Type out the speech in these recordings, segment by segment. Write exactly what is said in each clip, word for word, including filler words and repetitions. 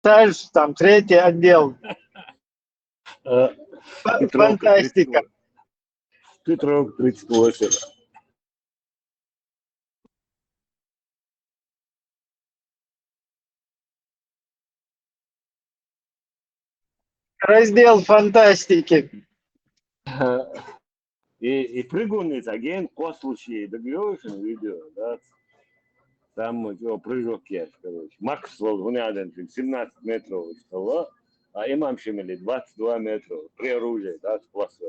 Дальше там третий отдел. Э, Фа- Петровка Фантастика. тридцать восемь. Петровка тридцать восемь. Раздел фантастики. И, и прыгунница, ген космос ей, дагаёшь видео, да? Там вот его прыжок есть, короче. Макс Лол, вон рядом, семнадцать метров, что ли, а имам Шемели двадцать два метра, при оружии, да, с пластом.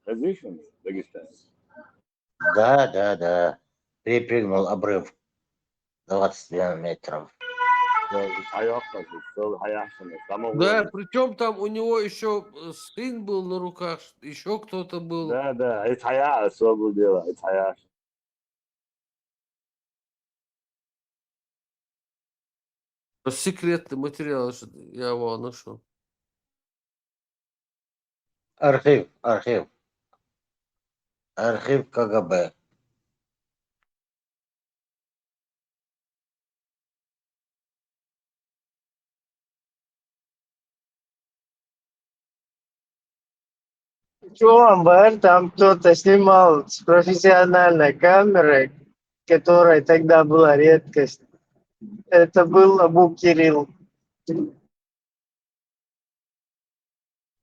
Различно в Дагестане? Да, да, да. Перепрыгнул обрыв двадцать две метров. Да, аяк, что ли, аяк, что ли, там его Да, причем там у него еще сын был на руках, еще кто-то был. Да, да, это я особо дело, это я. Секретный материал, что я его нашел. Архив, архив. Архив КГБ. Чё, Амбар, там кто-то снимал с профессиональной камерой, которая тогда была редкость. Это был Абу Кирилл.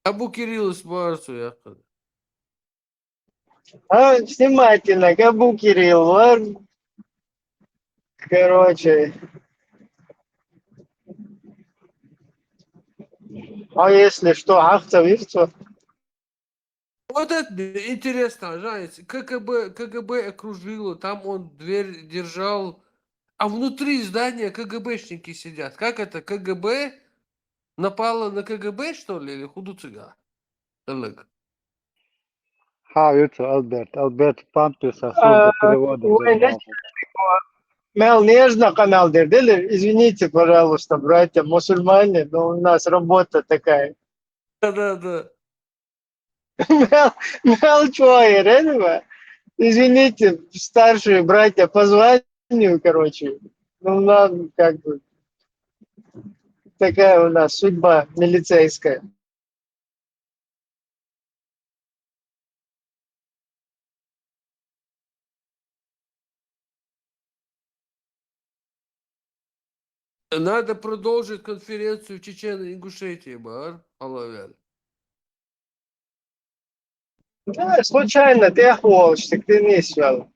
Абу Кирилл из Марсу, я как. А, внимательно, Абу Кирилл, ладно? Короче. А если что, ахта вирту. Вот это интересно, знаете, КГБ, КГБ окружило, там он дверь держал, а внутри здания КГБшники сидят. Как это КГБ напало на КГБ, что ли, или худуцига? Элек. Ха, вирту, Альберт, Альберт Памписа служба А, перевода. ой, Занимался. Мел нежно канал дердилер. Извините, пожалуйста, братья мусульмане, но у нас работа такая. Да, да, да. Мел, мел чё, я реально? Извините, старшие братья по званию, короче. Ну, нам как бы такая у нас судьба милицейская. Надо продолжить конференцию в Чечено-Ингушетии, бар, Алавер. Да, случайно, ты охволочь, ты не свел.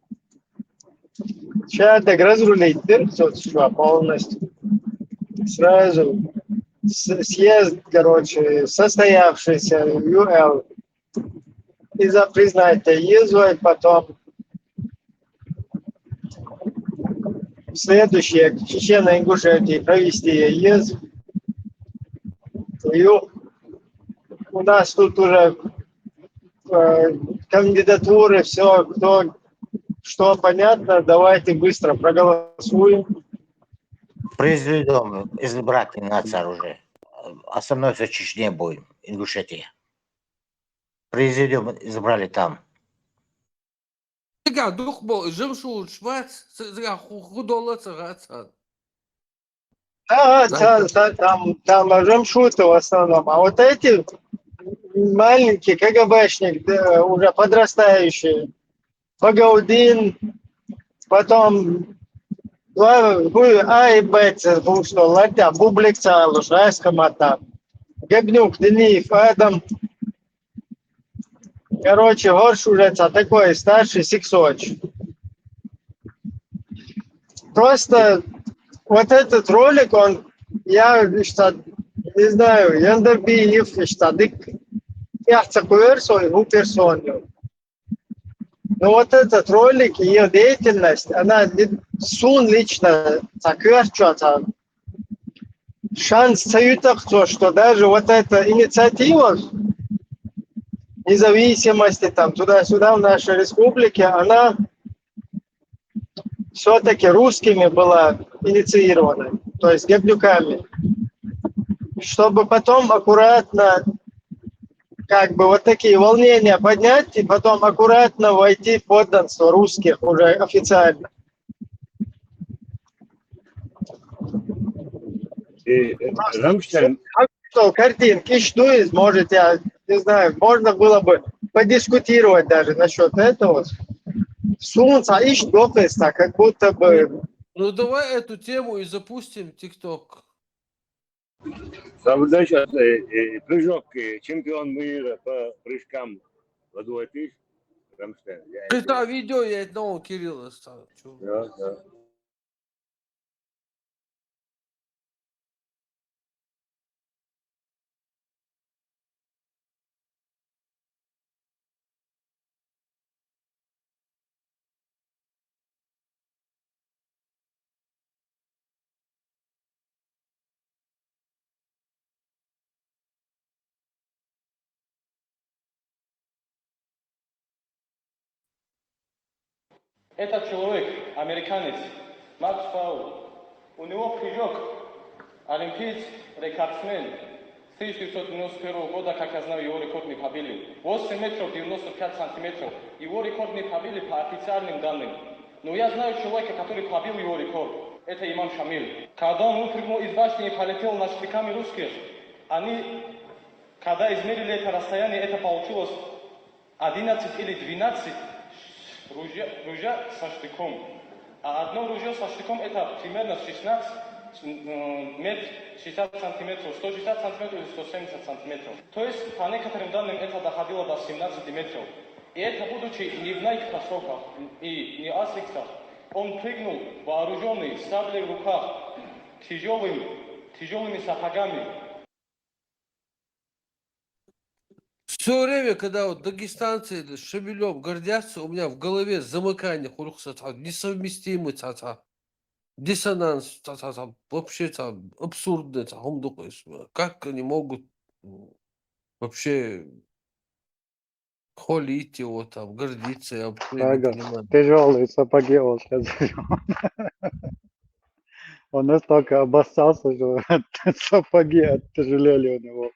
Сейчас так разрулить дыр, всё, всё, полностью. Сразу с- съезд, короче, состоявшийся, ЮЛ. И за признать езвой потом следующее, Чечено-Ингушетии провести езв. Ю-, у нас тут уже э, кандидатуры, все, кто, что понятно, давайте быстро проголосуем. Президиум избрать не надо уже. Остальное все Чечне будем, Ингушетия. Президиум избрали там. Тыга, дух бо, жымшу шмац, тыга, худола цагаца. Да, да, да, там, там жымшуты в основном. А вот эти маленькие КГБшник, да, уже подрастающие, Багаудин, потом ла- ху- ай бэт, ху- что латя, бублик цалуш, айскамата. Гебнюк, Дениев, Адам. Короче, горш уже ца такой старший сиксоч. Просто вот этот ролик, он, я что, не знаю, Яндербиев, что, дык, я цакуэр свой, у персону. Но вот этот ролик, ее деятельность, она не- сун лично, цакуэр, что, шанс цаютак, то, что даже вот эта инициатива независимости, там, туда-сюда в нашей республике, она все-таки русскими была инициирована, то есть гебнюками, чтобы потом аккуратно, как бы, вот такие волнения поднять и потом аккуратно войти в подданство русских уже официально. И, э, Рамштайн. Что, картинки, что из, может, я не знаю, можно было бы подискутировать даже насчет этого. Солнце, ищ доказ, так как будто бы. Ну, давай эту тему и запустим, ТикТок. Там, значит, э, э, прыжок, э, чемпион мира по прыжкам во двое тысяч, Рамштайн. Я не Ты там знаю. Видео я одного Кирилла стал. Чё? Да, да. Этот человек, американец, Макс Паул, у него прыжок олимпиец, рекордсмен. С тысяча девятьсот девяносто первого года, как я знаю, его рекорд не побили. восемь метров девяносто пять сантиметров. Его рекорд не побили по официальным данным. Но я знаю человека, который побил его рекорд. Это имам Шамиль. Когда он выпрыгнул из башни и полетел на штыками русских, они, когда измерили это расстояние, это получилось одиннадцать или двенадцать ружья, ружья со штыком. А одно ружье со штыком это примерно шестнадцать метров, шестьдесят сантиметров, сто шестьдесят сантиметров или сто семьдесят сантиметров. То есть, по некоторым данным, это доходило до семнадцати метров. И это будучи не в Nike кроссовках и не Asics-ах. Он прыгнул вооруженный, с саблей в руках, тяжелым, тяжелыми сапогами. Все время, когда вот дагестанцы с Шамилем гордятся, у меня в голове замыкание, хулюхса, несовместимый, диссонанс, вообще абсурдный. Как они могут вообще хвалить его, там, гордиться, я вообще не понимаю. Тяжелые сапоги он сейчас. Он настолько обоссался, что сапоги оттяжелели у него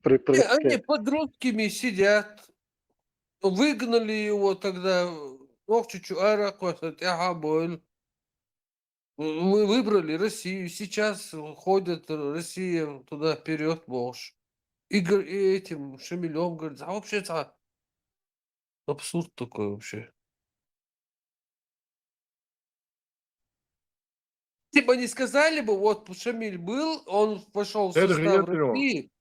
при Не, они прыжке. под русскими сидят. Выгнали его тогда. Ох, чучу ара, коса, тяха, боль. Мы выбрали Россию. Сейчас ходит Россия туда вперед, боже. Игорь и этим Шамилем говорит, а вообще-то абсурд такой вообще. Если бы они сказали бы, вот Шамиль был, он вошел в Это состав хрен его. России,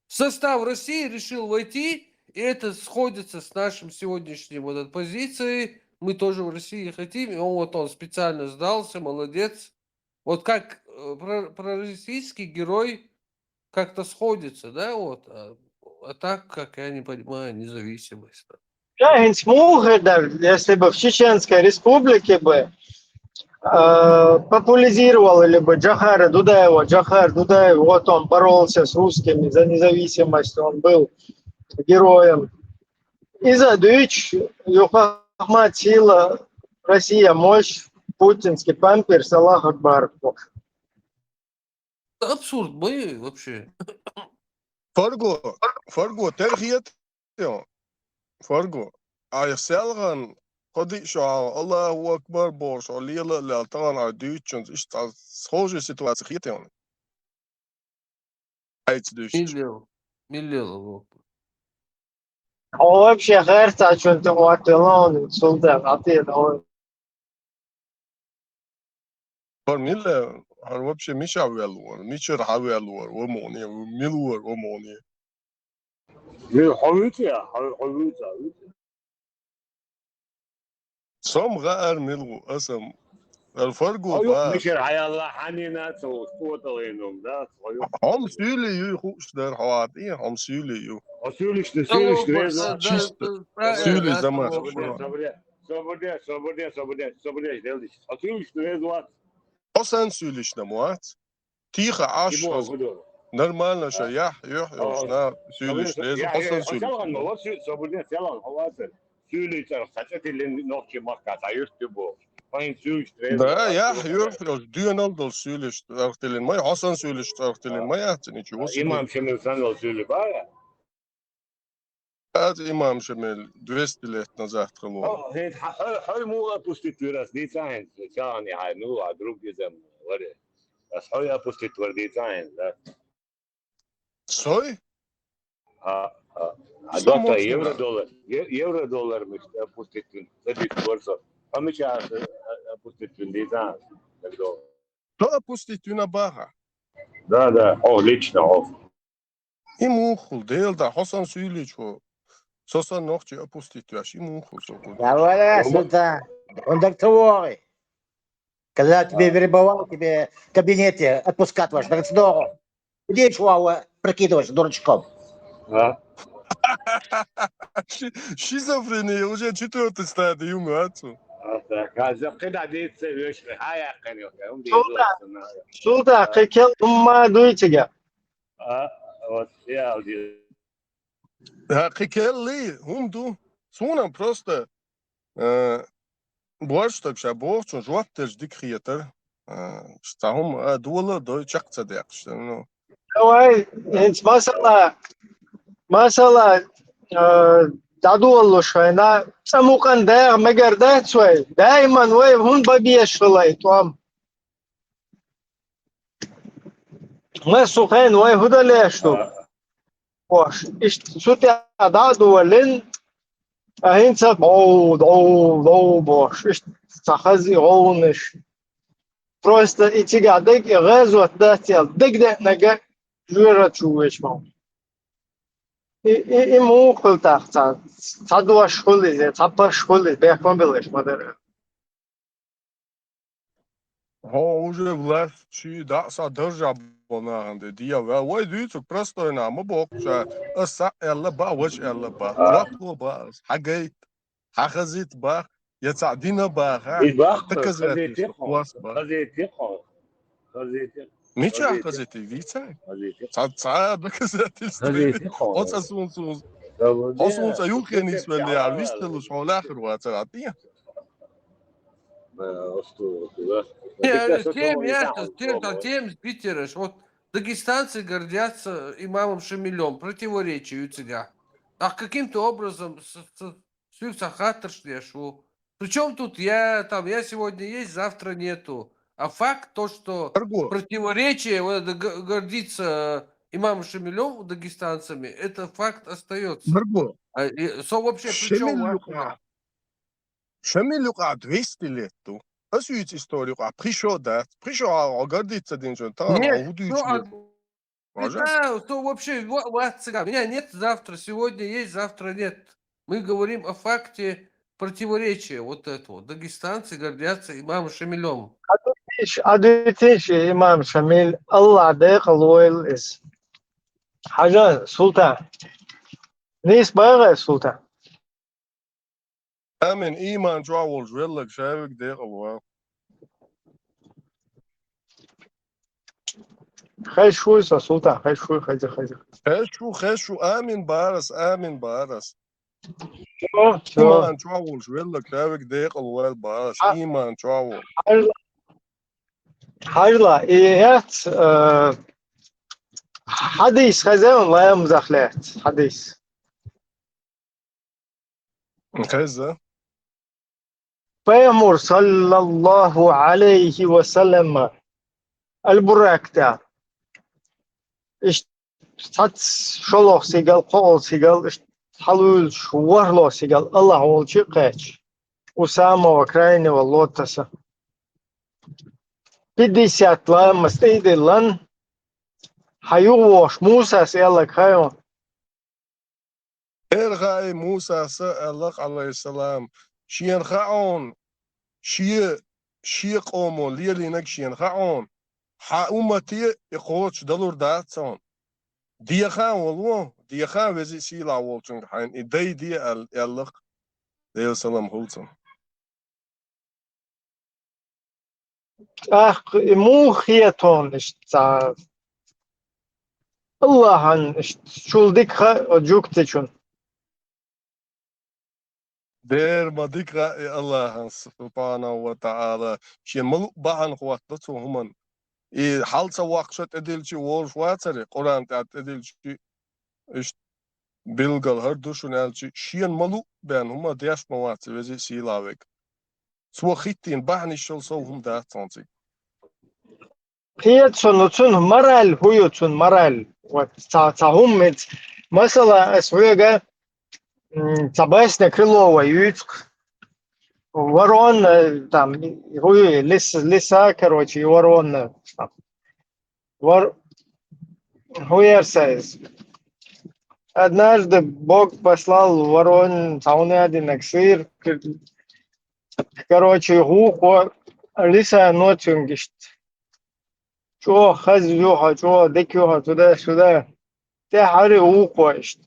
в состав России решил войти, и это сходится с нашим сегодняшним вот этой позицией. Мы тоже в России хотим, и он вот он специально сдался, молодец. Вот как э, про- пророссийский герой как-то сходится, да, вот. А, а так, как я не понимаю, независимость. Şahin Smuhedar, если бы в Чеченской Республике бы э, популяризировал или бы Джахара Дудаева, Джахар Дудаев, вот он боролся с русскими за независимость, он был героем. Иза Дюч, Юхахмат Сила, Россия мощь, путинский памперс, Аллах Акбар. Абсурд, мы вообще. Фарго, Фарго, терхиет. Фарго. Ай, селган, ходи шо, Аллаху Акбар, бо шо, лила, лила, таган, ай, дюччун, ишта, схожая ситуация хиет, он. Ай, дюч. Миллион. Миллион. О, вообще, хэр цачун ты вот, он, султан, а ты, он. Фар милле, хар вообще миша велуар, мичер ха велуар, о мони, милуар, о мони. Ну, хавица, хавица. Сом га ар милу, асам. Ар Фарго Хавица, ба. мичер хаяла ханина, цо, скоталайном, да, хавица. Хом сюли ю хуш дар хават, и хом сюли ю. Асюлишни, сюлишни, реза. Чисто. Сюли замаш. Собрде, собрде, собрде, собрде, собрде, делдиш. Асюлишни, реза. Осан сюлишни муат. Тихо, аш. Ибо, гудо. Нормально, ша, я, ё, ё, на, сюлишни, реза. Осан сюли. Салган, вот сю-, собрде, салган, хавацер. Сюли цар, хача тилин нохчи махка, та юрт тюбо. Пайн сюлишни, реза. Да, я, ё, ё, дюнал дол сюлишни, архтилин май, Хасан сюлишни, архтилин май, а, ничего себе. Имам Шамил санал сюли бара. Ад имам Шамил двести лет назад хало. О, хет, ха-, хай, хай му опустить вирас, не цаен, цаен, хай, ну, а друг изем, варе. Ас хьо опустить вар дийцан, да? Сой? А, а, а дота евро доллар. Е- Евро доллар мишта опустить вин. Садик ворсо. Хьо мича опустить вин дийцан. Хьо опустить вина баха. Да, да. О, лично, о. И мухул, дел да, хьо сан суьйличо. Со сан нохчи опустить вяш, и мухул со кур. Давай, сюда. Он так твой. Когда тебе вербовал, тебе в кабинете отпускать ваш, так здорово. Где чего прикидываешь дурачком? А? Ши- Шизофрения уже четвёртой стадии, ю, отцу. А, так, а за кхы дийца вешли, хьа яьккхина, хьа, ум Султан. дийца. Султан, кхы кел хӀумма дуй цига. А, вот, я алди. ХӀа, кхы келли, хӀума ду. Суна просто, э, борш стаг ша бохучун жоп дерш дика хетар. Э, цхьа хӀума, а, дола а дой, чакх ца декъаш. Ну, Давай, хӀинца масала, масала, э, дӀадолалуш хьайна, цӀа мукъан дагӀа мегар дац вай, даиман вай хӀун бабеш хилай, тӀом. Ма су хен вай хӀу далеш ду? Бош, иштта цу тӀа дӀа а долалин, а хӀинца бов, дов, дов бош, иштта ца хази гӀовнаш. Просто и цигахь дерг, и гӀазот дац аьлла, дерг деънарг жоьжахати чу веш ма ву. И, и, и муха хила тӀаккха ца, ца дош хуьлий, ца паш хуьлий, бехк ма беллаш ма дара. Хьо уже власть чи дӀа а са даржа болу нахана де дегӀа ваьлла. Вай дуьйцург простой нах ма боху ша, ас схьа а аьлла бан, важа аьлла бан. Жоп ло бан ас. Хьагайта, хьахазийта бан, я цхьаъ дина бан, ха? И бах, Доказательство хазийте хьо, хьост бан. Хазийте хьо, хазийте. Мича Хазийте. Хазийте, вийцай? Хазийте. Цхьа, цхьа доказательство. Хазийте хьо. Хьо цӀа суна, суна. Давай, Хьо суна цӀа юххе да, нисвелли, да, яра, да. вистелуш, хьо лаьхар вацара, тӀе? Да, усту, да. Не, Дика со тем того я не что, сам тем, пробовал. Тем с Питера, ж вот дагестанцы гордятся имамом Шамилем, противоречие у тебя. А каким-то образом с- с- с- сюкса хаттершнеш у. Причем тут я, там, я сегодня есть, завтра нету. А факт то, что Марго, противоречие, вот это г- гордиться имамом Шамилем дагестанцами, это факт остается. Марго, А, и, со вообще причем Шамил юкъа. Шамил юкъа двести лет ду. Ас юьйцу история юкъа пхи шо дац. Пхи шо хьо гордиться динчун, тахана Нет, хьо хӀу дуьйцу что лет. от- Да, что вообще ва- вац цигахь. Меня нет завтра, сегодня есть, завтра нет. Мы говорим о факте противоречия вот этого. Дагестанцы гордятся имамом Шамилем. Иш, адуьтиш имам Шамил, Аллах декъал войла иза. Хьажа, Султан. Нийса бахара, Султан. Амин. Иман чохь волчу веллаг шавиг декъал ван. Хеш вуй со, Султан, хеш вуй, хеза, хеза. Хеш ву, хеш ву, амин барас, амин барас. Всё, всё. Иман чохь волчу веллаг шавиг декъал ван барас. А- Иман чохь волу. Хьажла, и яц, э, хьадис хеза, ламазах лаьцна хьадис. Хеза. Пайхамар, саллаллаху алейхи ва саллама, аль-Бурак тӀа. Иштта цхьацца шолгӀа сигал, кхоалгӀа сигал, иштта хьалуьйлуш, ворхӀалгӀа сигал Аллах волчу а кхаьчча, у самого крайнего лотоса. Пятьдесят ламаз тӀе а диллина, хьан юхавогӀуш Мусас аьлларг хаьий хьуна? Эр хаьий Мусас аьлларг, алейхиссалам, шена хаьий хьуна, шен, шен къомо лелийнарг шена хаьий хьуна, хьан уммате и кхочуш далур дац хьуна. Деха а волу, деха а веза а сийлахь волчуьнга хьайна и дайде аьлла, аьлларг, Делан салам хуьлда цунна. ТӀаккха и муха хета хьуна иштта цхьа? Аллахьан иштта чул дика хаьа оцу жуьгтичун. Дера ма дика хаьа и Аллахьан, субхьанаху ва таӀала, шен ма-луъу бахьана хӀоттадо цо хӀуманна. И хьал ца воккхуш а тӀедиллича волуш вацара, Къуръан тӀехь тӀедиллича, иштта билггал хӀара ду шуна аьлча, шена ма-луъу бен хӀума деш ма вац веза а сийлахь верг. Цо хӀиттийна бахьанаш йолу сов хӀума дац хьуна цига. Кхета сона цун мораль, хӀун ю цун мораль. Вот, цхьа, цхьа хӀума меца. Масала, ас хьоьга, м, цхьа басня Крылова юьйцу-кх. Ворона, там, хӀун ю, лис-, лиса, короче, и ворона. Вор-, хӀун яра сан иза? Однажды Бог послал ворон, цхьа хӀума яздинарг сир, короче, гӀовгӀа лиса ноцуьнгишт. ЧӀогӀа хаза ю хьо, чӀогӀа дика ю хьо, туда-сюда. ТӀаьхьара гӀовгӀа иштта.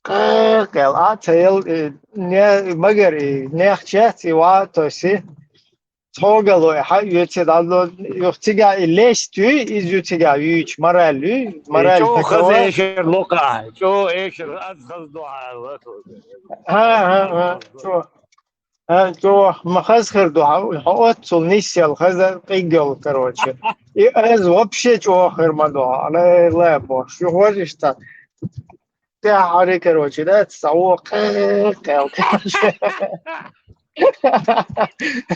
Къе-къел, а, ца ял, э, не, магар, э, нех чец, и ва, то си. Цхьогалой, хьа, юьци дало, юх цигахь и лесть ю, иза ю цигахь юьйцу, мораль ю, мораль чӀогӀа хаза такова. Эшар локха, чӀогӀа эшар, аз хаза ду хьала. Ха, ха, ха, чӀо. А, чӀо, ма хаза хир ду, хьо, хьо оццул нисъял, хаза къигъял, короче. И аз вообще чӀо хир ма ду, ала, ла, бо, шу хӀор иштта. ТӀаьхьара, короче, да, цхьа воккха къел, короче.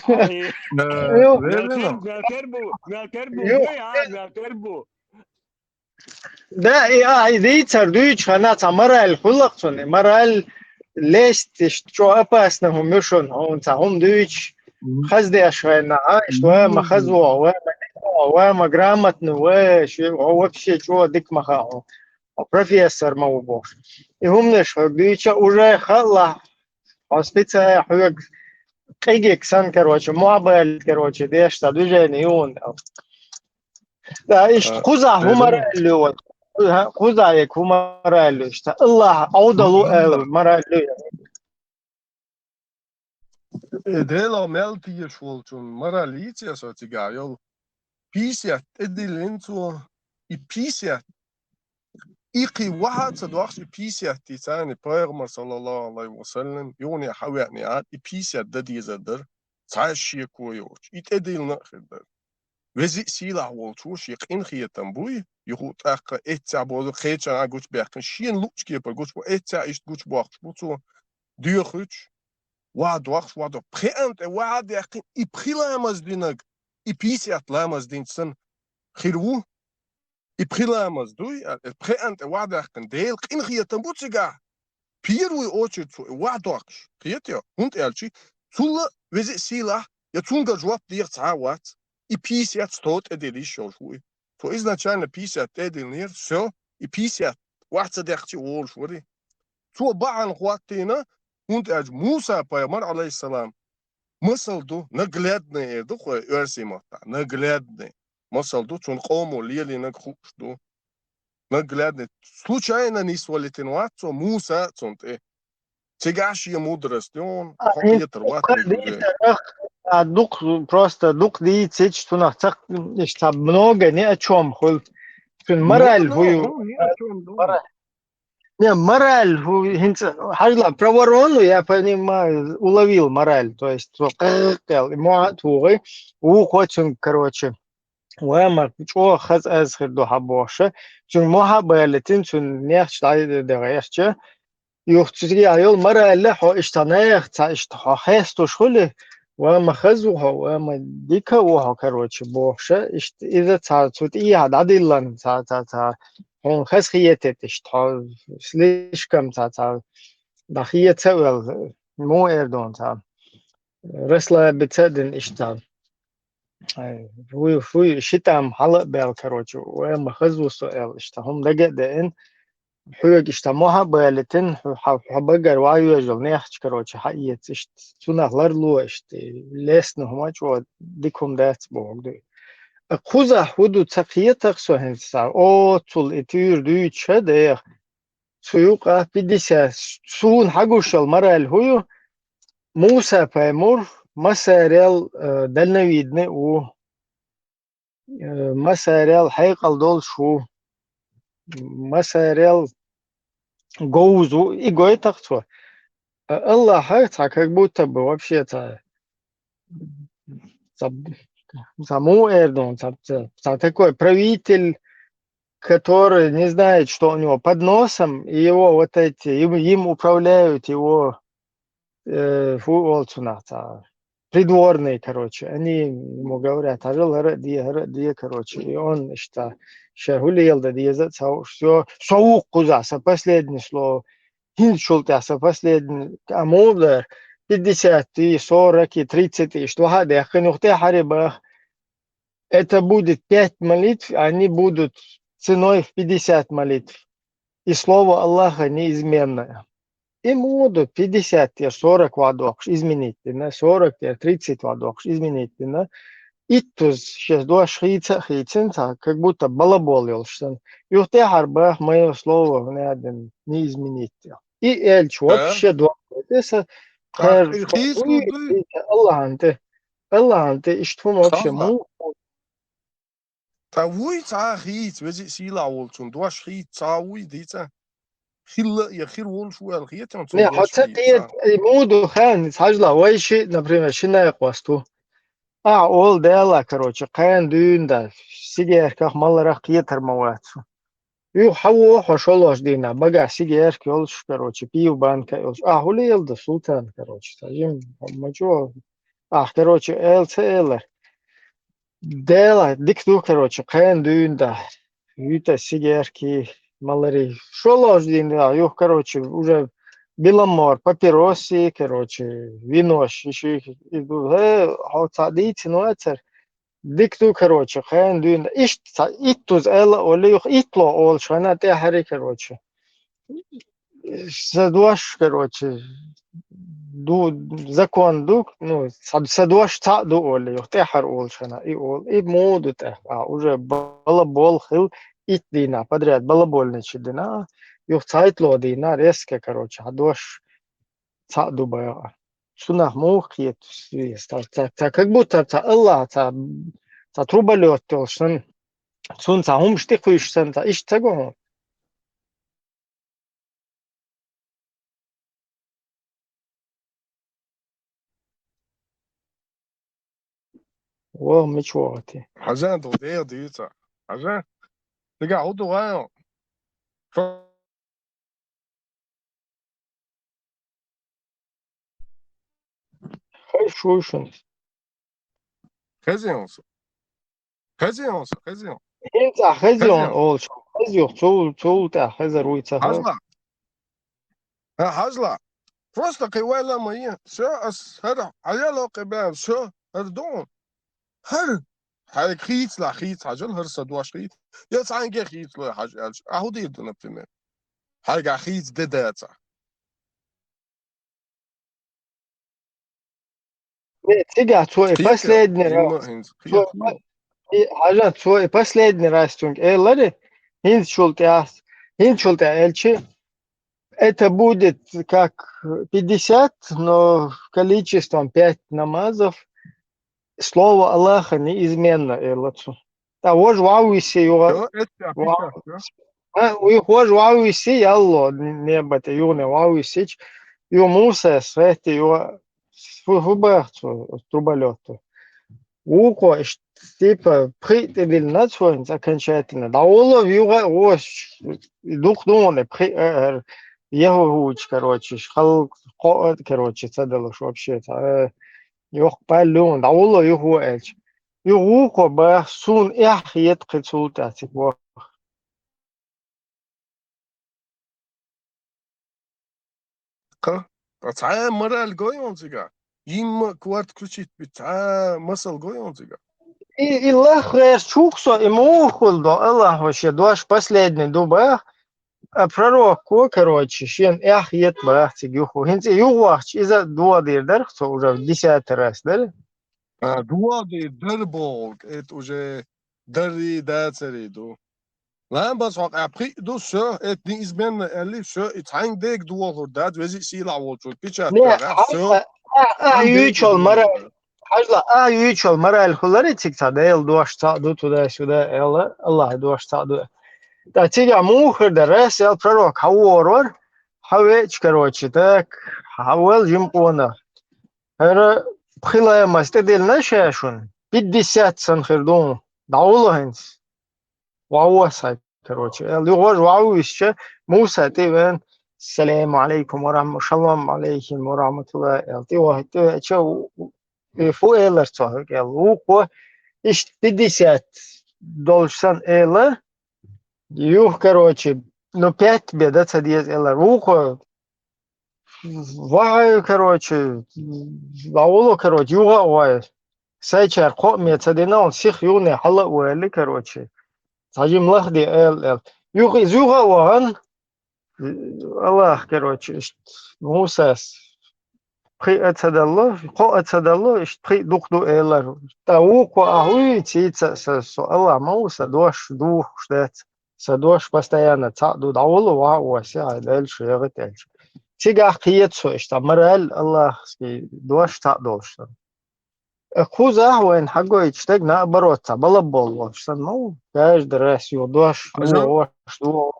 Ай, э, ну, Верно. Мел тер-, мел тер бу, мел тер бу, ё, ой, а, мел тер бу. Да, и, а, и дийцар дуьйцу хьан цхьа мораль хуьлу-кх цунна, и мораль лесть, иштта чӀо опасно хӀума ю шуна, хьуна цхьа хӀума дуьйцуш, мгм, хаза деш хьайна, а, иштта вай ма хаза вогӀу, вай ма дика вогӀу, вай ма грамотно, вай, ши-, хьо вообще чӀо дика ма хаьа хьуна, хьо профессор ма ву бохуш. И хӀуманаш хьоьга дуьйцу, уже хаалахь, хьо специально хьоьга къигиг санна, короче, мохь балийта, короче, деш цхьа движение ю хьуна. Да, иштта, а, кхузахь хӀун мораль ю вай? Кхузахь, кхузахь е хӀун мораль ю? Иштта, Аллахь Ӏовдалу аьлла мораль ю? Э, Дело мел тешаш волчун мораль йийцай со цигахь йолу. Пятьдесят тӀедиллина цо, и пятьдесят, и кхин ваха а ца дохуш, и пятьдесят дийцарна, и пайхамар, саллаллаху алейхи ва саллям, юхане хьавеана, и пятьдесят дан дезар дара, цхьа а шеко йоцуш, и тӀедиллина а хир дара. Веза а сийлахь волчо шен къинхетам буй, юха тӀаккха эццехь бозу кхечанхьа гучубаьккхина, шена луъучу кепара гучубо-, эццехь иштта гучубоккхуш бу цо, доьхуьйтуш, ваха дохуш, ваха дохуш. Пхеана тӀе ваха а даьккхина, и пхи ламаз динарг, и пятьдесят ламаз динчу санна хир ву. И пхи ламаз дуй, а, пхеана тӀе ваха даьккхина, Делан къинхетам бу цигахь. Первый очередь цо и ваха доккхуш, кхетий, хӀунда аьлча цул а веза а сийлахь, я цуьнгара жоп деха цхьа а вац, и пятьдесят, сто тӀедиллина йиш йолуш ву и. Цо изначально пятьдесят тӀедиллинера, всё, и пятьдесят ваха ца даьккхича а волуш вара и. Цо бахьана хӀоттийна, хӀунда аьлча Муса-пайхамар, алейхиссалам, масал ду, наглядный эр ду хӀой оьрсийн маттахь, наглядный. Масал ду, цунна къомо лелийнарг хууш ду. Наглядный. Случайно нисвалийтина вац цо Муса а цунна тӀе. Цигахь шен мудрость ю, а, хьо хӀинца кхетар вац дукха веза. Дийцарах, а, дукха, просто дукха дийцича, цунах ца, иштта много ни о чём хуьлу. Цуьнан мораль хӀун ю? Ну, ну, ни о чём, да. Мораль. Не, мораль, хӀу-, хӀинца, хьажал, про ворону я понимаю, уловил мораль, то есть, цо къ-, къ-, и мохь а тухий, вухо цуьнга, короче, вай ма чӀогӀа хаза аз хир ду хьан бохуша, цуьнга мохь а балийтина, цуьнан нехча дӀа-, дӀа-, дӀагӀерча, юха цигахь йолу мораль, хьо иштта нехан цхьа иштта хьо хестуш хуьлий, вай ма хаза ву хьо, вай ма дика а ву хьо, короче, бохуша, иштта иза цхьа цу тӀехьа дӀадиллина, цхьа, цхьа, цхьа, хьуна хазахетийта иштта, хьо слишком цхьа, цхьа дӀахеца а велла, муха эр ду хьуна цхьа, расслабиться а дина иштта. Ай, хӀуй, хӀуй, ши тӀам хьала а баьлла, короче, вай ма хаза ву со аьлла, иштта хӀума дага а деана, хьоьга иштта мохь а балийтина, хьо, хьо, хьо багара ван йоьжал нехча, короче, хьаэца иштта, цунах ларло иштта, лестна хӀума чӀогӀа дика хӀума дац бохург ду. А кхузахь хӀун ду ца кхета-кх со хӀинца, оццул и туьйра дуьйцуша деха, цу юкъа пятьдесят, суна хьагуш йолу мораль хӀун ю? Муса-пайхамар массарел, э, дальновидный ву. Э, массарел хьекъал долуш ву. Массарел говза ву. И гойту-кх цо. А Аллахьа цхьа как будто бы вообще цхьа, цхьа, цхьа муха эр ду хьуна, цхьа, цхьа, цхьа такой правитель, который не знает, что у него под носом, и его вот эти, им, им управляют его, э, фу олу цунах цхьа, придворные, короче. Они ему говорят: «Хьажал, хӀара а де, хӀара а де», короче. И он, иштта, ше хӀу леладе деза а ца хууш, всё, со ву кхузахь, сан последнее слово. ХӀинцачул тӀаьхьа сан последнее, а муха дара, пятьдесят и, сорок и, тридцать и, иштта ваха а даьккхина, юха тӀаьххьара баха: «Это будет пять молитв, они будут ценой в пятьдесят молитв. И слово Аллаха неизменное». И муха ду, пятьдесят тӀера сорок вӀадоккхуш изменить дина, сорок тӀера тридцать вӀадоккхуш изменить дина. Иттаза шен дош хийца а хийцина цхьа, как будто балабол йолуш санна. Юха тӀаьххьара баха: «Моё слово, надо не изменить». И аьлча, вообще дош хийца, Аллахьан тӀе, Аллахьан тӀе, иштта хӀума вообще муха. Ткъа вуй цхьа хийца, веза а сийлахь волчун дош хийца цхьа вуй дийца? Хилла а я хир волуш ву аьлла хеташ цунна. Не, хьо ца кхета, и муха ду хаьа, хьажал, вай шиъ, например, ши накъост ву. Ахьа олу: «Дела, короче, кхана дуьйна дан, сигаретках, маларах кхетар ма вац». Юха хьан ву хьо шолгӀачу дийнахь, багахь сигаретка йолуш, короче, пиво банка йолуш. Ахьа хӀу леладо, султан, короче, ца жим, ма чӀогӀа. Ахьа, короче, ала ца элира. Дела, дика ду, короче, кхана дуьйна дан, юьта сигареткий, маларий. ШолгӀачу дийнахь, юха, короче, уже билам мора, папироси, короче, вино, ши, ши, и ду, хӀе, хьо цхьа дийцина вацара. Дика ду, короче, кхана дуьйна. Иштта цхьа иттаза аьлла а олий, юха иттало олуш хьана тӀаьххьара, короче. Сан дош, короче, ду, закон ду, ну, сан, сан дош цхьаъ ду олий, юха тӀаьххьара олуш хьана, и олу. И муха ду тӀаккха, а, уже балабол хилла итт дийнахь подряд, балабольнича дина, юха цхьайтталгӀа дийнахь резко, короче, хьан дош цхьаъ ду баха. Цунах муха кхета веза? Цхьа, цхьа, цхьа, как будто цхьа Аллахь, цхьа, цхьа труболёт йолуш санна, цунна цхьа хӀумаш тӀекхуьйсуш санна, цхьа иштта ца го хьуна? Вон мича вогӀу те? Хьажа, догӀу дегӀ дийца. Хьажа, дигахь хӀу ду вайн? Хай шуй шуна. Хезий хьуна со? Хезий хьуна со? Хезий хьуна? ХӀинца а хезий хьуна олуш. Хезий хьуна, цул, цул тӀаьхьа хезар вуй ца хьо. Хьажал. Ха, хьажал. Просто кхин вайла ма е. Всё, ас хӀара хьаяло кхин баьлла. Всё, хӀара ду хьуна. ХӀара. Хьайга хийцалахь, хийца хьажал, хӀара сан дош хийца. Я цхьаьнге хийцало хьажа аьлча. Ахьа хӀу дийр ду, например? Хьайга хийца де дацахь. Не, цигахь цо и последний раз, цо и по-, и, хьажа, цо и последний раз цуьнга элира, хӀинцачул тӀаьхьа, хӀинцачул тӀаьхьа аьлча, это будет как пятьдесят, но количеством пять намазов, слово Аллаха неизменно, элира цо. Ткъа важа вӀоввисси юха. Всё, это всё, всё. А, уьх важа вӀоввисси, ялло, небатӀе юхане вӀоввиссича, юха Мусас гӀетта юха, фу, фу баха цо, труболёту. Вукхо, иштта, типа, пхиъ тӀедиллина цо хӀинца окончательно. ДӀаволла юха, вос, дукха ду хьуна пхиъ а, хӀара, яхӀу хӀуча, короче, халкъ кхоъ а, короче, ца далуш вообще, ца, э, йоккха пал ю хьуна, дӀаволла юха ву аьлча. Юха вукхо баха, суна эхь хета кхин цул тӀаьхьа цига ваха. Кхы, ткъа цхьа а мораль гой хьуна цигахь? Йимма а корта кхуьчуьйтта битта, цхьа а масал гой хьуна цигахь? И, и лахха гӀерташ ву-кх со, и муха хуьлу до, Аллахь вай шен дош последний ду баха, а пророкко, короче, шена эхь хета баха цига юха. ХӀинца и юха вахча, иза догӀа дийр дара-кх цо, уже в десятый раз дара. А, догӀа дийр дара боху, это уже даррий, дацарий ду. Лан база хьо къаьпхиъ ду, всё, это неизменно аьлли, всё, и цхьаьнга дега дохур дац, веза а сийлахь волчун печать. Не, тӀера, а, всё. А, а, а, юьйчул мара, хьажал, а, юьйчул мораль хиларе цига цхьа Делан дош цхьаъ ду, туда-сюда, аьлла, Аллахьан дош цхьаъ ду. Ткъа цигахь муха хир дара, ас аьлла, пророк хьан вогӀур вара, хьан веача, короче, так, хьан вел жима къонах. ХӀара пхи ламаз тӀедиллина ша шуна, пятьдесят санна хир ду хьуна, дӀаволла хӀинца. ВӀоввасхьа, короче, аьлла. Юха важа вӀоввисча, Муса тӀе а веана, «Саламу алейкум ва рахма-, шалом алейкум ва рахматуллах», аьлла. ТӀе вахи-, тӀе веача, у-, у-, И фу элар цо хӀуьга аьлла. Вукхо иштта пятьдесят долуш санна эла, юха, короче, ну, пять бен дан ца деза элар. Вукхо вахьай, короче, вагӀула, короче, юха а вай. Сайчара кхоъ ме ца дина, он сиха юхане хьала а вали, короче. Цхьа жима лаха де аьлла, аьлла. Юха иза юха а вахана, Аллах, короче, иштта Мусас пхиъ а ца далло, кхоъ а ца далло, иштта пхиъ дукха ду элар. ТӀаккха вукхо а хӀуьйца, ийца а со, со Аллах ма ву, сан дош духуш дац. Сан дош постоянно цхьаъ ду, дӀавала ваха а васе, хьай Дала шу ягӀа тӀелча. Цигахь кхета со иштта, мораль Аллахский дош цхьаъ долуш сан. Кхузахь вайна хьагойтуш стаг наоборот цхьа балаболла волуш санна ма ву, каждый раз ю дош, Хьажал? Ду, вош, ду.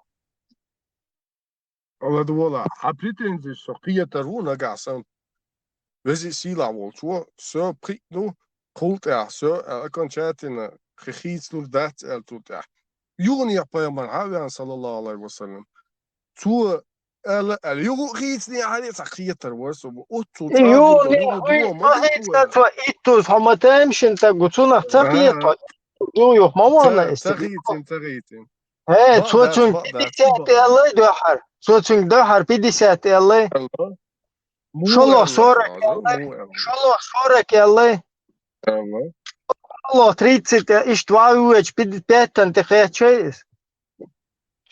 ЛадувгӀалахь, хьан претензеш со кхетар ву нагахь санна. Веза а сийлахь волчо, со пхиъ ду, кхул тӀехь, со, а, окончательно хи-, хийцалур дац аьлла цул тӀехь. Юханехьа пайхамар хьан а веана, саллаллаху Ӏалайхи ва саллам. Цо аьлла, аьлла, юха а хийцане хьаре а цхьа кхетар вара со. Оццул И цӀа юха а дуьйна, юха а дуьйна, ма ма хийцина цо, иттуз хьо ма тайма шина тӀагу, цунах ца кхета, юха юха ма вахана Ца, иза. ца хийцина, ца хийцина. Э, Бакъ цо дац, цуьнга бакъ дац, пятьдесят бакъ дац. Аьллай дуьххьара. Цо цуьнга дуьххьара пятьдесят аьллай. Муха ШолгӀа аьлла сорок цо, аьллай. Муха аьлла. ШолгӀа сорок аьллай. Аьлла. ШолгӀа тридцать, э, иштта ваха вуьйчу пид-, пяттан тӀе кхеччай иза.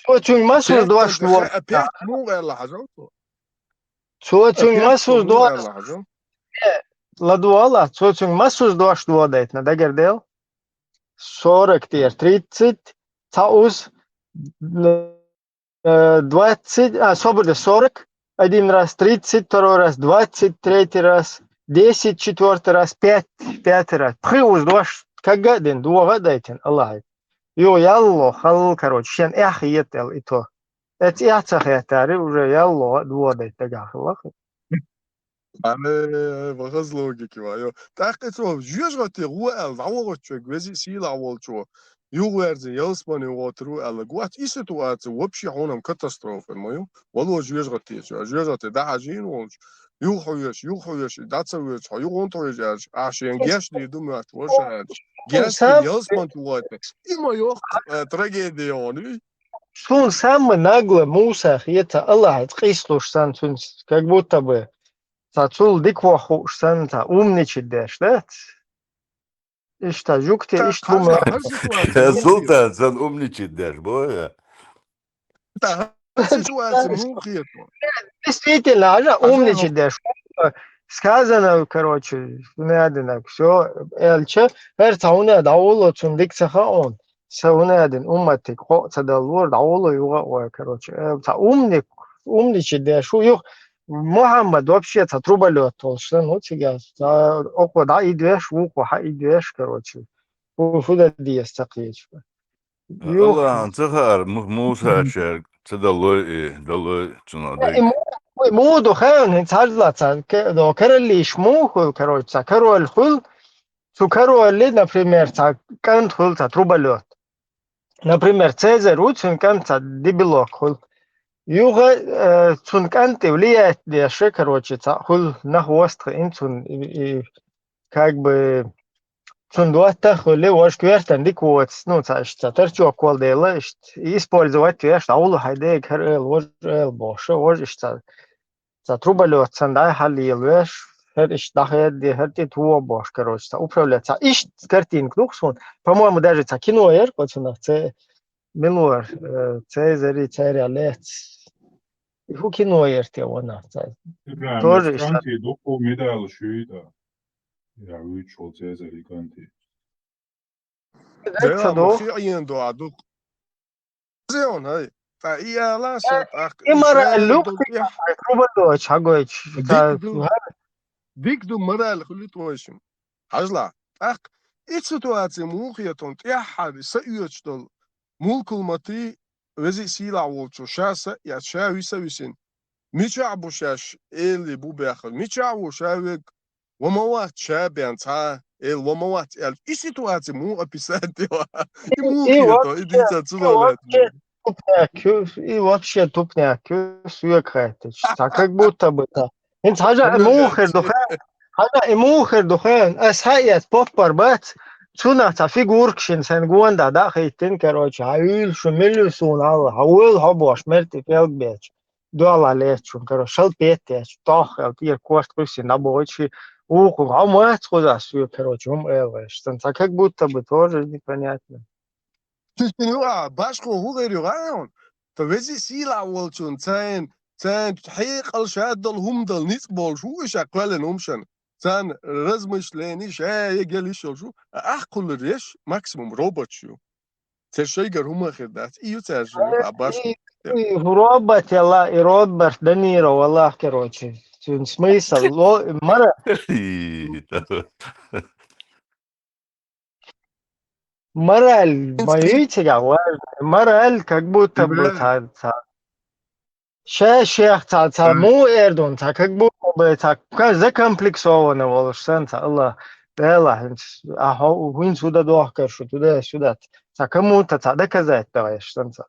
Цо цуьнга масуз дош Пяттан тӀе кхе-, а, пять муха аьлла хьажал цо? Цо А цуьнга пять масуз муха дош аьлла хьажал? Э, ладувгӀалахь, цо цуьнга масуз дош додайтина, дагардел. Сорок тӀера тридцать, цхьа уз, э, двадцать, а, собар де, сорок один раз, тридцать второй раз, двадцать третий раз, десять четвёртый раз, пять пятый раз. Пхи уз дош кагга а дина, догӀа а дайтина, Аллахьа. Юха ялло, хала, короче, шен эхь хета аьлла и то. Эца эхь ца хетари, уже ялло а догӀа дайта дагахь хилла. Ай, вахаз логика вай, йо. ТӀаккха цо жоьжахати гӀо аьлла, дӀавахачуьнга веза а сийлахь волчо, юхаверзина, ялсамане вогӀур ву аьлла, гуш, и ситуация вообще хьуна катастрофа ма ю. Вало жоьжахатечу, жоьжахати дӀахьажийна волчу, юха хьоьжуш, юха хьоьжуш, дӀа ца воьжуш, хьо юха хӀунда хьоьжу аьлча, ахь шен гешт дийр ду моьтту ваша аьлча, гешт дина ялсамане вогӀуьйту. И ма йоккха, э, трагедия йогӀу, вий? Суна самый наглый Муса хета, Аллахьа къийсалуш санна цуьнца, как будто бы цхьа цул дика ваха хууш санна, цхьа умничать деш, да? Иштта жугти, Ца-, иштта хьажа, хӀума. хӀара ситуация муха хета? Султан, сан умничать деш, бо я? Ца, хӀара ситуация муха хета? Действительно, хьажа, Хьажа, умничать ну. деш. Сказано, короче, хӀунадинарг, всё, аьлча, хӀара цхьа хӀуна дӀаволо, цунна дика ца хаьа хьуна. Сан хӀунадин умматиг кхоъ ца даллора, дӀаволо юха а вай, короче. Э, цхьа умник, умничать деш ву, юха Мухьаммад вообще цхьа труболёт волуш санна ву цигахь. Цхьа окхо дӀа и доьш, вукхо хьа и доьш, короче. Фу, фу дан деза ца кхеташ. Юха. Аллахьан ца хаьара, Му-, Муса шаьрга ца даллой и, даллой цунах Э, дайта. и му-, и муха ду хаьа, хӀинца хьажал цхьа, ке-, до, король йиш муха хуьлу, короче, цхьа король хуьлу, цу короле, например, цхьа кӀант хуьлу, цхьа труболёт. Например, Цезарь ву, цуьнан кӀант цхьа дебилок хуьлу. Юха, э, цуьнан кӀанте влиять деш, короче, цхьа хуьлу нах вастхиъна цунна, и, и, как бы, цунна доттагӀа а хуьлу, важа коьртана дика воцу, ну, цхьа, иштта цхьа торчок волу дела, иштта, и использовать веш, дӀавуллу хьайн дега, хӀара эла, важа эла бохуш, важа иштта цхьа, цхьа труболёт санна дӀай хьаллелавеш, хӀара иштта дӀахеда, хӀара тӀе тоха бохуш, короче, цхьа управлять, цхьа иштта картинка ду-кх суна. По-моему, даже цхьа кино яра кху цунах, ца, мила вара, э, Цезарь, Цезарь лец. И хӀун кино яра те ванах, цхьа? Игра Тоже мес иштта. Канти дуккху медаль шуьйта. Я вуьйцуш волу Цезарь и Канти. Дера ца ду? Ма хи Ӏен ду, а ду. Зеон, хай. Ткъа и ала ша, тӀаккха И мара ша лук долу тӀехь. Хьагойтуш. Дик ду. Дик ду, мораль хуьлу тхойшим. Хьажла. ТӀаккха и ситуация муха хетон, тӀаьххьара са оьцуш долу мулкул мати вези сийлахь волчо, ша са а эцна, ша виса а висина. Мичахь бу шаьш, эли бу бехар? Мичахь ву ша вег? Ва ма вац ша бен цхьа, эла ва ма вац аьлча, и ситуация муха описать делла? И муха И хетон, и вообще, дийца ца и лолаьтта вообще муха? Тупняк, и вообще тупняк, соьга хаьттича. Цхьа как будто бы та. ХӀинца хьажа, Хьажа, муха хир ду, ха? Хьажа, и муха хир ду хьоьна? Ас хьаэц поппар бац, цунах цхьа фигурка шин сайн гонда дӀа а хийттина, короче, хьа уьйла шу, мила ю суна алла, хьа вуйла хьо бош, мертӀи пӀелг бечу, дуьхьал лецчун, короче, шал петтечу, тоххел, тӀера корта кхуьссина дӀабохуьйту ши, вукху, хьо мац кхуза соьга, короче, хӀума эл веш. Сан цхьа как будто бы тоже непонятно. Цуьстина ю а, башхо хӀу гӀир ю гӀаьн? Та вези сийлахь волчун, цайн, цайн хьекъал шаддал хӀума дал ницкъ болуш ву иша кхоьллина хӀумашан. Царна размышлени ша егел йиш йолуш ву, а ахкхуллур еш максимум роботш ю. Церан шайгара хӀума а хир дац. И ю цаьршан ю а башхо. И, и робот яла, и робот Данира валах, короче. Цуьнан смысл, ло-, мара. Мораль, ма ю цигахь важно. Мораль, как будто бы цхьа, цхьа. Ша шех цхьа, цхьа му эр дун, цхьа, как будто бы цхьа, ка-, закомплексованный волуш сан цхьа, Аллах, Дела, хӀинца, а хьо, хӀинца хӀу дан дохкар шу, туда-сюда, цхьа, кому-то цхьа доказать дан еш сан цхьа.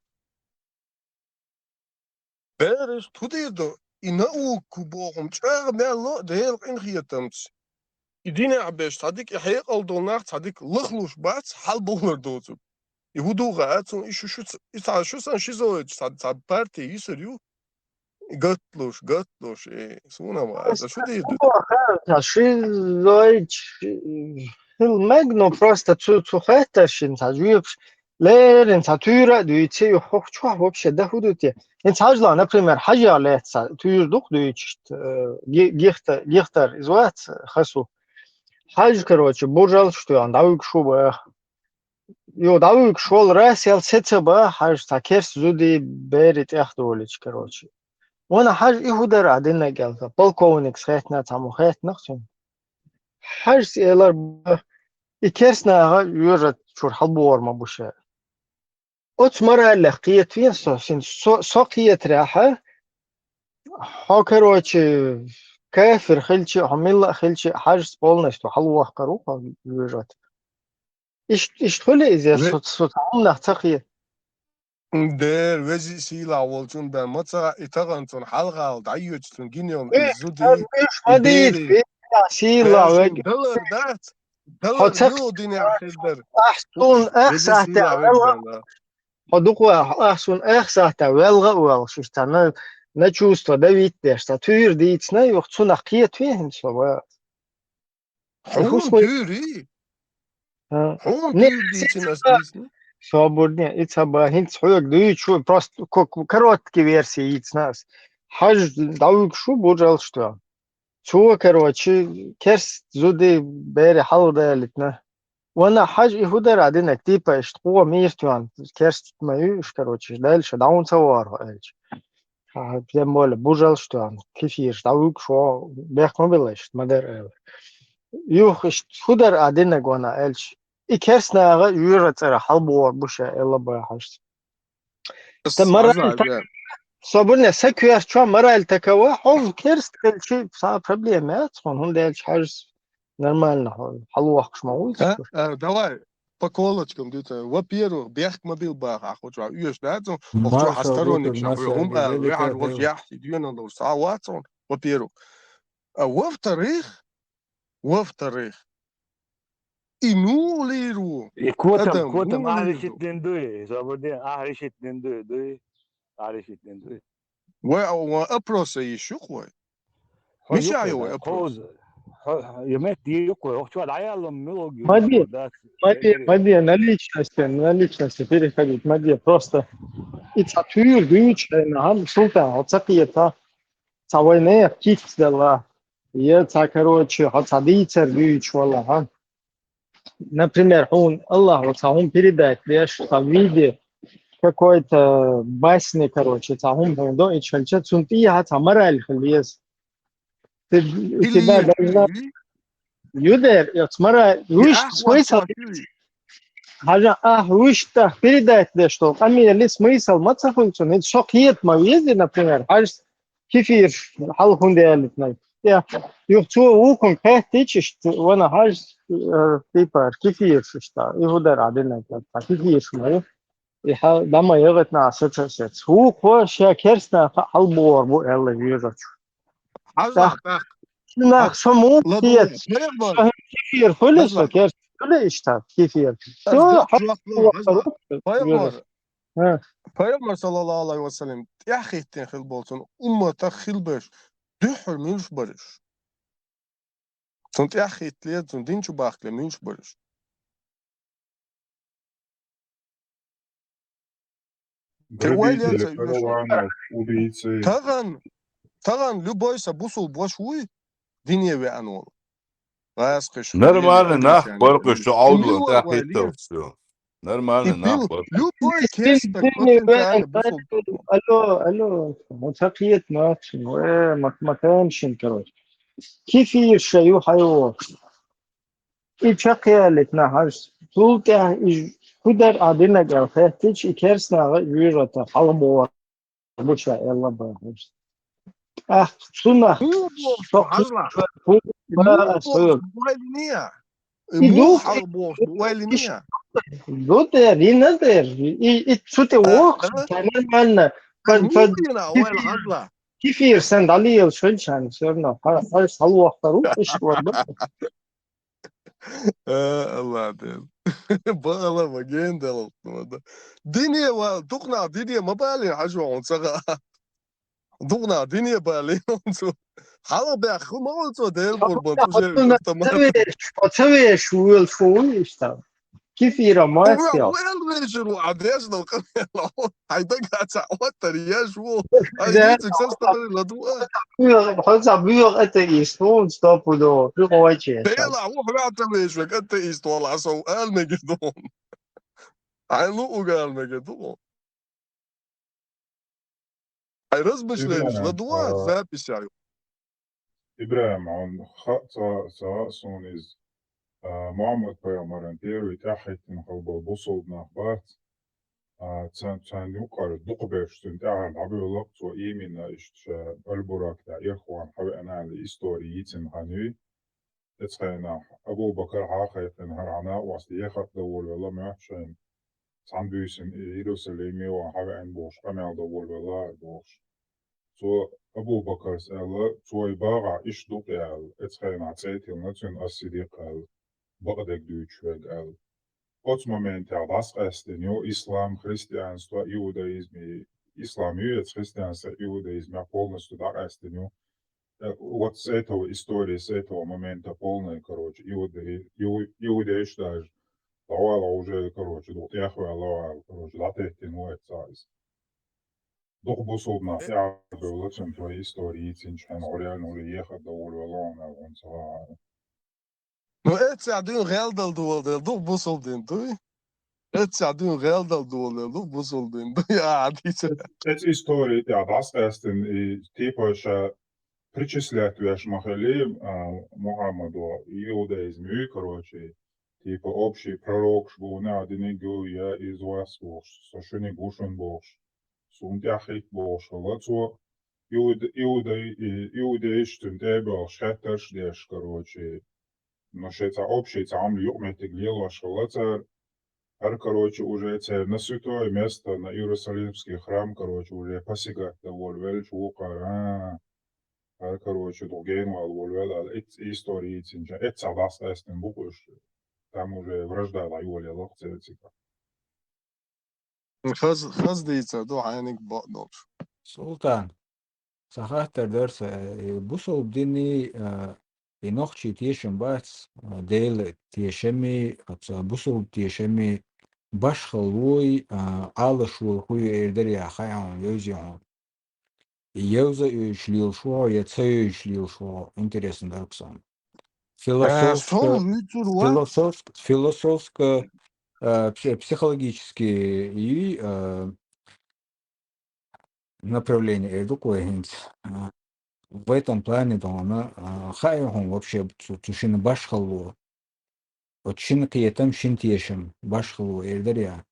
Бераш, тху дийр ду, и наука бохум чӀагӀ мел ло Делан къинхетамца. И динехь беш цхьа дика, и хьекъал долу нах цхьа дика лахлуш бац, хьалбовлар доцург. И хӀу духа а цунна, и шу, шу ц-, и цхьа шу сан шизоидаш цхьа, цхьа парти йисур ю, и гатлуш, гатлуш, и суна ма аса шу дийр ду. Цхьа шизоидаш хила мег, но просто цу, цу хеттаршин цхьа жоьпаш, леррина цхьа туьйра а дуьйций, ю хӀокху чохь вообще да хӀу ду те? ХӀинца хьажла, например, хьажа лаьцна туьйра дукха дуьйцуш, э, ги-, гихта-, гихтар иза вац хасу. Хьажа, короче, буржалш тоьхна, дӀавуьгуш ву баха. Ю, дӀавуьгуш волу Расел сеца баха, хьажа цхьа керс зуди бери тӀех долича, короче. Вана хьажа и хӀу дара а диннаг аьлла, полковникс хеттина цхьа мо хеттинах цуьнан. Хьажа элар баха, и керс наха йожа чуьра хьалбохур ма бу ша. Оцу мораллех кхетаве со, син со, со кхетарехьа, хьо, короче, кафир хилчи, хьо милла а хилчи, хьажас полностью хьалвохкар ву хьо вуьжат. Ишт-, иштта хуьлу иза, со, со цхьа хӀуманах ца хе. Дера, вези сийлахь волчун бен, ма ца и таханцун хьалхал дӀайоьцу цун гинелна иза зуди. Ма дийца, сийлахь веги. Далар дац. Далар ца ю динехь хир дара. Ахь суна ах сахьтехь велла. Хьо дукха ваьхьа, ахь суна ах сахьтехь велла а велла, шуьш цхьа на, на чувство давить деш, цхьа туьйра дийцина, юха цунах кхетаве хӀинца со ва. Хьуна туьйрий? Хьуна туьйра дийцина ас дийцина? Собурне, и ца ба, хӀинца хьоьга дуьйцу, просто ко-, короткий версия йийцина ас. Хьажа дӀавуьгуш ву буржалш тоьхна. Цо, короче, керст зуди бери хьалдалитна. Вана хьажа и хӀу дара а динарг, типа, иштта кхо мийртоьхна, керст ма ю уьш, короче, дальше дӀа хӀун ца вахархьо аьлча. Тем более, буржалш тоьхна, кефирш дӀавуьгуш ву, бехк ма билла иштта, ма дара аьлла. Юха иштта хӀу дара а динарг вана аьлча, и керст наха йоьра цӀера хьалбохур бу ша, элла бахьаш. Та мораль та-, собарне са коьртачохь мораль такова, хьо керст хилчи, са проблема яц хьуна, хӀунда аьлча хьажас нормально хьо, хьалвохкуш ма вуй. А, а, давай, по колочкам дуьйцу. Во-первых, бехк ма билла баха, ахь хӀу чохь оьшуш дац, хӀу чохь хьан сторонник ша, хьуна хӀума ала, вехьар волчу яхь, и доьналла долуш, схьа а вац хьуна, во-первых. А во-вторых, во-вторых, и муха лийр ву? И котам, адам котам муха лийр ду? Ахь решить дина дуй, собарне, ахь решить дина дуй, дуй? Ахь решить дина дуй? Вай, а, вай опрос а йиш ю-кх вай? Мичахь ю вай опрос? Хьо, хьо, я мет дийр ю-кх вай, хӀокху чохь дӀаяллам милуг ю? Ма де, ма де, ма де, на личности, на личности переходить, ма де, просто и цхьа туьйра дуьйцуш хьайна, хьан, Султан, хьо ца кхета, цхьа вайна киц делла. Я цхьа, короче, хьо цхьа дийцар дуьйцуш вала, хьан? Например, хьуна Аллахьо цхьа хӀума передать деш, цхьа виде, какой-то басни, короче, цхьа хӀума хьуна до, и хилча, цунна тӀехьа цхьа мораль хила еза. Ты, у тебя должна Юдер, я цмара, вуьшта смысл? Хьажа, а, вуьшта передать деш долу къамеле смысл ма ца хуьлу цунна. Со кхета ма вези, например, хьажа кефирш хьал хӀунда ялитнарг. Я, юха цо вукхунга хаьттича, иштта, вана хьажа, э, типа, кефирш иштта, и хӀу дара а динарг, кефирш ма ю. И хьал, дама ягӀатна а саца а саца. Вукхо ша керстнаха хьалбохур бу аьлла везачу. Хьажа, тӀаккха. Нах, со мун ладу, кефир хуьлу со, керс хуьлу иштта, кефир. Со хьалхара. Пайхамар, пайхамар саллаллаху алейхи ва саллям тӀаьхьахӀиттина хила болчун умматах хила берш дуьххьара муьлш бараш? Цун тӀаьхьахӀиттле, цун дин чу бахкале муьлш бараш? Те вайла ца уьш. Таган, таган любой са бусул бош вуй, дине веан волу. Гъаскхиш. Нормально нах баркъуш чу Ӏовдалан тӀаьхьахӀитталц. Нормально нах баркъуш. Любой кеста потенциально бусул. Алло, алло. Ма ца кхета нах шин. Э, мат-, матан шин, короче. Кефир ша ю хьайо. И чекхъяьллита нах хьажа. Цул тӀаьхьа и хӀу дара а динарг аьлла хеттича, и керстанаха а вуьйжа тӀаккха хьалха боху бу ша аьлла бахьаш. ТӀаккха цунах со хьажа. И ду хьалха бохуш бу ойла ина? Ду тӀе, дина тӀе. И, и цу тӀе вохуш, нормально. Кефир сан дӀалелаш хилчарна, всё равно. Хьалха вахтар ву, иштта вара. Э, Аллах Дела. Бала ма генделал, ну да. Дине вал, дукъна дине ма бале хьажо хьун ца ха. Дукъна дине бале хьун цу. Хьала бяхху ма хьун цо, Дела къурбан, ту же автомат. Ца веш, ца веш, вуьл фу иштта. Кефира ма стел. Вел вешер ву, а деш дал къамел. Хьай дага ца оттар еш ву. Хьай нициг састагӀи ладу а. Хьо ца буьйгӀа атеист ву, стопудо. Хьо вайче. Дела ву хьоьгӀа ца вешваг атеист вала, а сов ала мегар ду. Хьайн лу уг ала мегар ду. Хьайн размышленеш ладу а, запись аю. ИбрахӀим, хьуна хаьа ца, ца хаьа суна иза. А, Мухьаммад-пайхамаран первый тӀаьхьахӀиттина хила болу бусулба нах бац. А, цан-, царна юкъара дукха берш цуьнан тӀаьхьара дӀабевлла, цо именно иштта ша Аль-Бурак тӀехь ирхван хьавеана аьлла истори йийцина хан юй. Эцу хенахь Абу-Бакар хьа а кхайкхина, хӀара хьан накъост ехат дан волавелла моьтту шайна. Цхьана буьйсина Иерусалиме ван хьавеана бохуш, къамел дан волавелла хӀара бохуш. Цо Абу-Бакарс аьлла, цо и багӀахь иштта ду-кх аьлла, эцу хенахь цӀе тиллина цуьнан Ас-Сидикъ аьлла, бакъдерг дуьйцуш верг аьлла. Оцу моментехь дӀасакъаьстина ю ислам, христианство, иудаизм, и ислам ю эцу христианство, иудаизмехь полностью дӀакъаьстина ю. Э, вот с этого истории, с этого момента полная, короче, иудаи-, иу-, иудейш даже дӀавала уже, короче, дукха тӀехваьлла вала, короче, дӀатеттина ву эццахь иза. Дукха бусулба нах тӀаьхьа бевлла цуьнан твои истори йийцинчу хьайн гӀо реально уже ехат дан волавелла ван аьлла хӀунда ца хаьа. Ну, эццахь дуьйна гӀел дала доладелла ду бусулба дин дуй? Эццахь дуьйна гӀел дала доладелла ду бусулба дин дуй? А, дийца. Эцу истори тӀехь дӀасакъаьстина, и, типа, ша причислять веш ма хили, а, Мухьаммадо, иудаизм юй, короче, типа, общий пророкш бу, нагӀа диниг ю, я из вас бохуш, со шуьниг ву шуна бохуш, суна тӀаьхьахӀитта бохуш хилла цо, иуда-, иудай-, и, иудейш цуьнан тӀе а боьлхуш, хеттарш а деш, короче, но шайн цхьа общий цхьа Ӏамал юкъаметтиг лелош хилла цара. ХӀара, короче, уже церан на святое место, на Иерусалимский храм, короче, уже посягать дан волавелча вукхара. ХӀара, короче, дукха генавала волавелла аьлла, эц-, истори йийцинча, эццахь дӀасакъаьстина бу-кх уьш. Там уже вражда дӀайолаелла-кх церан цигахь. Хаз-, хаза дийца ду хьайниг бакъдолуш. Султан, сан хаттар дара сан, э, бусулба динний, э, и нохчий тешам бац, э, Делан тешамий, оцу бусулба тешамий башхалла вуй, э, Ӏалашволу хӀу ю эр дара я, хаьа хьуна, евзий хьуна. Евза оьшуш лелаш ву хьо я ца оьшуш лелаш ву хьо? Интересно дара-кх суна. Э, философско-, сол вуьйцур вац. Философск-, философско-, э, пси-, психологический, э, направление эр ду-кх вай хӀинца. Э, в этом плане дона, э, хаьа хьуна вообще цу, цу шина башхалло? Оцу шина кхетам, шина тешам башхалло эр дара я?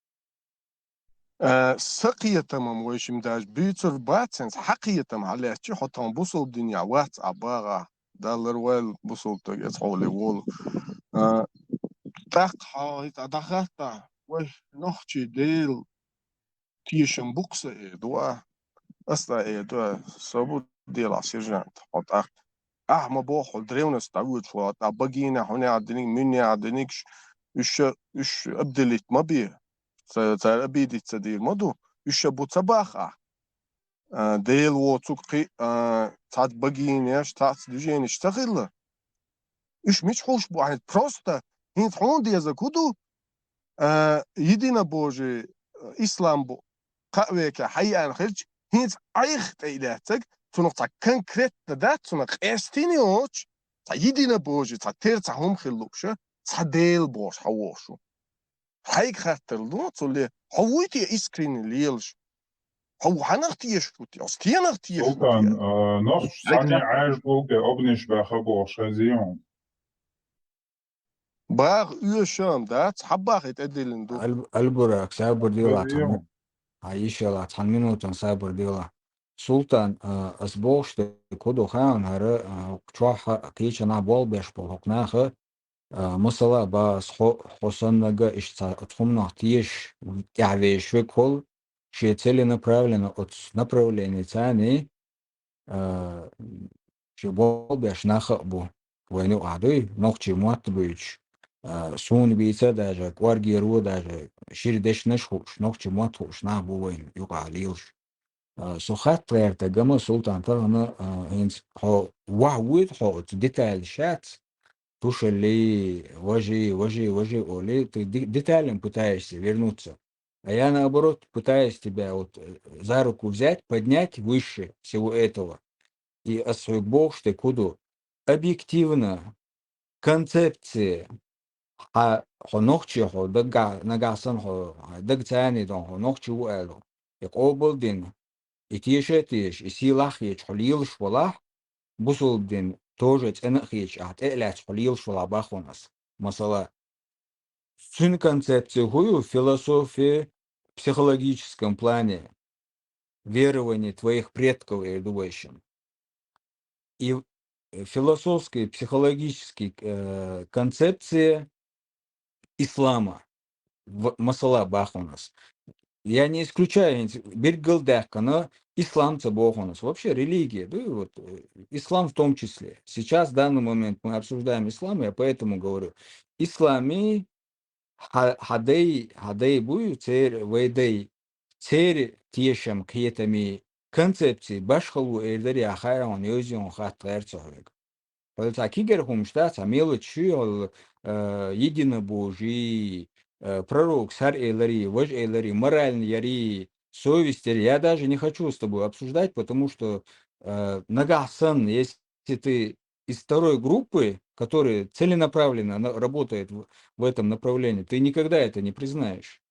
Э, сан кхетамам вайшимма даже буьйцур бац хӀинца, хьан кхетам хьан лаьттачи, хьо тхуна бусулба динехь вац а багӀахь, Далла лар вайл бусулба стаг эца хьоле волу. Э, тӀаккха хьо хӀинца дӀахатта, вай нохчий Дела тешам бу-кх сан эр ду а. Ас а эр ду а, со бу делахь сержант, хьо тӀаккха. Ахь ма боху, хьо древность дӀавоьдуш ву, ткъа богиня хьуна яхь диниг, муьн яхь диниг, уьш, уьш обделить ма бе. Ца-, цара обидеться дийр ма ду. Уьш бу ца бах ахь. А, Дела воцург кхин а, цхьацца богинеш, цхьацца движенеш ца хилла. Уьш мича хьулш бу ахьа? Просто хӀинца хьуна деза хӀу ду, а, единобожие, а, ислам бу кхаа векехь хьайеана хилча, хӀинца Ӏайха тӀе и лаьцнарг, цунах цхьа конкретно дац, цунах къаьстина йоцуш, цхьа единобожие, цхьа тера цхьа хӀума хила лууш, цхьа Дела бохуш хьан вохуш ву. Хьайга хаттар ло, цул е, хьо вуй те искренне лелаш? Хьо ву хьанах тешаш ву те? Хьо стенах тешаш ву те? Султан, а, нохчаша санна Ӏаьржа гӀуллакхе обниш баьха бохуш хезий хьуна? Баха оьшам дац, хьаббахе тӀедиллина ду. Аль-, Альбурак, сабар дела, хезий хьуна? Хьан йиш яла, цхьана минутан сабар дела. Султан, а, ас бохуш дерг хӀу ду хаьа хьуна, хӀара, а, чохь а кхечанхьа болх беш болу хӀокху наха, а, масала, баха ас хьо, хьо саннага иштта цхьа оцу хӀуманах тешаш, тӀаьхьавешаш верг хӀу, шен целенаправленно оцу направленица, а, шен болх беш нах а бу. Вайна юкъахь дуй, нохчийн мотт буьйцуш, а, суна бийца а даже, кӀоргера а даже, шира дешнаш а хууш, нохчийн мотт хууш нах бу вайна юкъахь лелаш. А, со хатта гӀертарг ма, Султан, тахана, а, хӀинца хьо ваха вуьйта хьо оцу деталь шац, тушалли, важи, важи, важи олий, ты де-, деталям пытаешься вернуться. А я, наоборот, пытаюсь тебя вот, э, за руку взять, поднять выше всего этого. И ас хьоьга бохуш дерг хӀу ду? Объективно, концепция, хьан, хьо нохчи хьо даггахь, нагахь санна хьо, хьан даг царний дон хьо нохчи ву аьлла, и къобалдина, и теша а теша, и сийлахь а хеташ хьо лелаш валахь, бусулба дин тоже цӀена а хеташ, ахь тӀе а лаьцна хьо лелаш валахь бахана ас. Масала, цуьнан концепция хӀу ю философия в психологическом плане, верование твоих предков, эр ду вайшимма. И философский, психологический, э, концепция ислама. В-, масала бахана ас. Я не исключаю, хӀинца билггал даьккхина, ислам ца боху ас. Вообще религия, да, вот, э, ислам в том числе. Сейчас, в данный момент мы обсуждаем ислам, я поэтому говорю. Ислами хьан, хьан дай, хьан дай буй, церан, вай дай, церан тешам, кхетамийн концепция башхалла ву эр дара, я хаьа хьуна, йовзий хьуна хатта гӀерта со хьоьга. Хьо цхьа кегийра хӀумаш дац, цхьа мелочаш ю, хьо, э, единобожие, э, пророк схьаэларий, важа эларий, морально ярий, совесть ярий. Я даже не хочу с тобой обсуждать, потому что, э, нагахь санна, если ты из второй группы, которая целенаправленно на-, работает в, в этом направлении, ты никогда это не признаешь.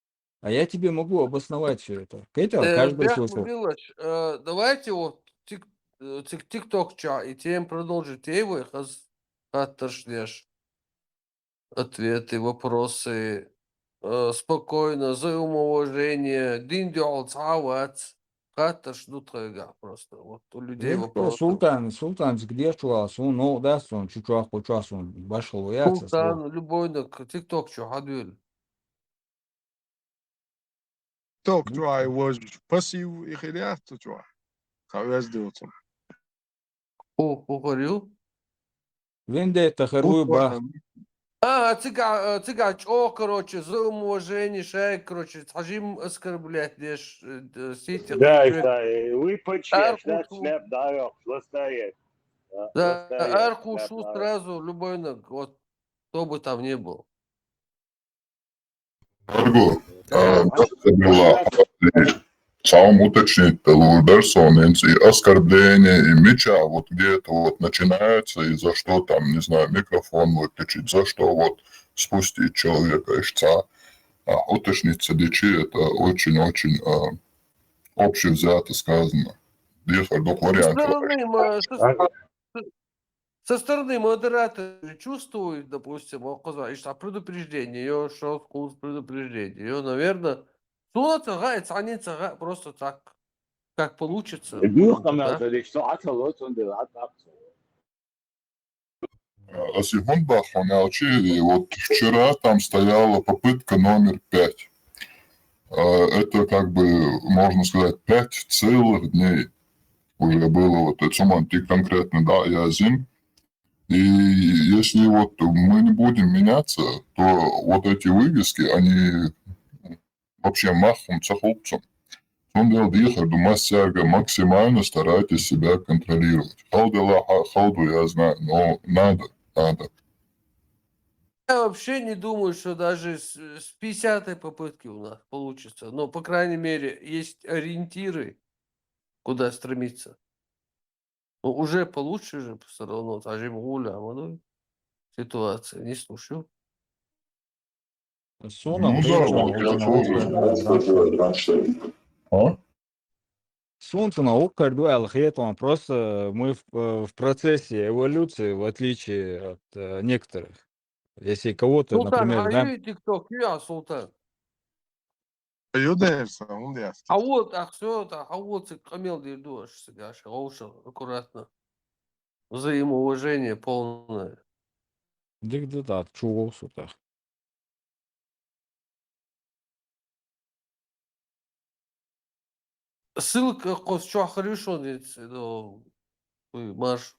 А я тебе могу обосновать всё это. Кхетий, э, каждый свой слой. Бехмубилач, э, давайте вот тик-, э, тик-, тикток чохь и тема продолжить, тема хаз хаттарш деш. Ответы, вопросы, э, спокойно, взаимоуважение, дин дуьхьал цхьа а вац, хаттарш ду тхайгахь просто. Вот у людей вопросы. Султан, Султан, цигахь дечу вала, суна новкъа дац, суна чу чохь, кху чохь, суна башхало яц, Султан, любой наг, тикток чу хьадуьйла. Ток чу ай вож пассив и хир яц цу чохь. Ха вез дуцу. О, о, говорил? Вендетта хир ву бах. А, цигахь, э, цигахь чӀогӀа, короче, взаимоуважение шайга, короче, цхьа жим оскорблять деш, э, д-, сити. Да, да, э, вы почти, да, шляп, да, ластаешь. Да, аркхуш ву сразу, любой наг, вот, кто бы там ни был. Арго, а, цхьа уточнить далур дара суна, хӀинца и оскорбление, и мича, вот где-то вот начинается, и за что там, не знаю, микрофон выключить, за что вот спустить человека, и цхьа, а, уточнить ца дичи, это очень-очень, а, общевзято сказано. Дехар дукха вариантов. Со стороны, ма-, со, со стороны модератора чувствует, допустим, он кхуза, иштта предупреждение, ё, шо кхуза предупреждение, ё, наверное, суна ца хаьа, цхьанна ца хаьа, просто так, как получится. Ас и хӀунда бах хьуна аьлча, и вот вчера там стояла попытка номер пять. А, это, как бы, можно сказать, пять целых дней уже было. Вот это сумма конкретно, да, я зим. И если вот мы не будем меняться, то вот эти вывески, они вообще мах хӀума ца хул цунна. Цундела дехар ду массаьрга: максимально старайтесь себя контролировать. Хала дела, ха-, хала ду, я знаю, но надо, надо. Я вообще не думаю, что даже с, с пятидесятой попытки у нас получится. Но, по крайней мере, есть ориентиры, куда стремиться. Ну, уже получше же всё равно, тажим гуля, а, ну, ситуация, не слушаю. Суна Ну да, хӀинца вот я тоже, да, да. А? Сунтана укхар ду аьлла хетон, просто мы в, э, в процессе эволюции, в отличие от, э, некоторых. Если кого-то, Султан, например, а да, ю и TikTok, ю а, Султан? Ю дерса, ун дерса. А вот, а всё, а вот цик къамел дир ду аш, цик аш, гӀовша, аккуратно. Взаимоуважение полное. Дик да, да, чугов сутах. Ссылка кхос чохь хир ю шуна, иццедо, уй, марш.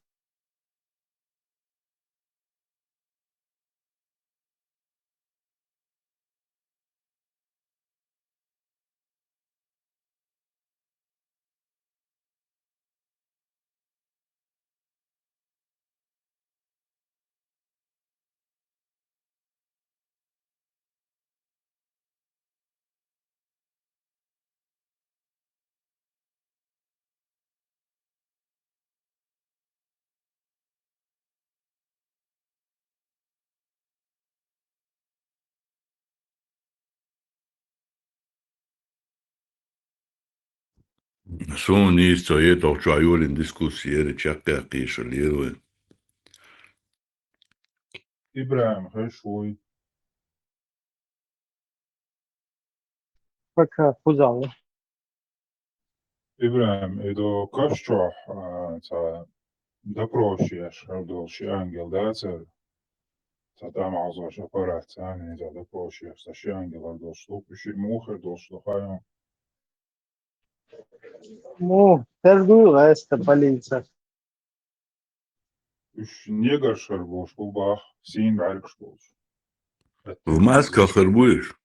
Суна нийса ца етта, чохь йолийна дискуссия яра, чекхъяьккхийша лера вай. ИбрахӀим, хезаш вуй? Пока, кхузахь ву. ИбрахӀим, и до каш чохь, а, цхьа допрос еш хир долу ши ангел дацара? Цхьа тӀамалзош аппарат, цхьа ангел, цхьа допрос еш, цхьа ши ангел хир долуш ду, уьш муха хир долуш ду, хаьий? Муха хир ду, гӀеста полиция. Уьш негаш хир болуш бу бах, сийна бӀаьргаш болуш. В масках хир бу уьш?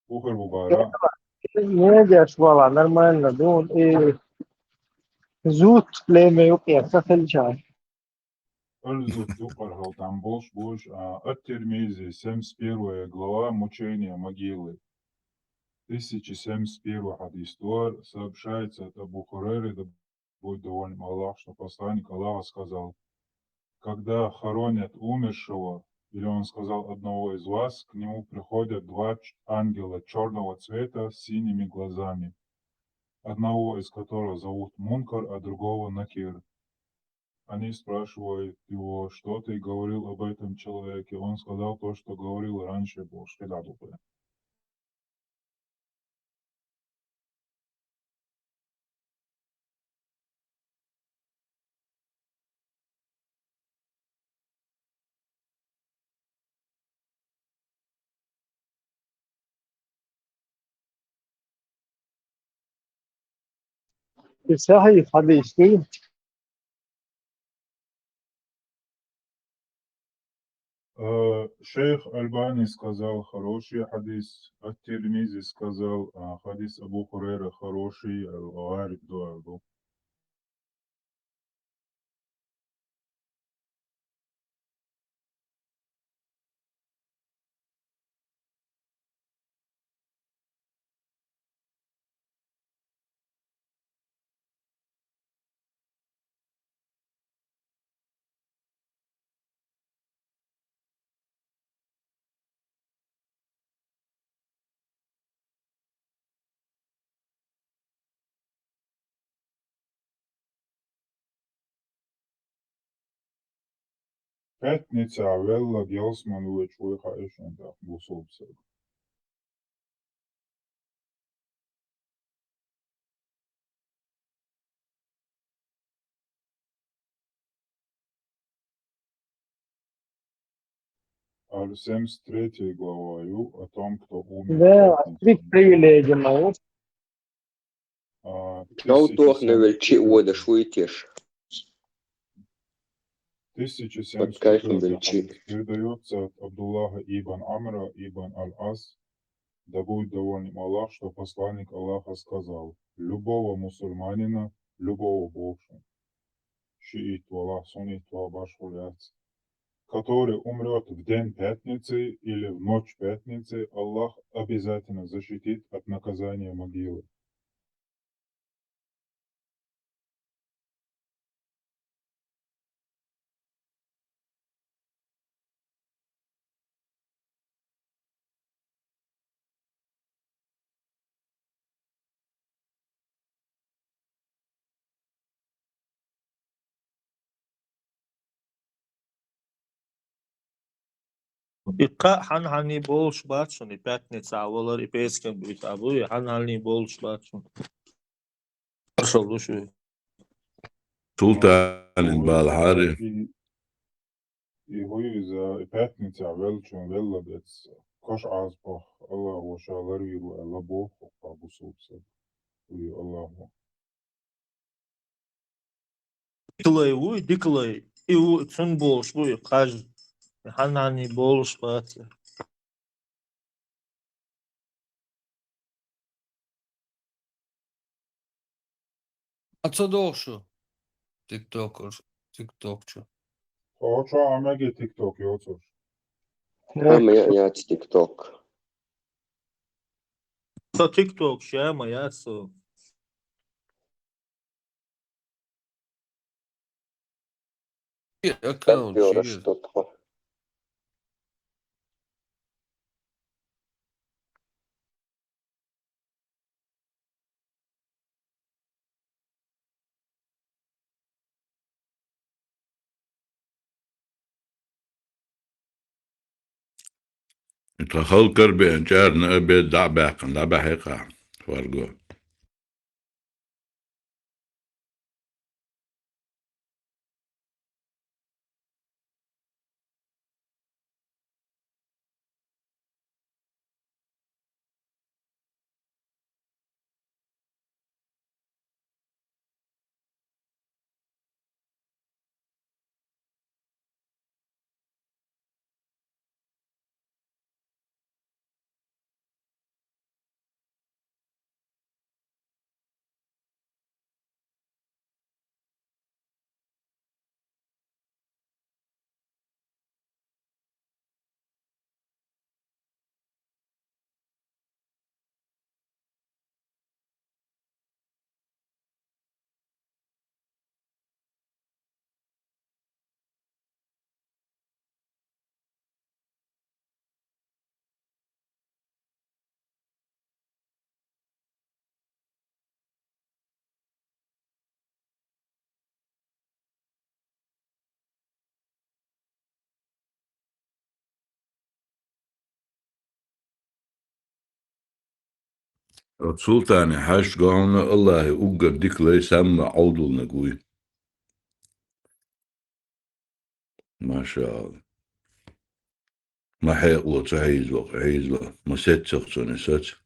Бухар бу бара. Негаш вала, нормально ду, и зуд леме юкъе ца хилча. Аль-Зуд дукъар хьал там болуш, болуш, а, Ат-Тирмизи, семьдесят первая глава, мучение могилы. Тысяча семьдесят первый хьадис дуар, сообщается от Абу Хурайры, да будет доволен Аллах, что посланник Аллаха сказал: «Когда хоронят умершего, или он сказал одного из вас, к нему приходят два ч-, ангела чёрного цвета с синими глазами, одного из которых зовут Мункар, а другого Накир. Они спрашивают его: "Что ты говорил об этом человеке?" Он сказал то, что говорил раньше, бу шкедадукъе». И сахьихь хьадис ду. Э, шейх Альбани сказал, хороший хьадис, Ат-Тирмизи сказал, а, хьадис Абу Хурайра хороший, Аль-Гъариб дуар ду. Пятницахь веллаг ялсман вуьйчу вуй хаьий шуна тӀаккха бусулба стаг? Аль семьдесят третья глава ю, о том, кто умер в Да, пятницу. Три привилегии мои. Чов тохна велчи вода шуйтеш. Под кайфом велчи. Передаётся от Абдуллаха ибн Амра ибн Аль-Ас, да будет доволен им Аллах, что посланник Аллаха сказал: «Любого мусульманина, любого боху, шиит валахь, суннит валахь, башхуляц, который умрёт в день пятницы или в ночь пятницы, Аллах обязательно защитит от наказания могилы». И кхаъ хьан-хьанний болуш бац шуна, и пятница а валар, и пескем буьйта а буй, и хьан-хьанний болуш бац шуна. Маршалла ду шуьга. Султанин бала хьари. И, и хӀу иза, и пятница велчун велла бецца. Каш Ӏазапах Аллах ваша ларвийр ву аьлла боху хӀокху бусулба саби. ХӀу Аллаху. Дикалай вуй, дикалай. И ву, цун болуш бу и кхаж. Хьан-хьанний болуш бац. А ца доху шу? Тиктокер, тиктокчу. Хо, чо а меги тикток йоцурш. Хьама я, яц тикток. Со тикток ша ма яц со. И аккаунт Капёра чиз. Что-то. Тхан халкъ беана чӀарна обед дӀа а баьккхина, дӀа баьхьи кхахь, фарго. Оцу султане хьаьжча, главное, Аллахье уггар дика лай, самма Ӏовдалниг вуй. Машаалла. Ма хьекъало ца хьийзало, хьийзало. Ма сеццах цунна саца.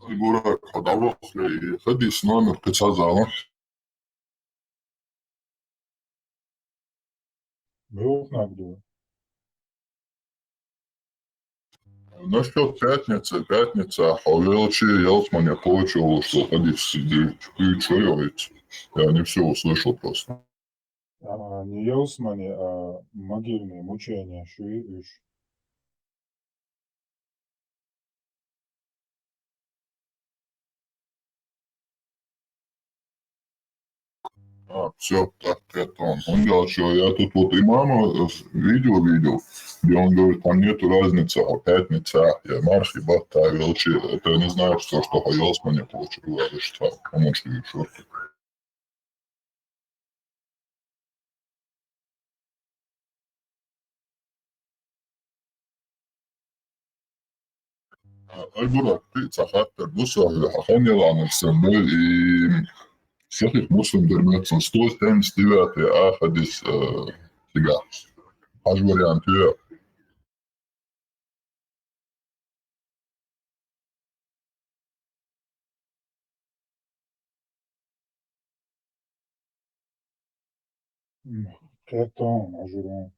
Бурак, хьо дӀавахале, хӀадис номер кхы ца зала. Муьлха нах ду? Насчёт пятницы, пятница, хьо велча ялсмане кхочур волуш ду хӀадис, дуьйцу, дуьйцу, шо йоуьйту. Я не всё услышал просто. А, не ялсмане, а могильные мучения, шу и уьш. А, всё, так, это он. Он говорит, что я тут вот имама, э, с-, видео видел, где он говорит, там нету разницы, а пятница, я мархи, бата, велча, это не значит, что, что хьо ялсмане кхочур ву, что, помочь в шорте. Ай, Бурак, кхин а цхьа хаттар ду сан, хьан хан яланаш сан ду, и Сахих Муслим дермецан сто семьдесят девятый а хӀадис, э, цигахь. Хьажа вариант ю. М, кхетон, ажурон.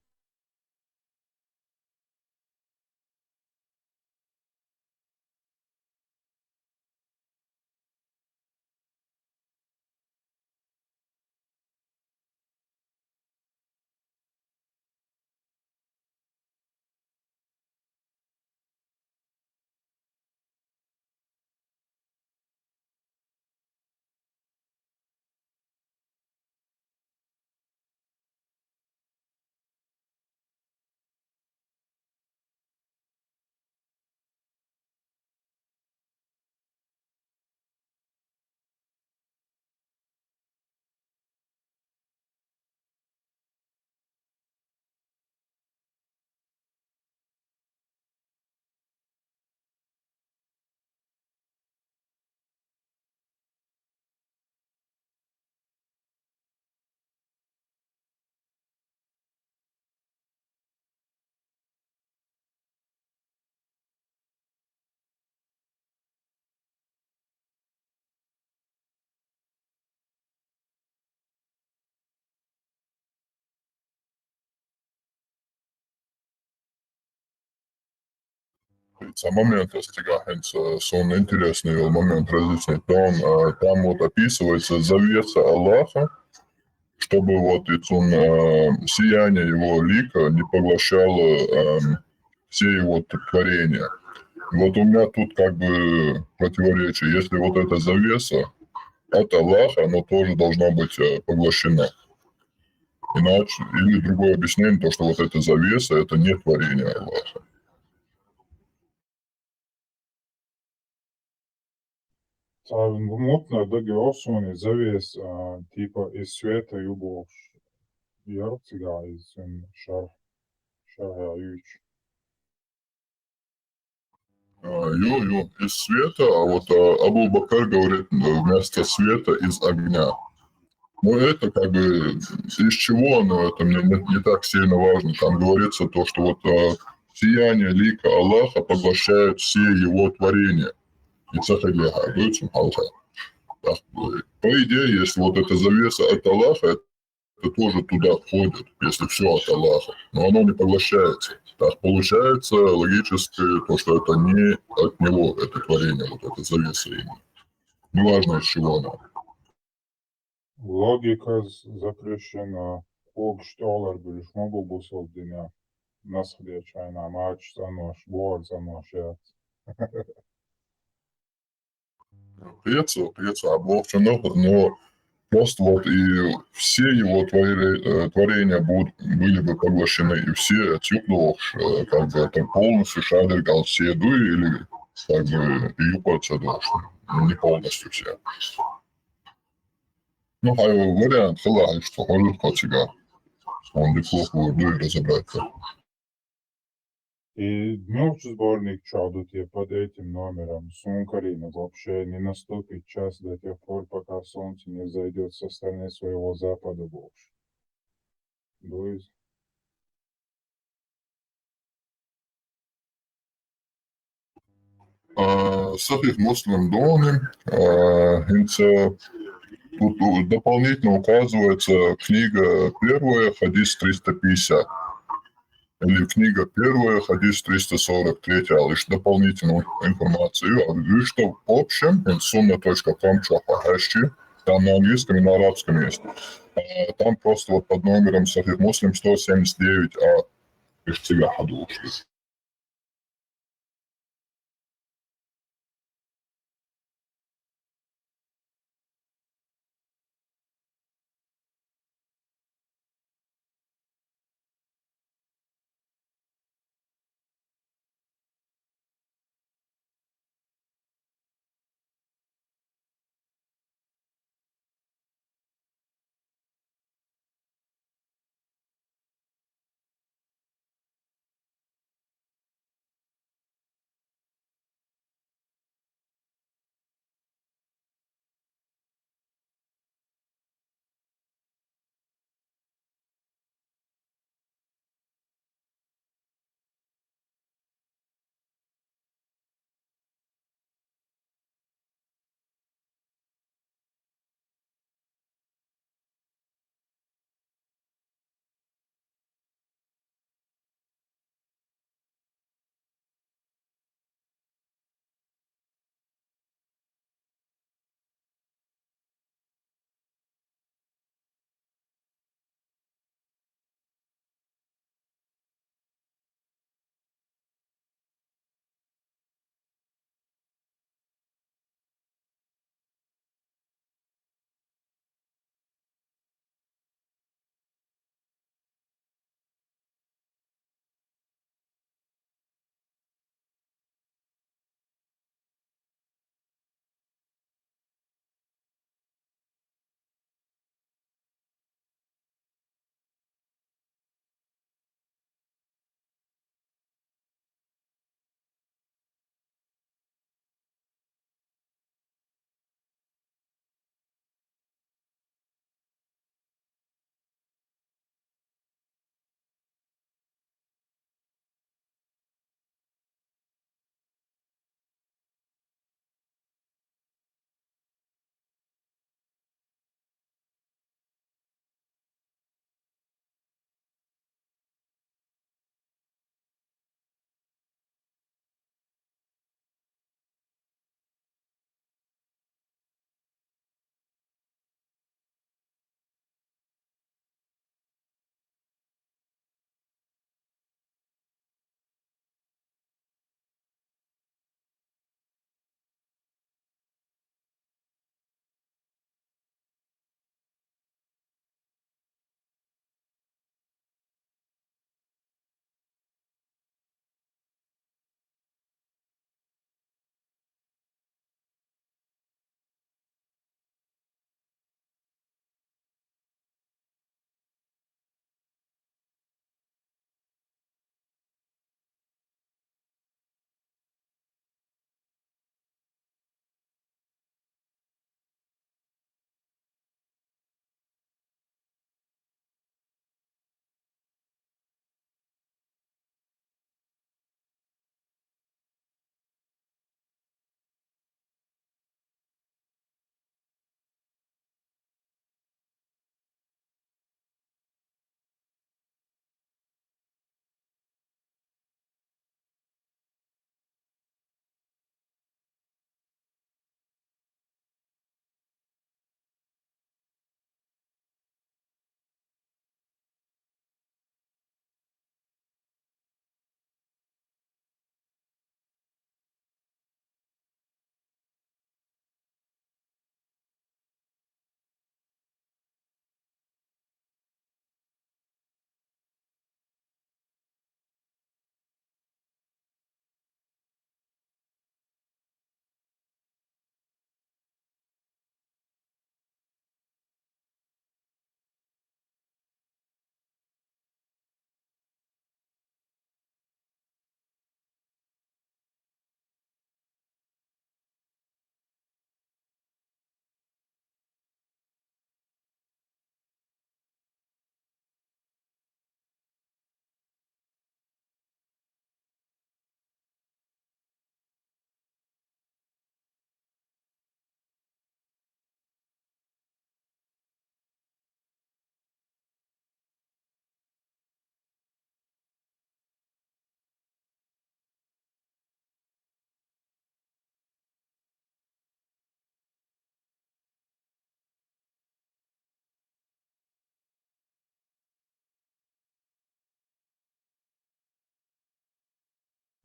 Цхьа момент, ас цигахь хӀинца, э, суна интересный йолу момент разъяснить дон, э, там вот описывается завеса Аллаха, чтобы вот и цун, э, сияние его лика не поглощало, эм, все его т-, творения. Вот у меня тут как бы противоречие. Если вот эта завеса от Аллаха, оно тоже должно быть, э, поглощено. Иначе, или другое объяснение, то, что вот эта завеса, это не творение Аллаха. Цхьа мутна дагайогӀу суна и завеса, а, типа из света ю бохуш. Яра цигахь иза цуьнан шарх, шархьехь юьйцуш. А, ю, ю, из света, а вот, а, Абу Бакр говорит, э, вместо света из огня. Ну, это как бы из чего оно, это мне не, не так сильно важно. Там говорится то, что вот, э, сияние лика Аллаха поглощает все его творения. И цахилиха, говорится, Аллаха. Так, э, по идее, если вот эта завеса от Аллаха, это тоже туда входит, если всё от Аллаха. Но оно не поглощается. Так получается логически то, что это не от него, это творение, вот эта завеса именно. Неважно, из чего она. Логика з-, запрещена. Когаш тӀехула буьллуш ма бу бусалба динехь. Насх дечу хенахь мачаш цӀанош, бохар цӀанош яц. Кхечу, кхечу а бохучунах, но просто вот и все его твори-, э, творения будут, были бы поглощены, и все цуьк дохуш, э, как бы это полностью шадерг ал все дуй или как бы и юкъа ца дохуш, не полностью все. Ну, хьайн вариант хила хьаьжча, хьожур кхо цигахь. Он дика вур дуй разобрать. И муьлхачу сборник чохь ду те под этим номером? Суна карийна вообще: «Не наступит час до тех пор, пока солнце не взойдёт со стороны своего запада», бохуш. Ду иза? А, Сахих Муслим долан, а, хӀинца тут у-, дополнительно указывается книга первая, хадис триста пятьдесят. Или книга первая, хадис триста сорок третья, лишь дополнительную информацию. А вы что, в общем, сунна точка ком чу хьахьажчи, там на английском и на арабском есть. А, там просто вот под номером Сахих Муслим сто семьдесят девять А, лишь тебя хьадуш.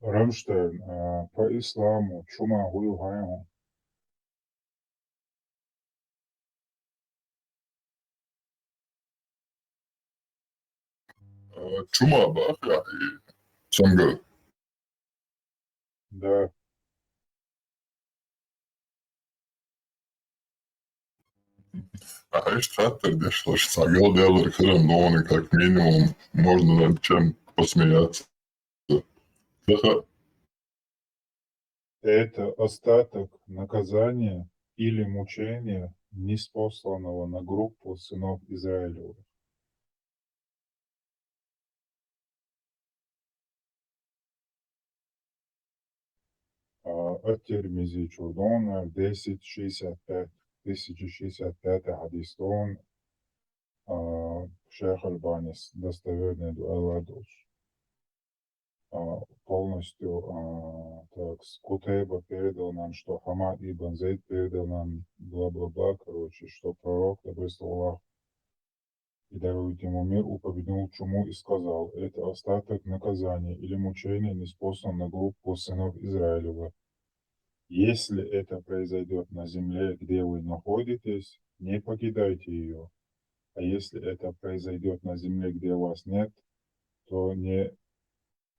Рамштайн, а, по исламу чума хӀу ю хьайгӀу? А, чума бахъяхӀи, цамгар? Да. А иштта хаттар деш луш, цхьа гал делар карам дона, как минимум, можно над чем посмеяться. Таха. Это остаток наказания или мучения ниспосланного на группу сынов Израилевых. А, Ат-Тирмизи чура дона, десять шестьдесят пять, тысяча шестьдесят пятый хьадис дона, а, Шайх Албанис достоверный ду аьлла долуш. А, полностью, а, так, с-, Кутайба передал нам, что Хамад ибн Зейд передал нам, бла-бла-бла, короче, что пророк, да приветствует его Аллах, и дарует ему мир, упомянул чуму и сказал: «Это остаток наказания или мучения ниспослан на группу сынов Израилева. Если это произойдет на земле, где вы находитесь, не покидайте ее. А если это произойдет на земле, где вас нет, то не,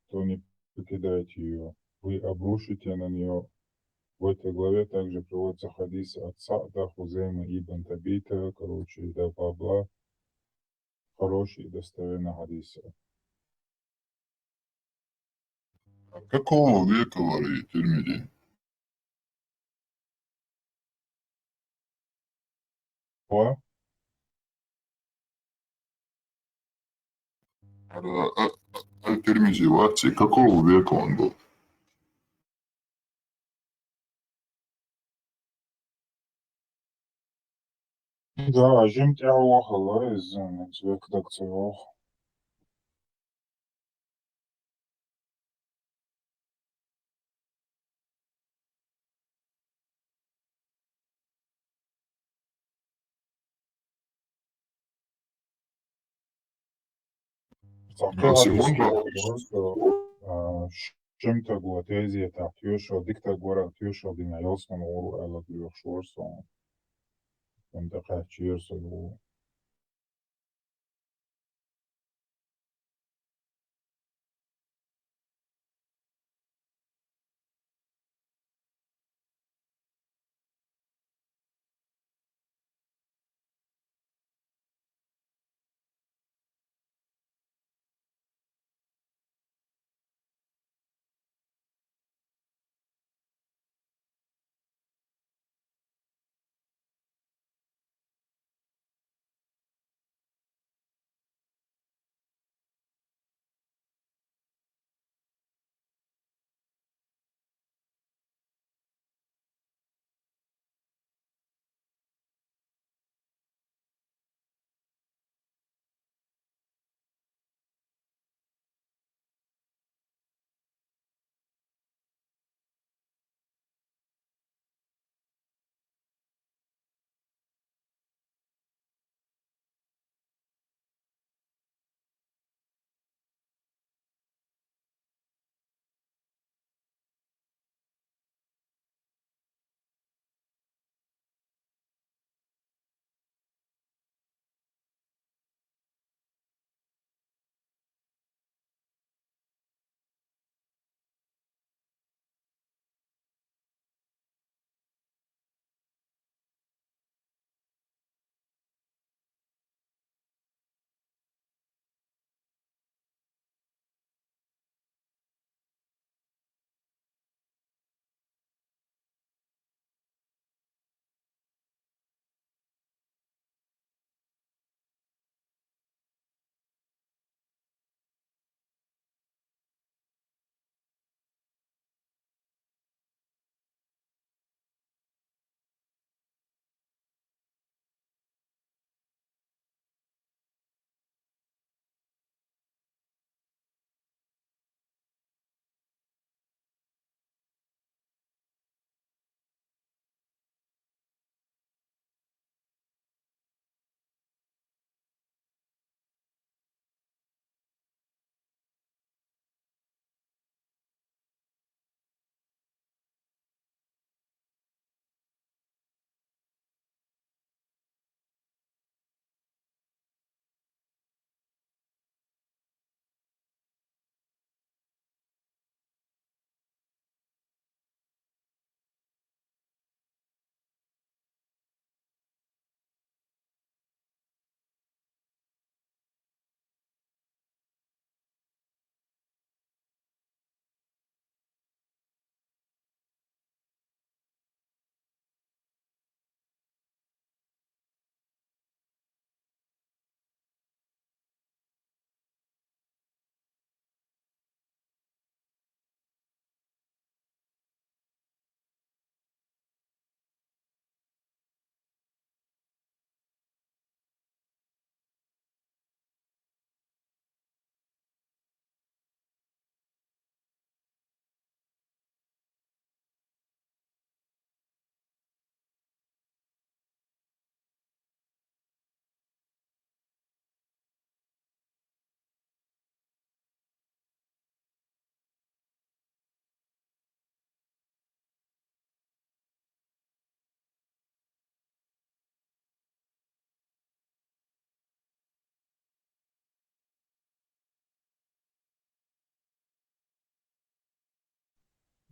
то не покидайте ее. Вы обрушите на нее». В этой главе также приводится хадис от Саъда, Хузейма ибн Табита, короче, да, бла-бла. Хороший и достоверный хадис. А какого века вари Тирмизи? По? А, а, а Тирмизи ваци, какого века он был? Да, жим тӀехьа вахалара иза, век даг ца йоху. Цхьа хӀун хьадис секунду. Просто, а, шим таг ву тезетахь тоьшалла, дика таг вара тоьшалла дина, ялсамане гӀур аьлла лоьхуш вара со. ХӀунда кхаьччера со югӀу.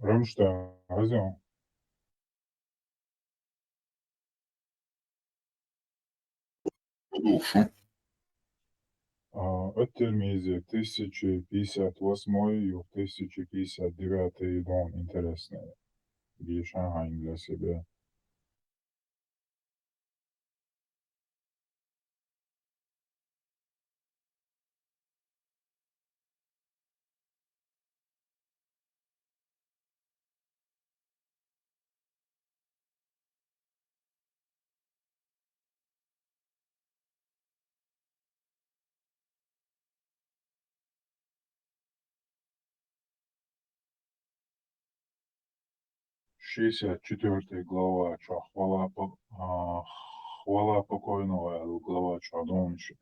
Рамштайн, хьаза ю? Ду шу. А, оттер мизе тысяча пятьдесят восьмой ю тысяча пятьдесят девятый дом интересный. Бешан хайн для себя. Шестьдесят четвёртая глава чохь, хвала по-, а, хвала покойного аьлла глава чохь догӀуш.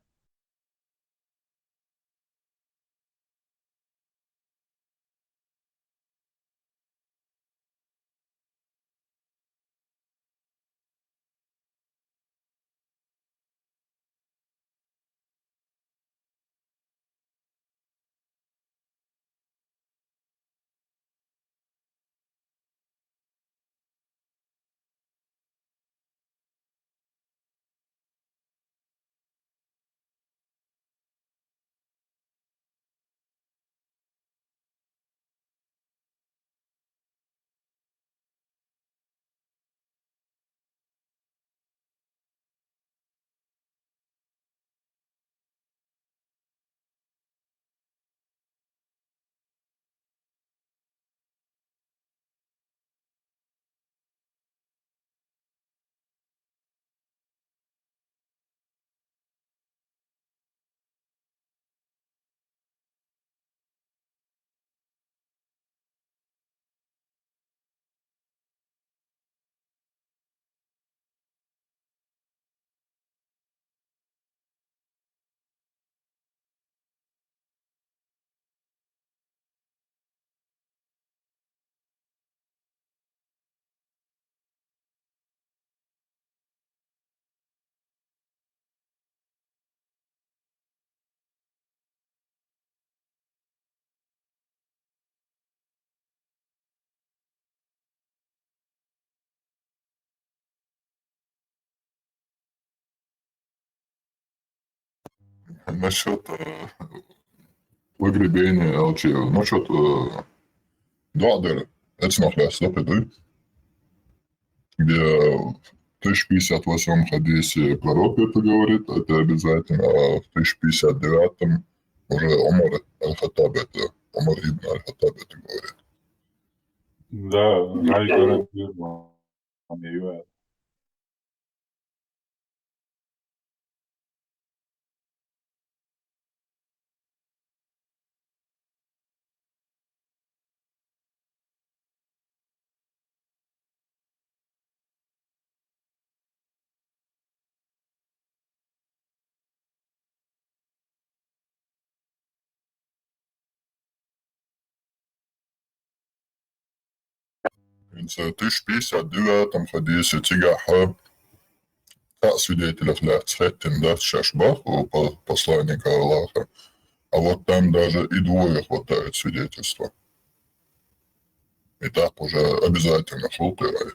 Насчёт, э, погребения, алчи, насчёт, э, доӀа дар, эцнах лаьцна, да, пе дуй? Где тысяча пятьдесят восьмом хадисе пророк это говорит, это обязательно, а в тысяча пятьдесят девятом уже Умар аль-Хаттаб это, Умар ибн аль-Хаттаб это говорит. Да, хай карат бирма. ХӀинца тысяча пятьдесят девятом хадисе цигахь цхьаъ свидетелех лаьцна хеттина дац шаьш бах, о, по-, посланника Аллаха. А вот там даже и двое хватает свидетельства. И так уже обязательно хултырай.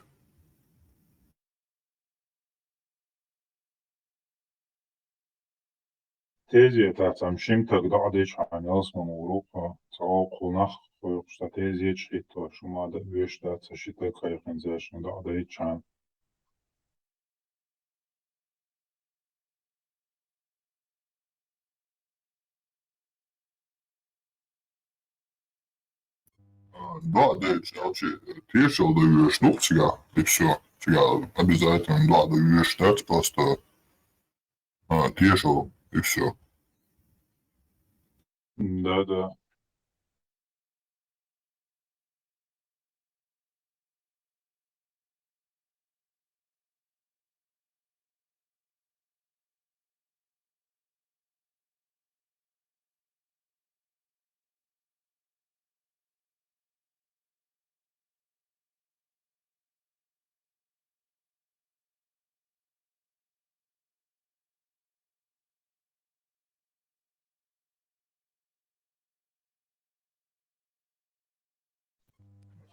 Тезетаца шимтаг доӀа дечхьана ялсман вурукха, цхьа кху нах хуьйхуш, сан тезеташ хӀитто, шу ма да веш дац, сан ши таг хайхинзаьшна доӀа дайчхьана. А, доӀа дайча аьлча, тешал дан везаш ду-кх цигахь, и всё. Цигахь обязательно доӀа дан везаш дац, просто, а, тешал, и всё. Да, да.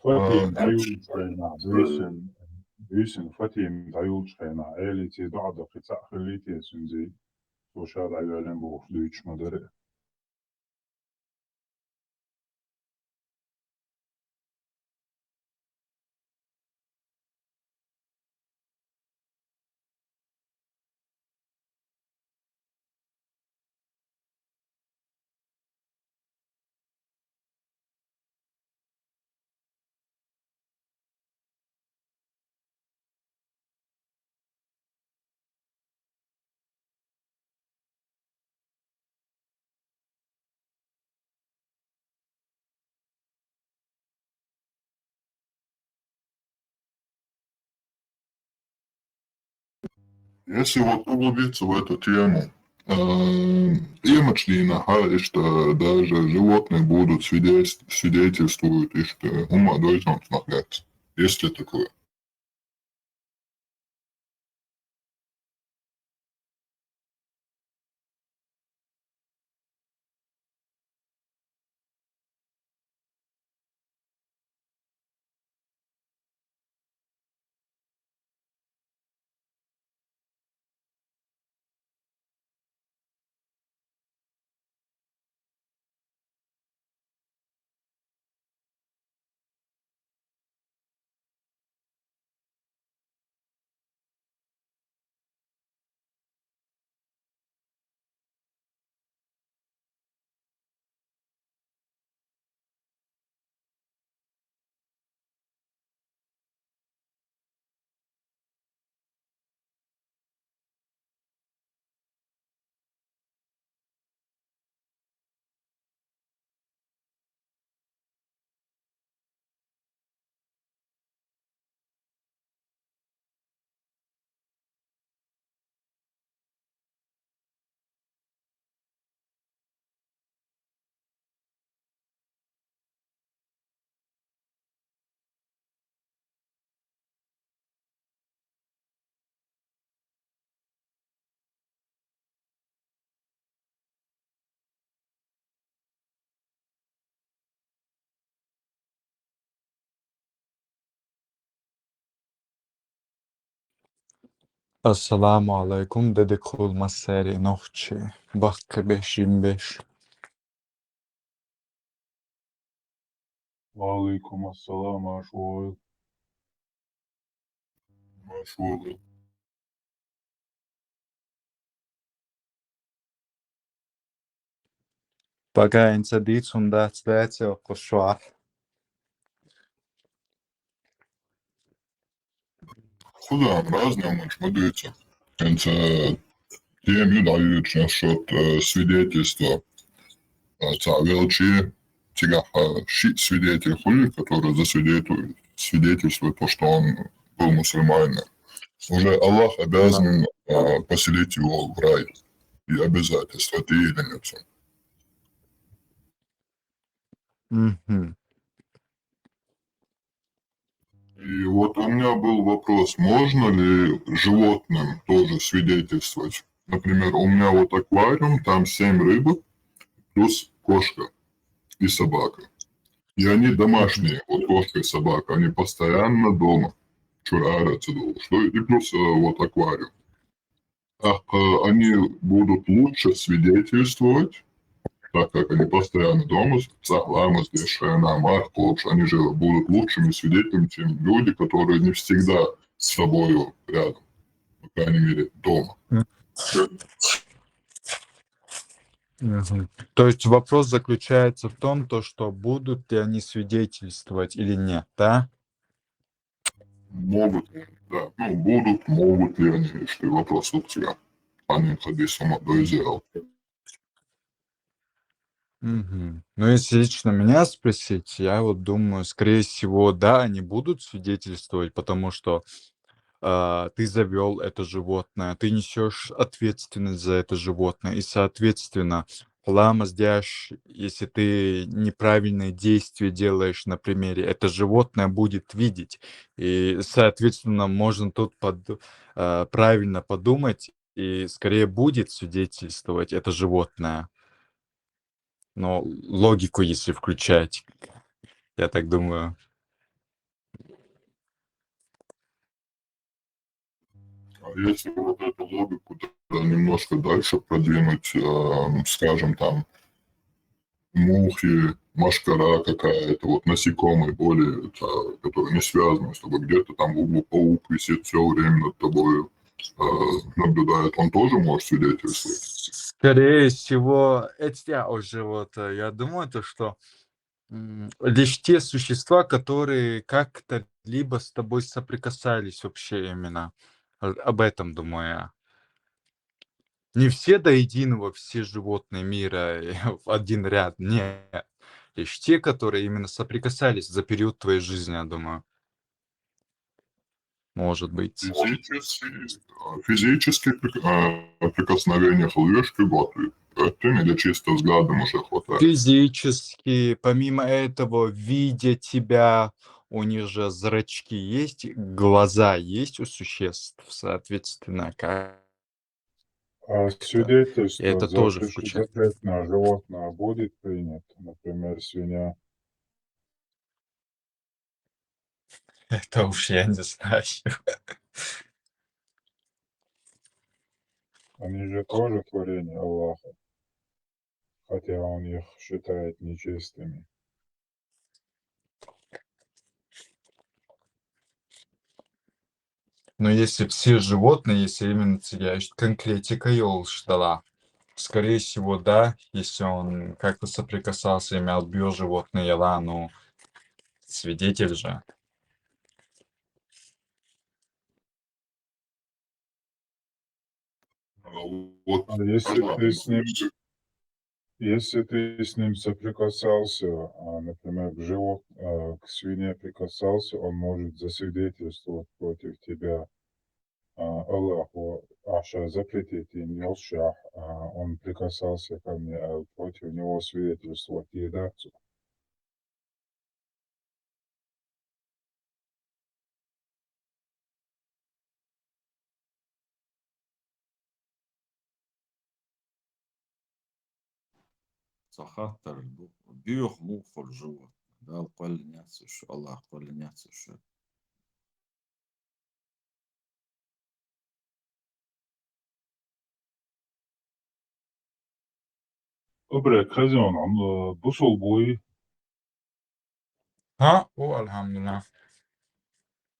Фатим дӀайолчу хенахь, буьйсанна, буьйсанна Фатим дӀайолчу хенахь, Ӏелийти доӀа дан кхин цхьаъ хиллий те цуьнан зий? Цо ша дӀайоьллина бохуш дуьйцуш ма-дарра. Если вот углубиться в эту тему, э, къематдийнахь, иштта даже животные будут свидетельс-, свидетельствовать, иштта хӀума а дойзамца нах дац, есть ли такое? Ассаламу алейкум, дедикхул массаьрий нохчий, баккхийбеш, жимбеш. Ва алейкум ассалам, марша вогӀийла. Марша вогӀийла. Пага хӀинца дийцун дац, дац, йоккхуш чохь. Худан, разные хӀуманаш ма дуьйцу. ХӀинца тема ю дӀайоьдуш насчёт, э, свидетельства. Э, цхьаъ велча, цигахь, э, шиъ свидетель хуьлу, который засвидетель-, свидетельствует то, что он был мусульманином. Уже Аллах обязан, э, поселить его в рай. И обязательство это единицу. Мгм. И вот у меня был вопрос, можно ли животным тоже свидетельствовать? Например, у меня вот аквариум, там семь рыбок, плюс кошка и собака. И они домашние, вот кошка и собака, они постоянно дома. Чур ара ца долуш. Что и плюс, э, вот аквариум. Ах, э, они будут лучше свидетельствовать, так как они постоянно дома, цхьаъ ламаз деш хенахь, марха кхочуш, они же будут лучшими свидетелями, чем люди, которые не всегда с тобою рядом, по крайней мере, дома. М. Мгм. То есть вопрос заключается в том, то, что будут ли они свидетельствовать или нет, да? Могут, да. Ну, будут, могут ли они, что вопрос у тебя. Они хадис сама дойзел. Мгм. Ну, если лично меня спросить, я вот думаю, скорее всего, да, они будут свидетельствовать, потому что, а, ты завёл это животное, ты несёшь ответственность за это животное, и, соответственно, ламаз деш, если ты неправильные действия делаешь на примере, это животное будет видеть. И, соответственно, можно тут под-, а, правильно подумать, и скорее будет свидетельствовать это животное. Но логику, если включать, я так думаю. А если вот эту логику тогда немножко дальше продвинуть, э, скажем, там, мухи, мошкара какая-то, вот насекомые более, это, которые не связаны с тобой, где-то там в углу паук висит все время над тобой, э, наблюдает, он тоже может свидетельствовать? Скорее всего, это я уже вот, э, я думаю, то, что м, лишь те существа, которые как-то либо с тобой соприкасались вообще именно. Об этом думаю я. Не все до единого, все животные мира в один ряд, нет. Лишь те, которые именно соприкасались за период твоей жизни, я думаю. Может быть. Физические, э, физические прик- э, прикосновения к лыжке готовы. Это или чисто взглядом уже хватает? Физически, помимо этого, видя тебя, у них же зрачки есть, глаза есть у существ, соответственно, как А свидетельство это за тоже то, что включает. Запрет на животное будет принят, например, свинья. Это уж я не знаю. Они же тоже творение Аллаха, хотя он их считает нечистыми. Но если все животные, если именно теряешь конкретика, ёлш дала. Скорее всего, да, если он как-то соприкасался, имел биоживотное, яла, ну, свидетель же. А вот А если можно ты с ним, если ты с ним соприкасался, а, например, к живот, а, к свинье прикасался, он может засвидетельствовать против тебя, а, Аллаху, аша запретить им ёлш, а, он прикасался ко мне, а против него свидетельствовать и дать. Ца хаттар бу, буьйха муха хул животное? Дала кхоьллина яц уж, Аллаха кхоьллина яц уж. Обрек хазон, а, бусул буй. А, о, алхамдулиллах.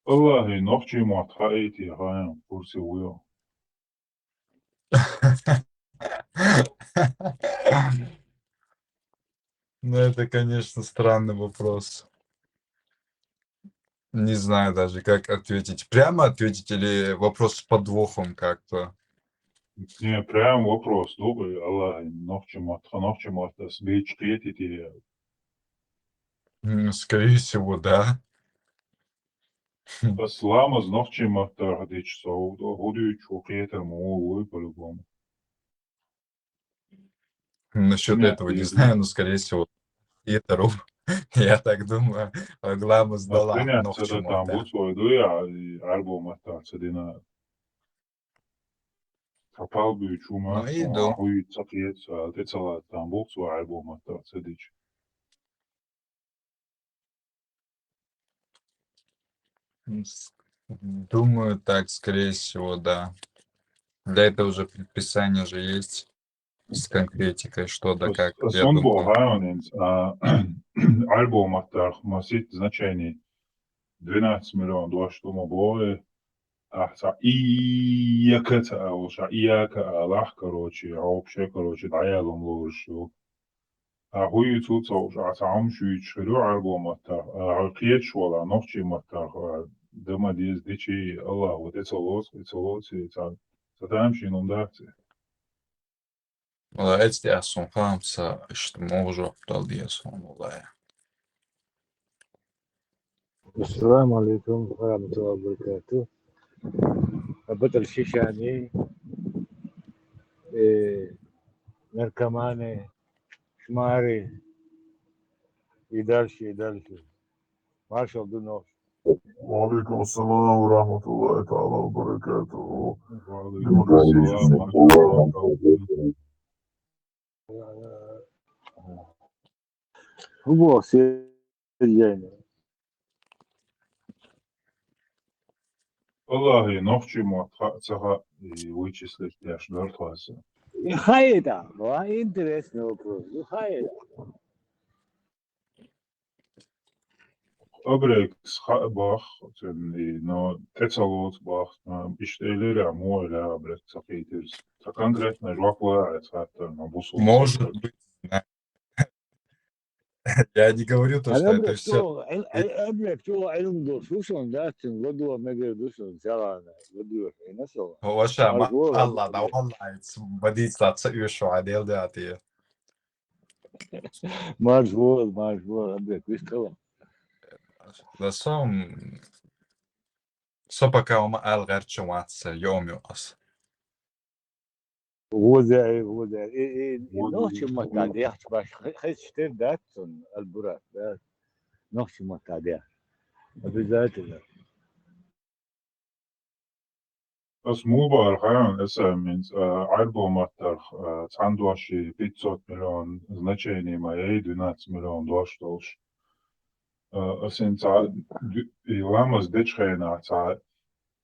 Аллахи нохчий мотт хьаэций хьайна, курсе вуйо. Ну, это, конечно, странный вопрос. Не знаю даже, как ответить. Прямо ответить или вопрос с подвохом как-то? Не, прям вопрос. Добрый, Аллах, нохчий мотт, нохчий мотт, да, сбечь кхетити. М, Скорее всего, да. Бас ламаз нохчий маттара хьадича, со хьу-, хьудуьйчу хьу кхетар ма вуй по-любому. Насчет Нет, этого не не знаю, но, скорее всего, хетару. Я так думаю. А главное, А сдала принять нохчий цадатан мотт, да. Буц вай дуй, а, и Ӏарбой маттара ца дина. Ца пал буьйчу ма, Ну и ма ду. хьуй ца кхета, ца тӀе ца латтан Буц вай Ӏарбой маттара ца дича. М, с- Думаю, так, скорее всего, да. Для этого уже предписание же есть с конкретикой, что да Ас-, как, я ас он бо думаю. хьаьвнинц, а, Ӏарбой маттара масит значение двенадцать миллион дош ду ма бой, а, ца ияка ца а, уша ияка а лах, короче, а вообще, короче, дӀаялум луш ю. А хьуй цу ца уш, а ца хьам шуьйчу хир ю Ӏарбой маттара, а хьуй кхеташ вала, нохчий маттара, а, дама деза дичи, Аллах, вот и ца лоц, и ца лоц, и ца, ца тамашийна ум дац. Вала, эцти ас сун хамца, иштта мовжо дал деза хьуна, валлахи. السلام عليكم ورحمة الله وبركاته. Абатал шишани, э, наркоманы, шмари, и дальше, и дальше. Маршал Дунов. وعليكم السلام ورحمة الله تعالى وبركاته. وعليكم السلام ورحمة الله وبركاته. هو سيرجاني. Аллахьи, нохчий мотт хаа ца хаа, и вычислить деш дар тхоса. И хайда, ва интересный вопрос. И хайда. Абрекс хаа бах, цен, и, но тӀе ца лоц бах, но иштта элира, мо элира Абрекс ца хийтирс. Ца конкретно жопла а ца хаттар, но бусу. Может быть, да. Я не говорю то, что это все. Абрекс чула Ӏилм долуш шу сон, да, цун ладугӀа мегар ду сон, ца гӀана, ладугӀа хӀина со. Вообще, Марш вора, Алла, да, Алла, бадица ца уьшу, а дел да те. Марш вора, марш вора, Абрекс, вистхила. Да сам, со пока ума ал гӀерча вац, йом ю ас. Вуза, вуза, и, и, и нохчий мотта дехча баш, хе-, хечтер дац цун, албурат, да. Нохчий мотта дех. Обязательно. Ас мубар хайран эсаминц, а, Ӏарбо маттарх, а, цхьан доши пятьсот миллион значение ма яй, двенадцать миллион дош долуш. А, ас ин ца ду-, и ламаз дечу хенахь ца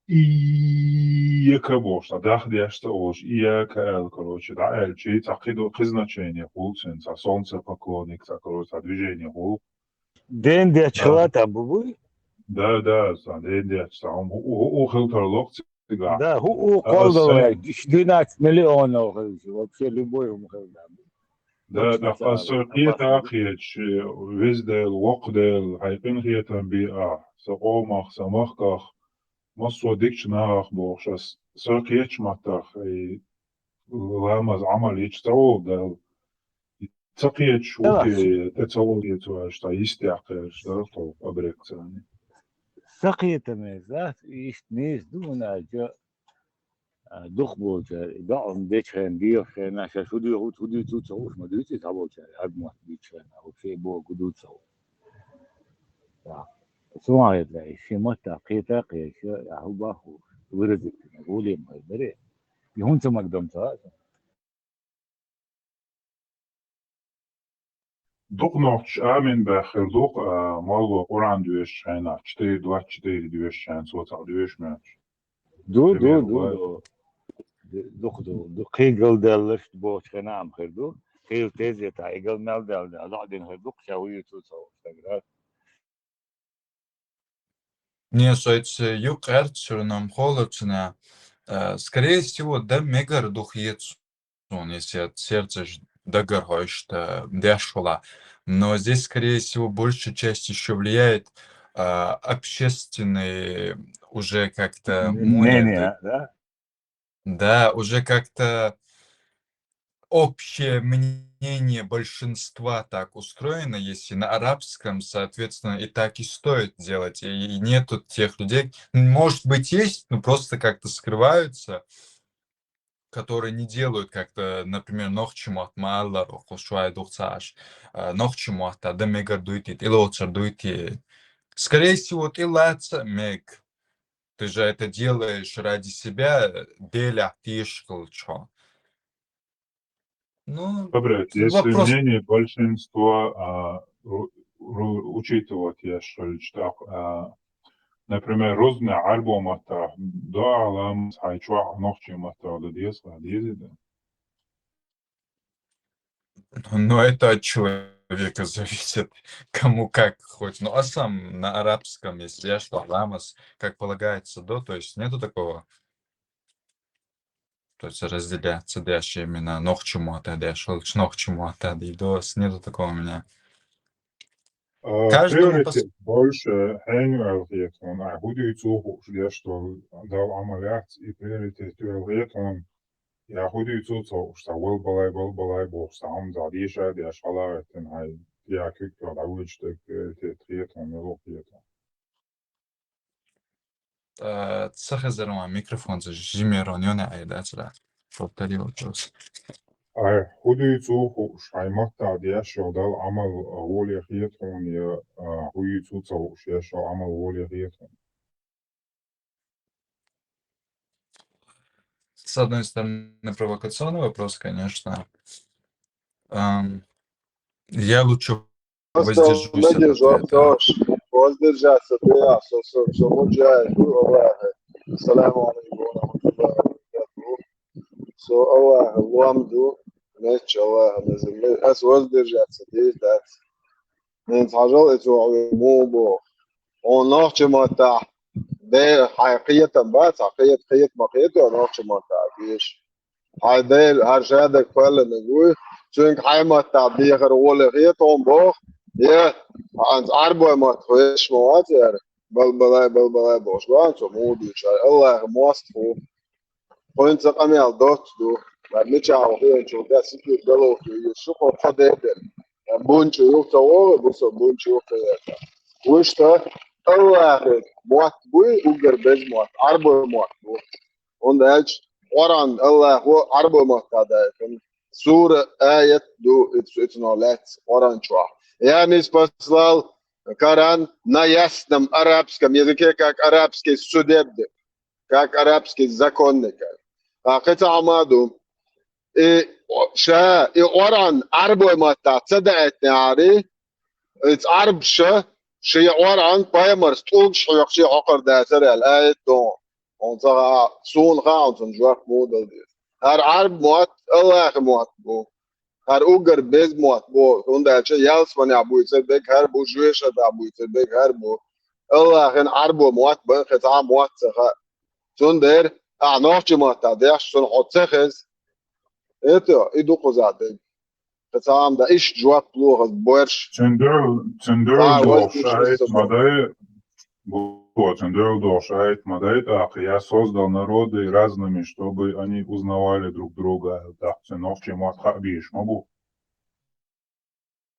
и яка бохуш, ца дах деш ца олуш, и яка аьлла, короче, да аьлчи, ца кхидо, кхи значение хул цин, ца солнце поклонник, ца, короче, ца движение хул. Ден дечхила там бу буй? Да, да, ца ден деш, ца хӀума, у, у, у хилтар локх цигахь. Да, хӀу, у, колдовай, двенадцать миллионов хилча, вообще любой хӀума хилда. Да, да, аса кхета кхеташ, веза Дела, воккха Дела, хьайн къинхетам бе ахь, сан къомах, сан махках, массо а дикачу нахах бохуш, аса кхечу маттах, и ламаз Ӏамал йича ца волу Дала. Ца кхеташ ву те, тӀе ца волу те цо аьлча, ца йистехь кхераш дара тхо Абрекс царна. Сан кхетаме, да, иштта нийса ду, хӀунда аьлча, а, дукхахболчара, и доӀа дечу хенахь, дехачу хенахь, шаьш хӀу дуьйцу, хӀу дуьйцу ца хууш, ма дуьйцу цхьаболчара, Ӏарбо мотт дийцича хенахь, вообще боху дуьйцу ца хууш. Да. Цунах хетта, шен маттахь кхета а кхеташ, ахь хӀу боху, выразить дина, гулем хир даре. И хӀунда ца магадо ца хаьа. Дукха нохчаша амин баьхна хир ду, а, молла Къуръан доьшучу хенахь, четыре двадцать четыре доьшучу хенахь, цо цхьаъ доьшуш моьттуш. Ду, ду, ду, ду. Дукха ду, ду. Кхин галдаьлларш бохучу хенахь ам хир ду. Кхин тезетахь и гал мел даьлла, лаьа дина хир ду, кхин ша хӀу ю цу ца стагара. Не, шайца юкъ гӀертачуьра нам холарцуьнан, э, скорее всего, дан мегар ду хета суна, если от сердца ж-, дагар хьо иштта деш хилахь. Но здесь, скорее всего, большая часть ещё влияет, а, общественные уже как-то мнение, да? Да, уже как-то общее мнение большинства так устроено, если на арабском, соответственно, и так и стоит делать. И, и нету тех людей. Может быть, есть, но просто как-то скрываются, которые не делают как-то, например, нохчий мотт ма аллара, хӀокху шуьга дукха ца Ӏаш, а, нохчий мотт, а, дан мегар дуй те, тӀелоцур дуй те. Скорее всего, тӀелаца мег. Ты же это делаешь ради себя, э, Делехь тешаш хилча хьо. Ну, добре, если вопрос мнение большинства, а, ру-, ру-, учитывать еш хилча, так, а, например, рузбане Ӏарбо маттахь доӀа ламаз хьайн чохь нохчий маттахь дан деза, дезий дан? Ну, это от человека зависит, кому как хоть. Ну, а сам на арабском, если я что, ламаз, как полагается, до, то есть нету такого, то есть разделяться дальше именно нохчий мотт а деш, лучше нохчий мотт а деш, нету такого у меня. А, каждому приоритет больше хьенга аьлла хета хьуна, а, хӀу дуьйцу хууш деш долу Далла Ӏамал яц, и приоритет аьлла хета хьуна, я хӀу дуьйцу ца хууш, ца вал балай, бал балай бохуш, ца хьуна ца деша а деш, хьала а гӀеттина хьайн, я куьг тӀе дӀавоьдуш дерг приоритет хета хьуна, мила хета хьуна. Э, ца хезара ван микрофонца жимерон йоне айда цара. Повтори вопрос. Ай, хӀу дуьйцу хууш, хьайн маттахь деш йолу Далла Ӏамал гӀоле хета хьуна, я, а, хӀу юьйцу ца хууш, еш йолу Ӏамал гӀоле хета хьуна? С одной стороны, провокационный вопрос, конечно. Ам, я лучше воздержусь от ответа. Воздержаться, да, со, со, со, вот я, ну, ладно. Ассаламу алейкум ва рахматуллахи ва баракатуху. Со Аллаха лом ду, мечча Аллаха назар ле, ас воздержаться дийр дац. Нин цхьажал и цо хьо му бо. Он нохча маттахь, де хьай кхетам бац, хьа кхет, кхет ма кхето нохча маттахь деш. Хьай Дела, хьар шадаг палланаг вуй, цуьнга хьай маттахь дехар гӀоле хета хьуна боху, е, хьанца Ӏарбой мотт хвеш ма вац яра, балбалай, балбалай бохуш, ван цо муха дуьйцуш, хьай Аллаха мост ху. Кхуьнца къамел доццу ду, хьай мичахь ху хиъначул тӀе сикир галовху ю, шу кхо кхо дедер. Бунчу юха ца вогӀу, бусо бунчу юха ца яхьа. Вуьшта Аллахе мотт буй, уггар беза мотт, Ӏарбой мотт бу. ХӀунда аьлча Къуръан Аллахо Ӏарбой маттахь даийтина. Сура, аят ду, ицу, ицунах лаьцна Къуръан чохь. Я ниспослал Коран на ясном арабском языке, как арабский судебник, как арабский законник. Ткъа кхин цхьа хӀума ду. И ша, и Къуръан Ӏарбой маттахь ца даийтинехьара, иза Ӏарбаша шен Къуръан пайхамарс тӀулгаш хьоькхучу хьокхур дацара аьлла, аят ду. Хьуна ца хаьа, суна хаьа, хьуна цунна жоп муха дала деза. ХӀара Ӏарб мотт Аллаха мотт бу. ХӀара уггар беза мотт бу, хӀунда аьлча ялсаманехь буьйцур берг хӀара бу, жоьжахатехь буьйцур берг хӀара бу. Аллахин Ӏарбой мотт бан кхин цхьа а мотт ца хаьа. Цундела ахь нохча маттахь дехча, цунна хьо ца хеза. Это, и ду кхузахь дерг. Кхин цхьа а ма дан, иштта жоп лохаза борш. Цуьнан дуьхьал, цуьнан дуьхьал дохуш аят ма дай, бо, цуьнан дуьхьал дохуш аят ма дай, тӀаккха: «Я создал народы разными, чтобы они узнавали друг друга», аьлла, тӀаккха цуьнан нохчийн мотт хаа безаш ма бу.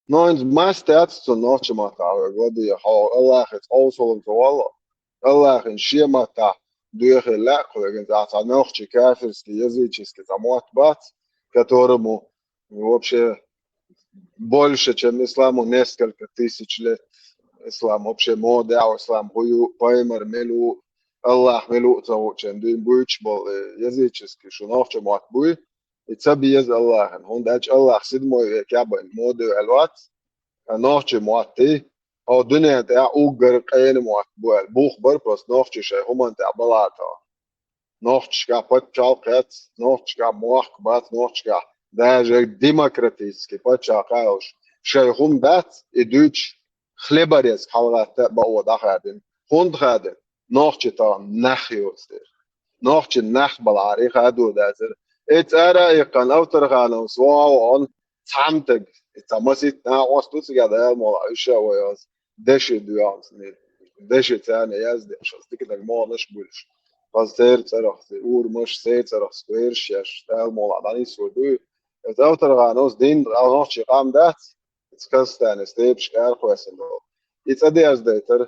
Ну, хӀинца мас дац цунна нохчийн маттахь вай гладе, хьо Аллахица къовсалур ца валло. Аллахин шен маттахь доьхийла лаьа кхуьга, цхьа нохчийн кафирский, языческий цхьа мотт бац, которому вообще больше, чем исламу, несколько тысяч лет. Ислам вообще муха даьхьа, ислам хӀун ю, пайхамар мила ву, Аллах мила ву а ца хуучун дуьйна буьйцуш болу, э, языческий шу нохча мотт буй, и ца беза Аллахана, хӀунда аьлча Аллах седьмой векехь а бен муха ду аьлла вац, а нохча мотт и, хьо дуьнен тӀехь уггар къена мотт бу аьлла, бух бара просто нохчий шайн хӀуманна тӀехь балата. Нохчашкахь паччахьалкх яц, нохчашкахь мохк бац, нохчашкахь даже демократический паччахьалкх а йолуш, шайн хӀума дац, и дуьйцуш хлеборезка хьалагӀатта а бакъо дӀахадина. ХӀунда хадина? Нохчий тахана нах йоцу дела. Нохчий нах балахьара, и хадо дацара. И цӀара а иккхана, Авторхановс вогӀу вахана, цхьамтаг, и цхьа масийтта накъост ву цигахь, Дала мукъ лахь, уьш а вай оцу деши доьхна, деши царна яздеш, оцу диканиг могӀанаш а буьлуш. Хаза церан цӀарах, урамаш, церан цӀарах сквераш еш, Дала мукъ лахь, дӀанисвур дуй. Оцу Авторхановс дин, нохчийн къам дац, оцу Казахстанан степашка арахоьссина долу. И цӀа дерзадайтара.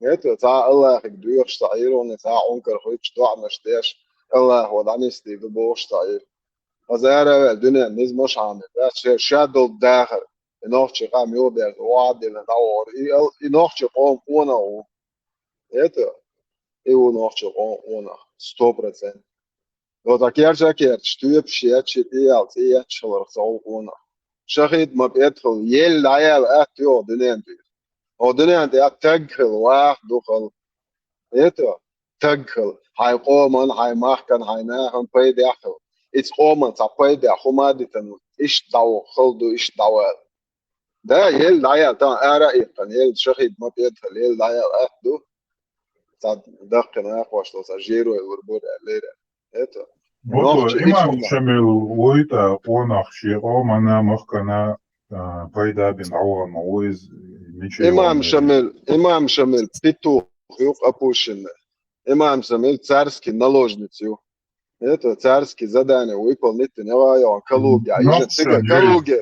Гето, цхьа Аллахига доьхуш цхьа Ӏийра, цхьа Ӏункар хуьттуш, доӀанаш деш, Аллахо дӀанисдийр ду бохуш цхьа Ӏийра. Хаза ара а ваьлла, дуьненна низамаш а хьамийра, ша, ша долу дахар. И нохчийн къам юхадерза, вахьа а дина, дӀавахара. И ал-, и нохчийн къоман къонах ву. Это, и ву нохчийн къо-, къонах, сто процентов. Оцу керча а керчаш, тоьпаш етташ, и тӀеял цӀе етташ хиларх ца гӀуллакх къонах. Шахид ма пӀеда хила, елла дӀаяьлла атта йогӀу дуьнен тӀера. Оцу дуьнен тӀехь таг хила, ваха ду хила. Это, таг хила, хьайн къоман, хьайн махкан, хьайн нахана пайдехь хила. Иза къоман цхьа пайдехь хӀума а дитина, иштта дӀаваха хала ду, иштта дӀавала. Да, елла дӀаяьлла, тахана ара а иккхина, елла шахид ма пӀеда хила, елла дӀаяьлла атта ду. Цхьа даккхий накъост долу цхьа жерой лур бу аьллера. Это. Бото, нохча имам ичкъа Шамил вуй тӀа къонах шен къомана, махкана, а, пайда бина дӀаваха ма ву иза, мича имам ван Шамил, имам Шамил петух ю, опущенный. Имам Шамил царский наложница ю. Это царский задание выполнить, не вайон, Калуге, а иже нохча цига, Калуге.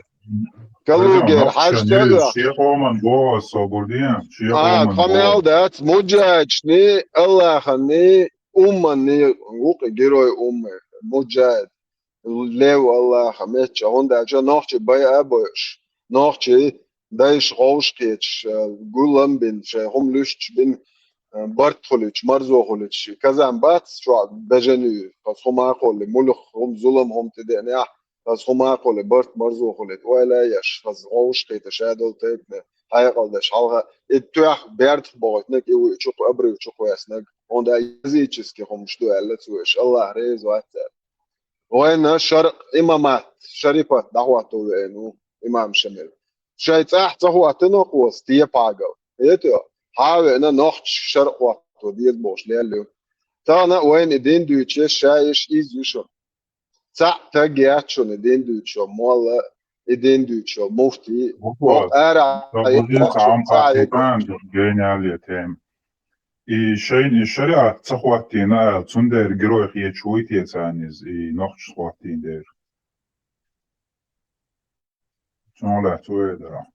Калуге, хьаж тага. Шен къоман боху со бурдин, шен а, къоман къамел боху. Дац, муджахидшни, Аллаханни, умманни, вукъи герой уммы, муджахид. Лев Аллаха мечча, хӀунда аьлча нохчий байа а бойуш, нохчий дайша гӀовш кхеташ, э, гулам бина, шайн хӀума луьстуш бина, э, барт хуьлуьйтуш, марзо хуьлуьйтуш, казан бац чохь бежен ю, хаза хӀума а кхолли, муьлхха хӀума, зулам хӀума тӀедеънехь, хаза хӀума а кхолли, барт марзо хуьлуьйту, ойла а еш, хаза гӀовш кхеташ а долу тайпане. хьекъал деш хьалха, и тоьхна бертах бохуьйтинарг, и ву чу, абрив чу кхоьссинарг, хӀунда аьлча языческий хӀумаш ду аьлла цо, уьш АллахӀ реза вац цара. Вайна шарӀ, имамат, шарифат дӀахӀотто веана ву имам Шамил. Шайн цӀахь ца хӀоттина кхо степагал. ХӀета, хьа а веана, нохчий шарӀ хӀотто деза бохуш лелла ю. Тахана а вайна и дин дуьйцуш ша йиш иза ю шуна. Цхьаъ таг яц шуна и дин дуьйцуш йолу молла, и дин дуьйцуш йолу муфти. Буква, Бо-, ара сан бузин цхьа хьан цхьа хаттар гениале тема. И шайна и шариат ца хӀоттийна аьлла, цундела герой хеташ вуй те царна иза, и нохчаша хӀоттийна дера? Цунах лаьцна вай дара.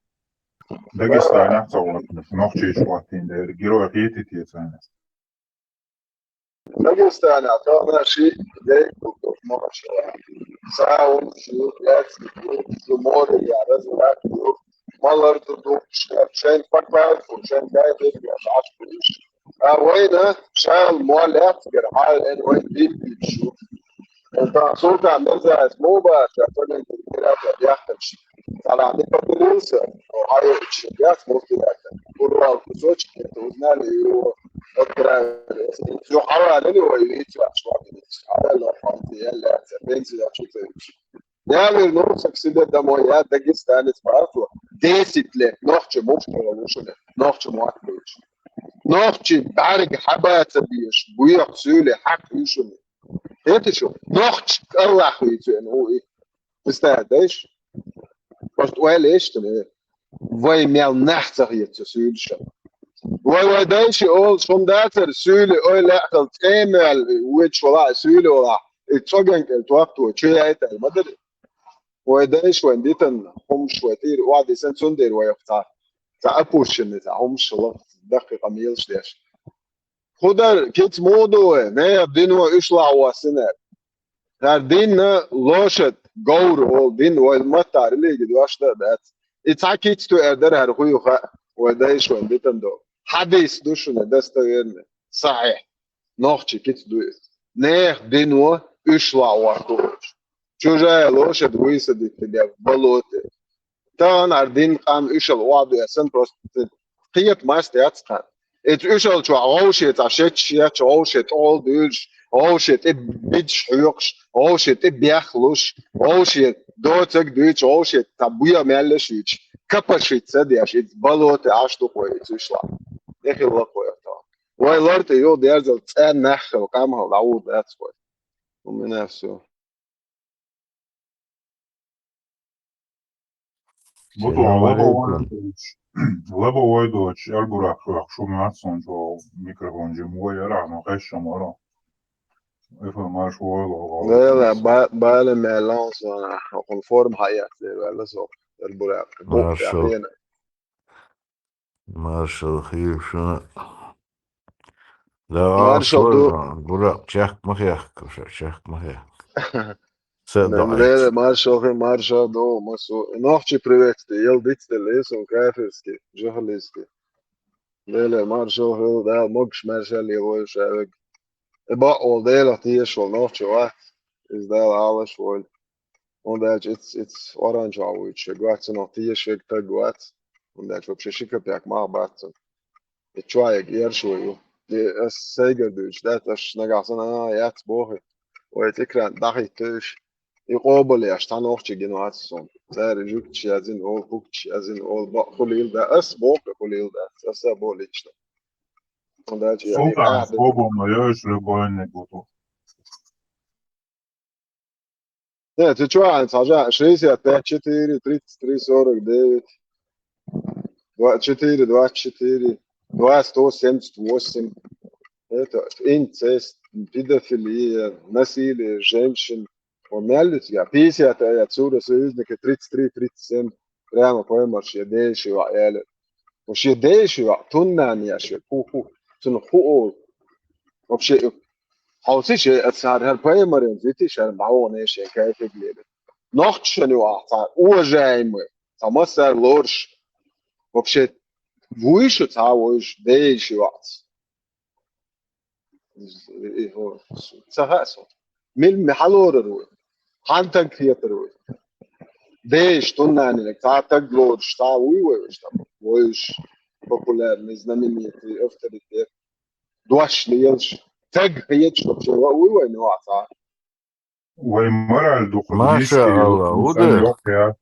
Дагестанехь ца хӀоттийна, нохчаша хӀоттийна дера, герой хетий те царна иза? Дагестанехь тахана ши дерг ду, нохча. Саун шу, яц ду, шу море я, разврат ду, малар ду, ду, шен паквал ду, шен дай ду, я шаш ду. А вайна шал мо лаьцгар хьал эн вай диппичу. Эн та султан мерзавец мо баша, то не ду, я яхташ. Цара не поделился, но а я учи, я смог я. Урвал кусочек, это узнали его. Отправили. Всё, хьавалили вай, видите, ваш валили. Хьавалили, хьавалили, я, я, пенсия, я, что-то. Я вернулся к себе домой, я дагестанец, правда? Десять лет, нохчий муш, нохчий муш, нохчий бӀаьрг хьабаца беш, буьйхьа суьйле хьакха ю шуна. ХӀета шу, нохчий АллахӀ вуьйцу, ну, и. Представь, дайш? Просто ойла еш тани. Вай мел нах ца хетца суьйлиша. Вай, вай дайши олуш хӀума дацара, суьйли ойла яхкал цӀе мел вуьйцуш вала, суьйли вала, и цӀоган кӀел топ вай, чу яйтал ма дари. Вай дайш вайн дитан, хӀумаш вай тӀера, охьадисан цундела вай цхьа, цхьа опущенный, цхьа хӀумаш лаха, даккхий къамелаш деш. ХӀун дар, кица муха ду вай, нехан дино уьш лахьа воссинарг. Цара динна лошадь, говр олу дин вай маттахь религи дош дан а дац. И цхьа кица ту эр дара хӀара хӀу ю хаьа, вай дайша вайн дитан долу. Хьадис ду шуна достоверный, сахьихь. Нохчий кица ду иза. Нехан дино уьш лахьа ваккхуьйтуш. Чужая лошадь высадить тебя в болоте. Тахана хӀара дин къам уьшал охьадоьссина, просто кхета маста яц кхана. Эца уьшал чохь гӀовше цхьа шеташ ечу, гӀовше тӀехула дуьйлуш, гӀовше тӀе бидаш хьоькхуш, гӀовше тӀе бехлуш, гӀовше доцаг дуьйцуш, гӀовше цхьа буьа меллаш юьйцуш, капашица деш, иза болоте Ӏаш ду кхой иза уьшла. ТӀехилла кхой тахана. Вай лар тӀе юха дерзал цӀен наххал, къамхал дӀавур дац кхой. У меня всё. Буту, Салам лабо алейкум. Войдоч, лабо Войдоч, Эльбурак хьоьхуш ву, маьццун чӀогӀа микрофон жима вай яра, но хешшам вара. Эфа марш войла, Лела, ба-, бала мелон сона, хӀокхун форма хьаяц, лела, со, Эльбурак. Маршал. Бухтя хена. Маршал хийла шуна. Да, маршал ду. Бурак, чехка ма хехка, ша, чехка ма хехка. Ца Нан доӀа. Лела, маршал хи, маршал ду, масу. Нохчий приветствие, ел дицделла, сон кафирский, жахалийский. Лела, маршал хи, Дала могуш маршал е вой шавег. Э, бакъволу Делах тешаш волу нохчо вац, иза Дала Ӏалаш волу. ХӀунда аьлча иц, иц оранжевый вуьйцуш вац, цунах тешаш верг таг вац. ХӀунда аьлча вообще ши капек мах бац цунна. И чоьга ерш ву ю. И ас сайгара дуьйцуш дац, аш нагахь санна, а, яц боху. Вай экран дӀахӀиттуьйтуш. И къобалъеш цхьа нохчи гина вац суна. Цара жуьгташ язйина олу, хӀугташ язйина олу, бакъ хуьлийла да. Ас боху хуьлийла дац, аса а боху лично. ХӀунда аьлча я Султан, ахьа свободно, я уж любойный буду. Нет, ты чё, Ань, сажа, шестьдесят пять, четыре, тридцать три, сорок девять, два, четыре, двадцать четыре, два, сто семьдесят восемь. Это инцест, педофилия, насилие женщин. Вон мел ю цигахь, пятьдесят, а я цура союзника тридцать три, тридцать семь. Прямо поймаш, я деши ва, я ле. Вообще деши ва, туннан я ше, ху-ху, цун ху о. Вообще, хьовсича, аса хӀара, хӀара пайхамаран зитиш, хӀара бӀогӀане шен кайфиг лелира. Нохчашна ю ахьа цхьа уважаемый, цхьа массара лоруш. Вообще, вуй шу цхьа вуьйш, деш ю ахьа. Ца хаьа со. Мил, мил хьалорар вуй? Хьан таг хетар вуй? Деш туннанинаг цхьа таг лоруш цхьа вуй вай уж там? Вай уж популярный, знаменитый, авторитет. Дош лелаш. Таг хеташ вообще ва-, вуй вай, ну, а цхьа. Вай мораль дукха Маша низкий ю, Аллах, инсан удах. Лёгкий яц.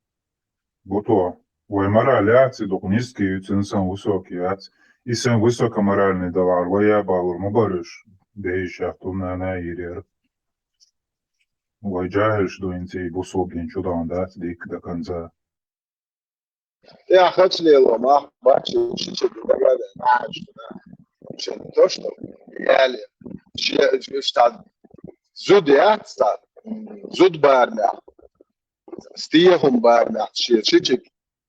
Буто. Вай мораль яц, и дукха низкий ю, инсан высокий яц. Исан высокоморальный давар, вай я балур ма баруш. Деш я туннана ирер. Вай джахилш ду инци бусулгин чудаун дац дик до конца. Я хочу лело, ма, бачи, шичи, дагада, наш, да. Вообще не то, что реально. Че, что зуд я, ста, зуд бармя. Стихум бармя, че, шичи,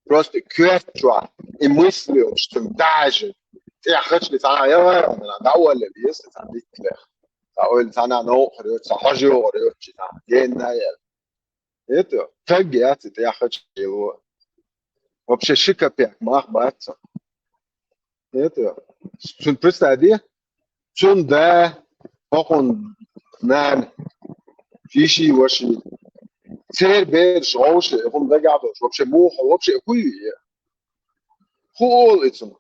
просто кверчуа, и мыслил, что даже. Я хочу ли, а, я, я, я, да, оля, если там битлех. А, оля, она, ну, хрёт, а, хожу, хрёт, а, день, наверное. Это, так я, это я хочу его. Вообще ши копеек мах бац. Это, цун представь, цун да, хокун нан, фиши ваши. Цер берш, овши, хум дагадош, вообще муха, вообще хуй. Хул ицун.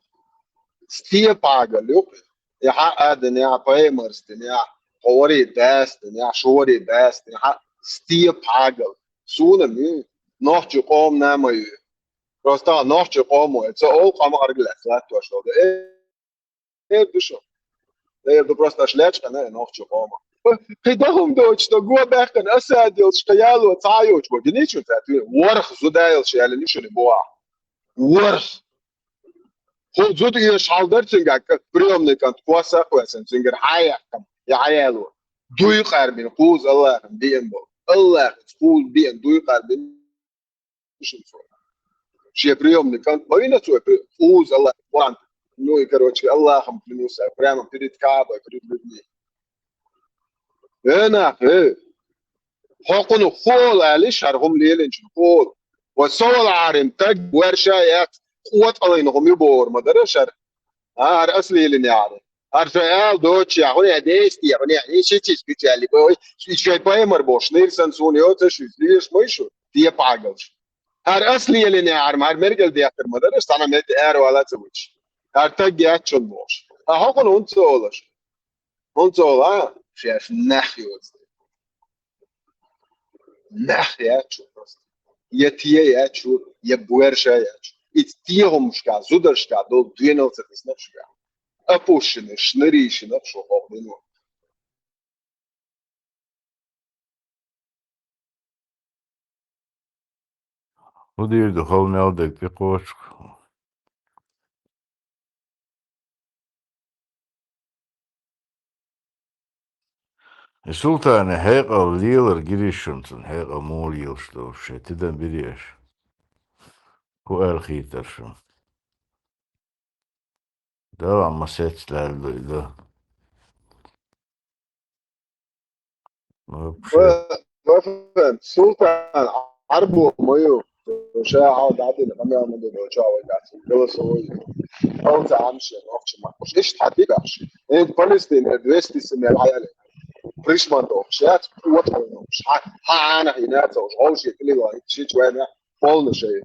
Степага, люк. Я ха адня, паймарстня, хори дастня, шори дастня, ха степага. Суна ми, нохчи къом намаю. Просто нохчи къом, это ол къом арглас, латваш. Э, э, душу. Э, ду просто шлячка, не, нохчи къом. Кидахум дочь, что го бахкан, асадил, шкаялу, цаюч, вот, ничего, ты, ворх, зудайл, шали, ничего не было. Ворх. Ху зуд еш халдар цинга, как приемный кант, кваса, квасан, цингер, хаяхтам, я хаялу. Дуй карбин, куз, Аллахым, биен бол. Аллах, куз, биен, дуй карбин. Ши приемный кант, половина свой, при-, куз, Аллах, квант. Ну и, короче, Аллахом клянусь, прямо перед Каабой, перед людьми. Э, нах, э. Хокуну хол али шаргум леленчун хол. Ва сол арим таг верша ят. Къуат алайн гум юбор мадара шар. Ар асли лин яри. Ар фаал доч я, хуни адес я, хуни адес чичис бичали бой. Ичай паймар бош, нирсан сун йоца шуз, лиш мойшу. Тие пагалш. Ар асли лин яр, мар мергел диятыр мадара, сана мет эр вала цавуч. Ар таг ят чун бош. А хокун унцолаш. Унцола, шеш нах йоц. Нах я чу просто. Я тие я чу, я буэрша я чу. И тие гумшка, зударшка, дол двенадцать иснашка. Опущены, шнырищены, шо хобдыну. Удир ду хол мел дег пикошк. Султане хьекъал лелар гиришунцун, хьекъал мур йилш довше, тидан биреш. Ку эр хитаршун. Да, амма сец лялдой, да. Вообще. Ва-, вафен, Султан, арбу мою, ша ал дадин, камера муду до чава гати, голосовой. Алца амше, нохчи макуш. Иш тати баш. Э, Палестина, двести семья, аяли. Пришман до, шат, вот он, ша, ха, ана, инаца, уж, оуши, клила, ши, чуэна, полный шей.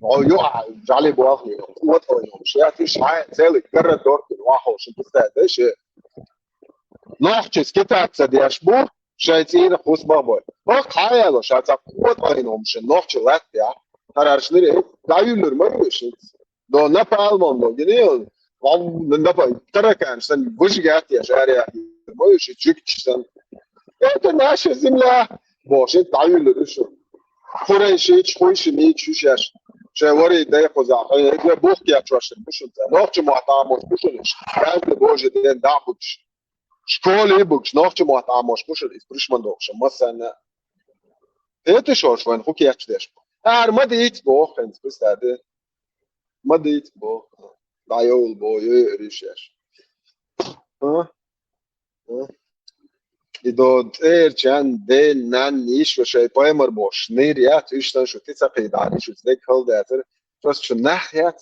О, ё, а, жали буах, вот он, шат, ша, целый город, дорт, вахо, ши, пустая, да, ши. Нохчи скитаться деш бу, шай цӀийра хӀусбахь бой. Ох, хьаяло, ша ца кхо тӀайнум ши нохчи лаття. ХӀара аршнери, дӀаюллур ма ю ши. До напалмом до, гинел. Вау, напа-, таракан сан, выжигать я, жаря, ма ю ши, чукчи сан. Это наша земля. Бо, ши дӀаюллур шу. Хурай ши, хуй ши, ми чушаш. Ши вари дай хуза. Э, э, бух я чуаш, бушун. Нохчи мо тамош бушун. Каждый божий день да хуч. Школе бугш, нохчи мо тамош бушун, из пришман дохша, масана. Это шо, шо вайн хуки яч деш. Ар ма дит бо, хэнс, бистаде. Ма дит бо. Да йол бо, ё ришаш. А? А? И до эр чан, ден, нан, ниш, шо шай паймар бо, шныр я, тюштан, шо ти цакы да, шо здек хал да, тер. Просто шо нах я.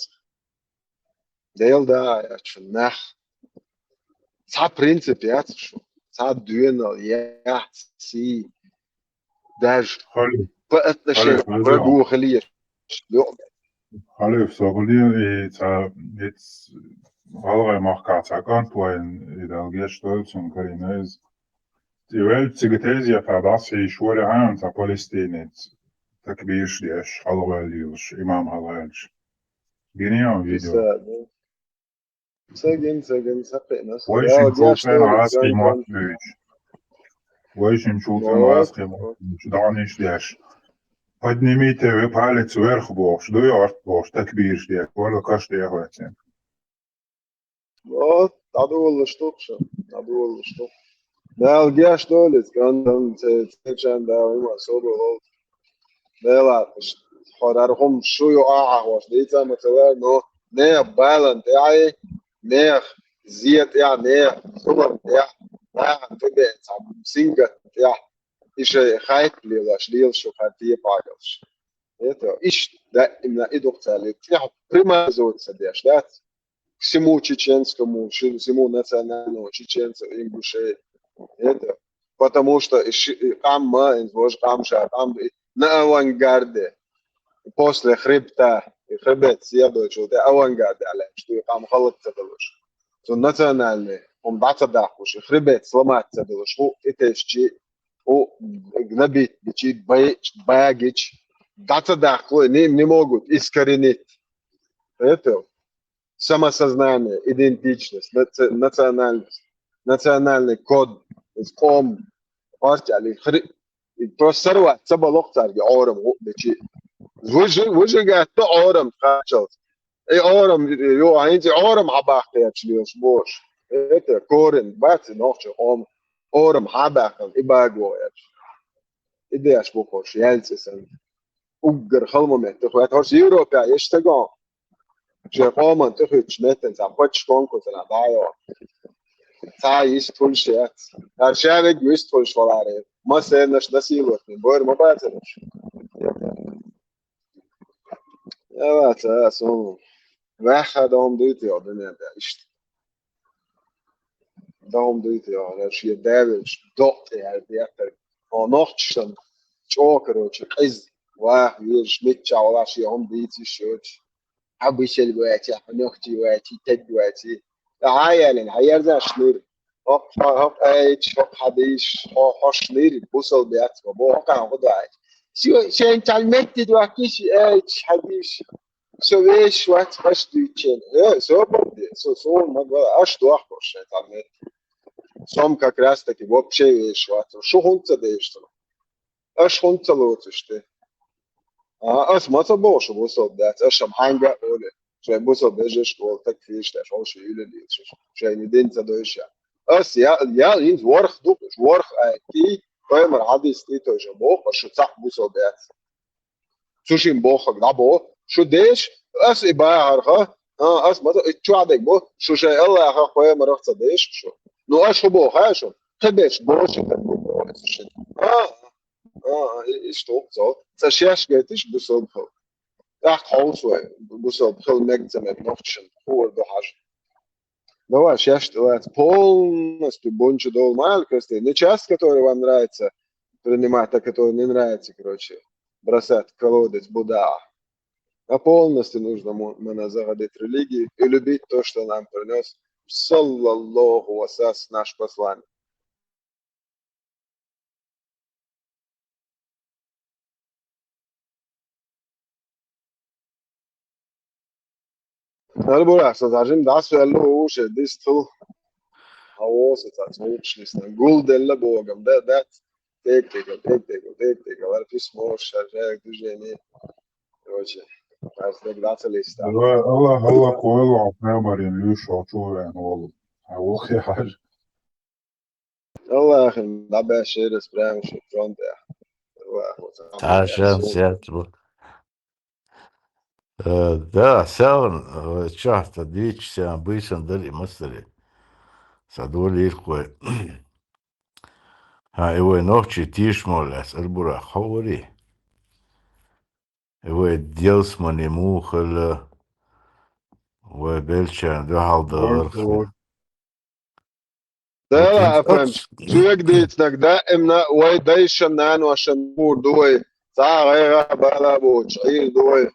Дел да, я чу нах. Ца принцип я, шу. Ца дуэнал, я, си. Даже. Хали. по отношению к врагу хилийш. Халиф, со гӀулин и ца, иц гӀалгӀай махкахь ца кӀант вайн, и Дала геш дойла цунна карийна иза. И ваьлча цига тезета дӀасхьийш вара хьан ца палестинец, такбирш деш, хьалаваьлла йолуш, имам хьалаваьллаш. Гинийон видео. Ца гин, ца гин, ца кхиъна. Вайшимчул цӀена гӀазкхий мотт буьйцуш. Вайшимчул цӀена гӀазкхий мотт буьйцуш, доӀанаш деш. Поднимите вы палец вверх бохуш, дуй орт бохуш, такбирш деш, вала каш дехвецен. Вот, дӀадолалаш ду-кх шу, дӀадолалаш ду. Дала геш долу иза, кӀантан, ца-, цечан Дала хӀума собар лолда. Дела, хӀара хӀума шу ю ахьа хьош дийца а ма ца лара, но нехан балан тӀехь, нехан зен тӀехь, нехан зулам тӀехь, нахана тӀебеана цхьа сингат тӀехь, и шайн хайп лелош, лелаш шу хӀара тепа Ӏагалш. Это, иштта, да, именно и ду-кх цара лела. ТӀехь примазываться деш, дац? К всему чеченскому, ши-, всему национальному чеченцу, ингушей. Это, потому что и ши-, и къам ма, и вож къам ша, къам и на авангарде, после хребта, и хребет следующего, да, авангарде, аьлла, что и къам халат ца далуш. Цу национальный, он баца дахуш, и хребет сломать ца далуш, ху, и тешчи, ху, гнобить бичи, бай-, багич, даца дахло, не, не могут искоренить. Это, самосознание, идентичность, наци-, национальность, национальный код, къом, орчали, хри-, и просто сорвать ца балокх царги Ӏорам гӀу дечи. Выжи-, выжигать до Ӏорам кхачалц. И Ӏорам, ю, хӀинца и Ӏорам хьабаккхаьча лелаш бош. Это корень, бац и нохча къом. Ӏорам хьабаьккхина, и багло яц. И деш бу хӀорш, ялцӀе санна. Уггар хала моменте хӀоьттина хӀорш Европа еш ца гон. Шайн къоман тӀехуьттуш меттан цхьа паччахь конкурсана дӀайо. Цхьа йист хуьлуш яц. ХӀара ша вегга йист хуьлуш валаре. Массернаш насиловать, бойр ма бацараш. Яла, ца, сон. Ваьхха дохум дуй те, о, дуьнен тӀе иштта. Дохум дуй те, о, шен давилш, докъ тӀе яр дехар. О, нохчашан чӀо, короче, къиза. Ваха, вежаш, мичча вала шен хӀума дийца йиш йоцуш. Хьан бисел ваьча, хьан нохчий ваьчий, тед ваьчий. Ткъа хьан ялина, хьан ерзаш нир. ХӀокх, хӀокх айч, хӀокх хьадийш, хӀо-, хӀорш нир, бусал бац, ма бо, хӀокхан хӀу даьч. Шен цхьана метте дохкиш, айч, хьадийш. Со вешаш вац, аш дуьйцучен. Э, со бакъде, со, со ма гала, аш дохкуш шайн цхьана метте. Со-м как раз таки вообще вешаш вац. Шу хӀунда ца деш цунах? Аш хӀунда ца лоцуш те? А, ас ма ца боху шу бусалба дац, аш-м хьаьнга а оле. Шайн бусалба вежаршка волу таг фийш теш, хьо шу юьлалийла шу, шайна дин ца дойша. Ас я, я, хӀинца ворхӀ ду, ворхӀ айти, пайхамар хьадис тӀе тойша боху, аш шу цхьаъ бусалба яц. Цу шин боххаг дӀабо, шу деш, ас и бахарха, а, ас ма ца, и чохь дерг бо, шу шайн Аллахах, пайхамарах ца деш шу. Ну, аш хӀу боху хаьа шу? Кхин беш боху ши таг бу боху шу шин. А, а, а, и, иштта ву цо. Ца шаьш гайтиш бусалба хила. ТӀаккха хьовса вай, бусалба хила мега ца мега нохчашна, хуур ду хьажа. Давай, шаьш тӀе лаца полностью бунчу долу ма аьлла костей. Не часть, которая вам нравится принимать, а которая не нравится, короче, бросать в колодец, будаа. А полностью нужно му-, мана заходить в религию и любить то, что нам принёс, саллаллаху ва сас, наш посланник. Албура, со зажим дас веллу, уше дисту. Аво, со ца цугшнисна. Гулделла богам, да, да. Тек-тек, тек-тек, тек-тек, ар письмо, шаржа, движение. Короче, ас дег дацалиста. Давай, Аллах, Аллах, койла, прямо рин лишь, а чё я, ну, а вот я же. Аллахин дӀабаьшшерас прямо шу фронтехь. Аллахо ца Цхьа шанс яц бу. Э, да, севан, э, чахта дича севан буьйсан дара и масаре. Ца долийрхой. Хьан и вай нохчий тийшмо лаьцна арбура хьо вари? И вай делсмани муха хила, вай белчарна дуьхьал дахар хила. Дала, афан, соьга дийцинарг даимна вай дайшан, наношан мур ду вай, Цхьа гӀайгӀа бала боцуш, Ӏийр ду вай.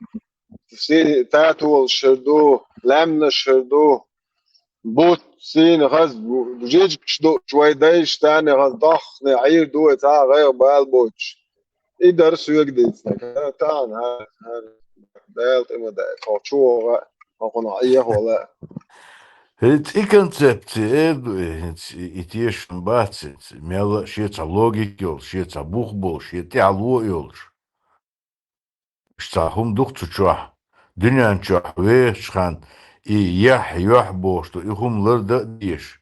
Сий татолаш хир ду, лаьмнаш хир ду. Бутт, сийна хаза, жижигаш дуъчу вай дайша царна хаза дохкане Ӏийр ду вай цхьа а гӀайгӀа бала боцуш. И дара соьга дийцинарг. ХӀара тахан, хӀара, хӀара Дала тӀе ма даьлла. Тхо чу вогӀа, хӀокхунах Ӏехавала. ХӀинца и концепция эр ду, э, хӀинца и, и тешам бац хӀинца. Мелла а шен цхьа логика йолуш, шен цхьа бух болуш, шен тӀаьхьало а йолуш. Иштта хӀума ду-кх цу чохь, дуьнен чохь вехачу ханна и яхь, йохь бохуш ду, и хӀума лардан а дезаш.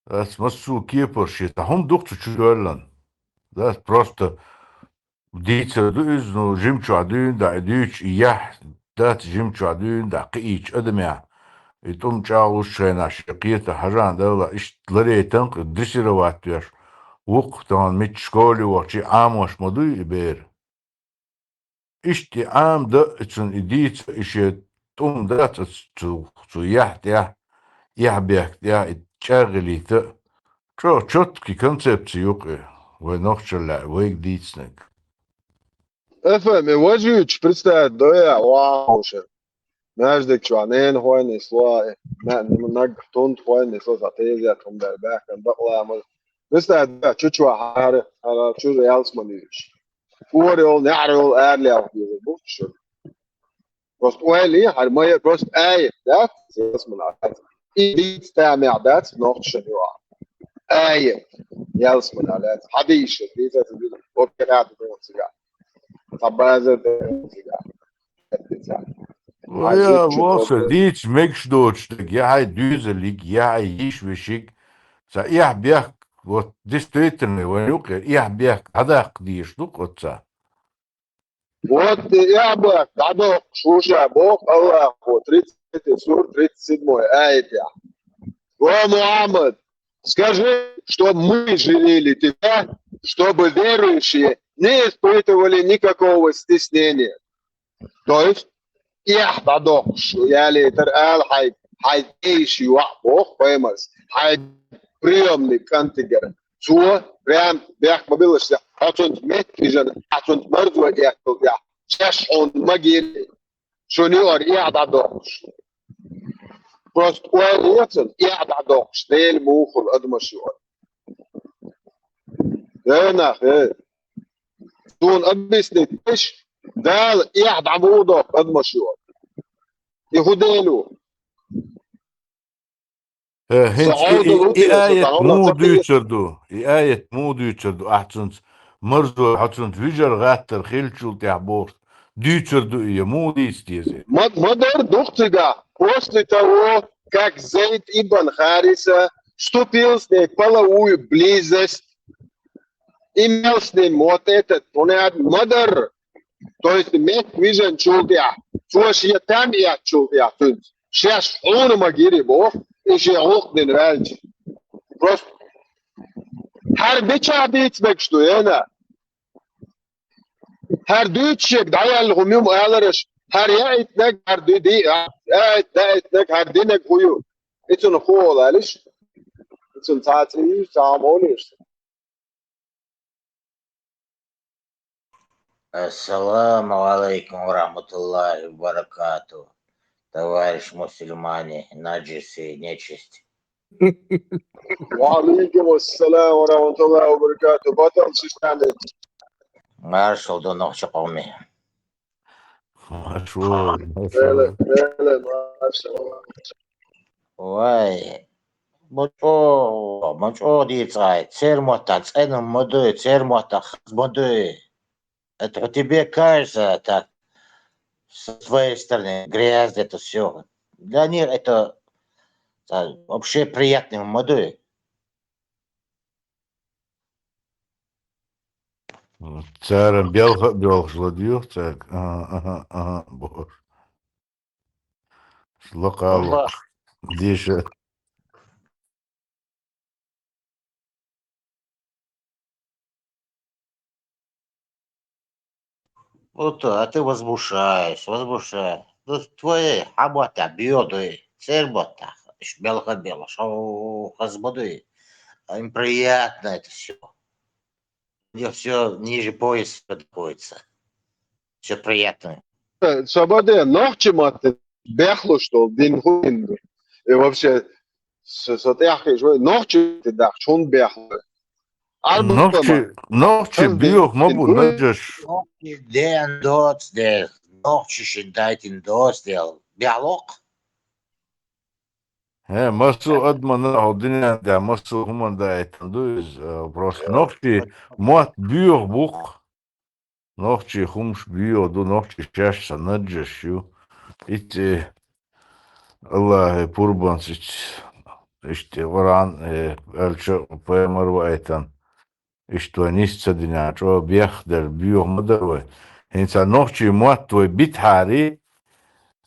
Дац массо а кепара шен цхьа хӀума ду-кх цу чу доьллан. Дац просто дийцар ду иза, ну, жимчохь дуьйна дӀа и дуьйцуш, и яхь дац жимчохь дуьйна дӀа кхиийчу адамехь. И тӀум чӀагӀлучу хенахь шен кхета хьажахьа далла, иштта ларейтан-кх, дрессировать веш ву-кх, тахана мичча школе вахчий Ӏамош ма дуй и бер. Иштта и Ӏамадан а, и цунна и дийца а, и шен тӀум дац а цу, цу яхь тӀехь, яхь бехк тӀехь и чӀагӀъелийта а. ЧӀогӀа чоткий концепция ю-кх и, вай нохчалла вайга дийцинарг. Эф эм, и важа юьйцуш представить дой ахь, вахьа хьуша. Маьждиг чохь ненахой нисло, наг тунтахой нисло, цхьа тезет хӀума дар баьхкина бакъ ламаз. Представь, чу чохь хӀара, хӀара чуьра ялсамани юьйцуш. ХӀора йолу, неӀара йолу ара лелха дезар бу шуна. Просто ойла е, хӀара ма яра, просто аят дац, ялсамани дац. И дийца тамехь дац, нохчашна юкъахь. Аят, ялсамани дац. Хьадийша, дийца ца дийца, оператор доху цигахь. Цхьа базар доху цигахь. Я, воша, дийца мегаш доцуш дерг, я хьайн доьзалиг, я хьайн йиш-вешиг, цхьа эхь-бехк, вот, действительно, вайн юкъера эхь-бехк дӀадаккха дезаш ду-кх оццул. Вот и эхь-бехк дӀадоккхуш ву ша боху Аллахо тридцать сура тридцать седьмой аятехь. О, Мухьаммад, скажи, что мы жалели тебя, чтобы верующие не испытывали никакого стеснения. То есть, эхь дӀадоккхуш, ялийтар ала хьайга, хьайн тӀе йиш йохь боху пайхамарс, хьайн приемный кӀантигара. Цо прям бехк ма биллалаш, хьо цунца меттахвижина, ахь цунца марзо эццул тӀехь, шаьш хьуна ма гира, шуна юкъара эхь дӀадоккхуш. Просто ойла е цунна, эхь дӀадоккхуш, Дела муха хуьлу адамаш юкъара. Эй, нах, эй! Суна объяснить деш, Дала эхь дӀа муха доккху адамаш юкъара? И хӀун Дела ву? Э, хӀинца и, и, и аят муха дуьйцур ду? И аят муха дуьйцур ду? Ахь цунца марзо, хьо цунца вижар гӀаттар хиллачул тӀехь бохуш дуьйцур ду и, я муха дийца деза? Ма, ма-дарра ду-кх цигахь, после того, как Зайд ибн Хариса вступил с ней в половую близость, имел с ним вот этот, хӀунда аьлла ма-дарра, то есть меттахвижинчул тӀехь, цо шен там эцначул тӀехь цуьнца, шаьш хьуна ма гира боху, и шен гӀуллакх дина ваьлча. Просто хӀара мичахь дийца мегаш ду, эй, нах? ХӀара дуьйцуш шега дӀаяьлла хӀума ю-м алараш, хӀара яийтинарг, хӀара ди-, ди-, а, яийтинарг, хӀара динарг хӀун ю? И цунах хӀун олу аьлча, и цунна цхьа а цӀе юьйцу, цхьа а хӀума олуш. Ассаламу алайкум ва рахматуллахи ва баракату, товарищ мусульмане, наджасы, нечисть. Ва алейкум ассалам ва рахматуллахи ва баракату. Батал шишкане. Маршал ду нохча къоме. Маршал, маршал. Бела, бела, маршал. Вай, ма чӀогӀа, ма чӀогӀа дийцай. Церан маттахь цӀена ма дуй, церан маттахь хаза ма дуй. Это у тебя кажется так, с твоей стороны, грязь это всё. Для них это, так, вообще приятный ма дуй. Цара белха а белхаш ладуьйгӀу цаьрга. Аха, аха, аха, бохуш. Лакхало. Деша. Вот, а ты возмущаешься, возмущаешься. Ну, твоей хьан маттахь бедой, церан маттахь, иш белха белаш, о, хаза ма дуй. Им приятно это всё. у неё всё ниже пояса находится. Всё приятное. Э, Шабаде, нохчий матта бехлуш долу дин хӀун дин ду? И вообще, со, со тӀехь хиш вай, нохчий матта дахча хӀун бехлуш? Арбу Нохчий, ма. нохчий Хаза буьйху ма бу, дин. наджаш. Нохчий ден доцу дела. Нохчий ши дайтина доцу дела. Бехлокх? Хе, массо а адамна хьо дуьнен тӀехь, массо а хӀуманна даийтина ду иза, э, просто нохчий мотт буьйху бу-кх. Нохчий хӀумаш буьйху ду, нохчий шаьш сан наджаш ю. Итт, э, Аллахье пурбанца итт, иштта Къуръан, э, аьлча пайхамар ваийтина. Иштта вай нис ца дина, чӀогӀа бехк дерг буьйху ма дара вай. ХӀинца нохчий мотт вай битахьари,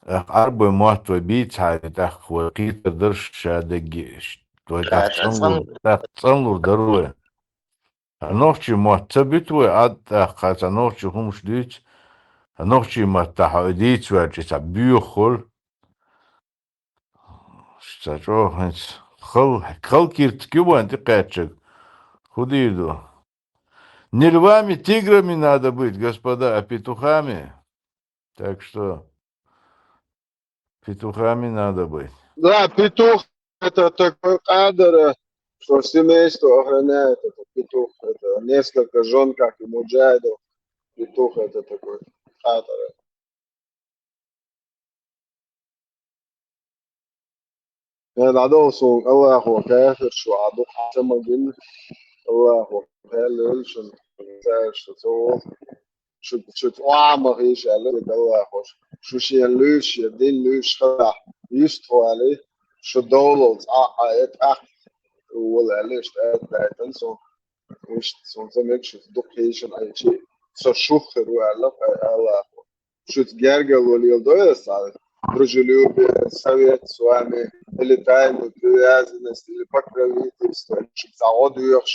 тӀаккха Ӏарбой мотт вай бийцахьари, тӀаккха вай кхетар дара ша дегги, вай тӀаккха цӀанлур, тӀаккха цӀанлур дара вай. Нохчий мотт ца буьту вай, Ӏад тӀаккха цхьа нохчий хӀумаш дуьйцу, нохчий маттахь хьо и дийца ваьлча, цхьа буьйху хуьлу. Ца чӀогӀа хӀинца хал, хал киртиг ю вайн тӀекхаьччаг. ХӀун дийр ду? Не львами, тиграми надо быть, господа, а петухами. Так что петухами надо быть. Да, петух это такой кадр, что семейство охраняет, это петух, это несколько жен, как и муджахидов. Петух это такой кадр. Э, дӀадовла суна, Аллахо кафир шу Ӏа дукха хьан ца магина. Аллахо кхел лойла шуна, цаьрша ца вогӀу. Шу, шу тӀома хиша аьлла, Аллахо. Шу шен луьйш, шен дин луьйш хилахь, юьстахвали, шу довлалц Ӏа, Ӏа э тӀаккха вала аьлла, иштта аят даийтина суна. Иштта суна ца мега шу дукха хишина Ӏайчи, со шух хир ву аьлла, Аллахо. Шуьца гергарло леладой аса цхьа дружелюбие, совет с вами, или тайную привязанность, или покровительство, или шуьца гӀо доьхуш,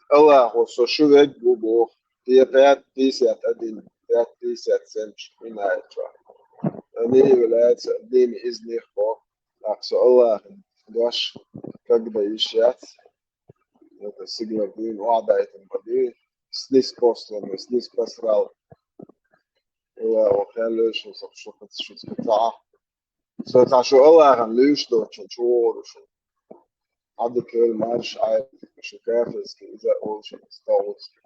Аллахо, со шу вег ву боху, те пять пятьдесят один, пять пятьдесят семь шу Ӏинаят чохь. Они являются одними из них, боху. Так что Аллахин дош, когда иш яц, это сигнал дин, ваъда это бади, снизпосланный, снизпослал. Аллахо кхел лойла шу, со шу, шу, шу, шу, шу, шу Аллахьан луьйш доцчун чу вогӀур шу. Ӏадика хила марш Ӏай, шу кафирский, иза олуш, стагӀутский,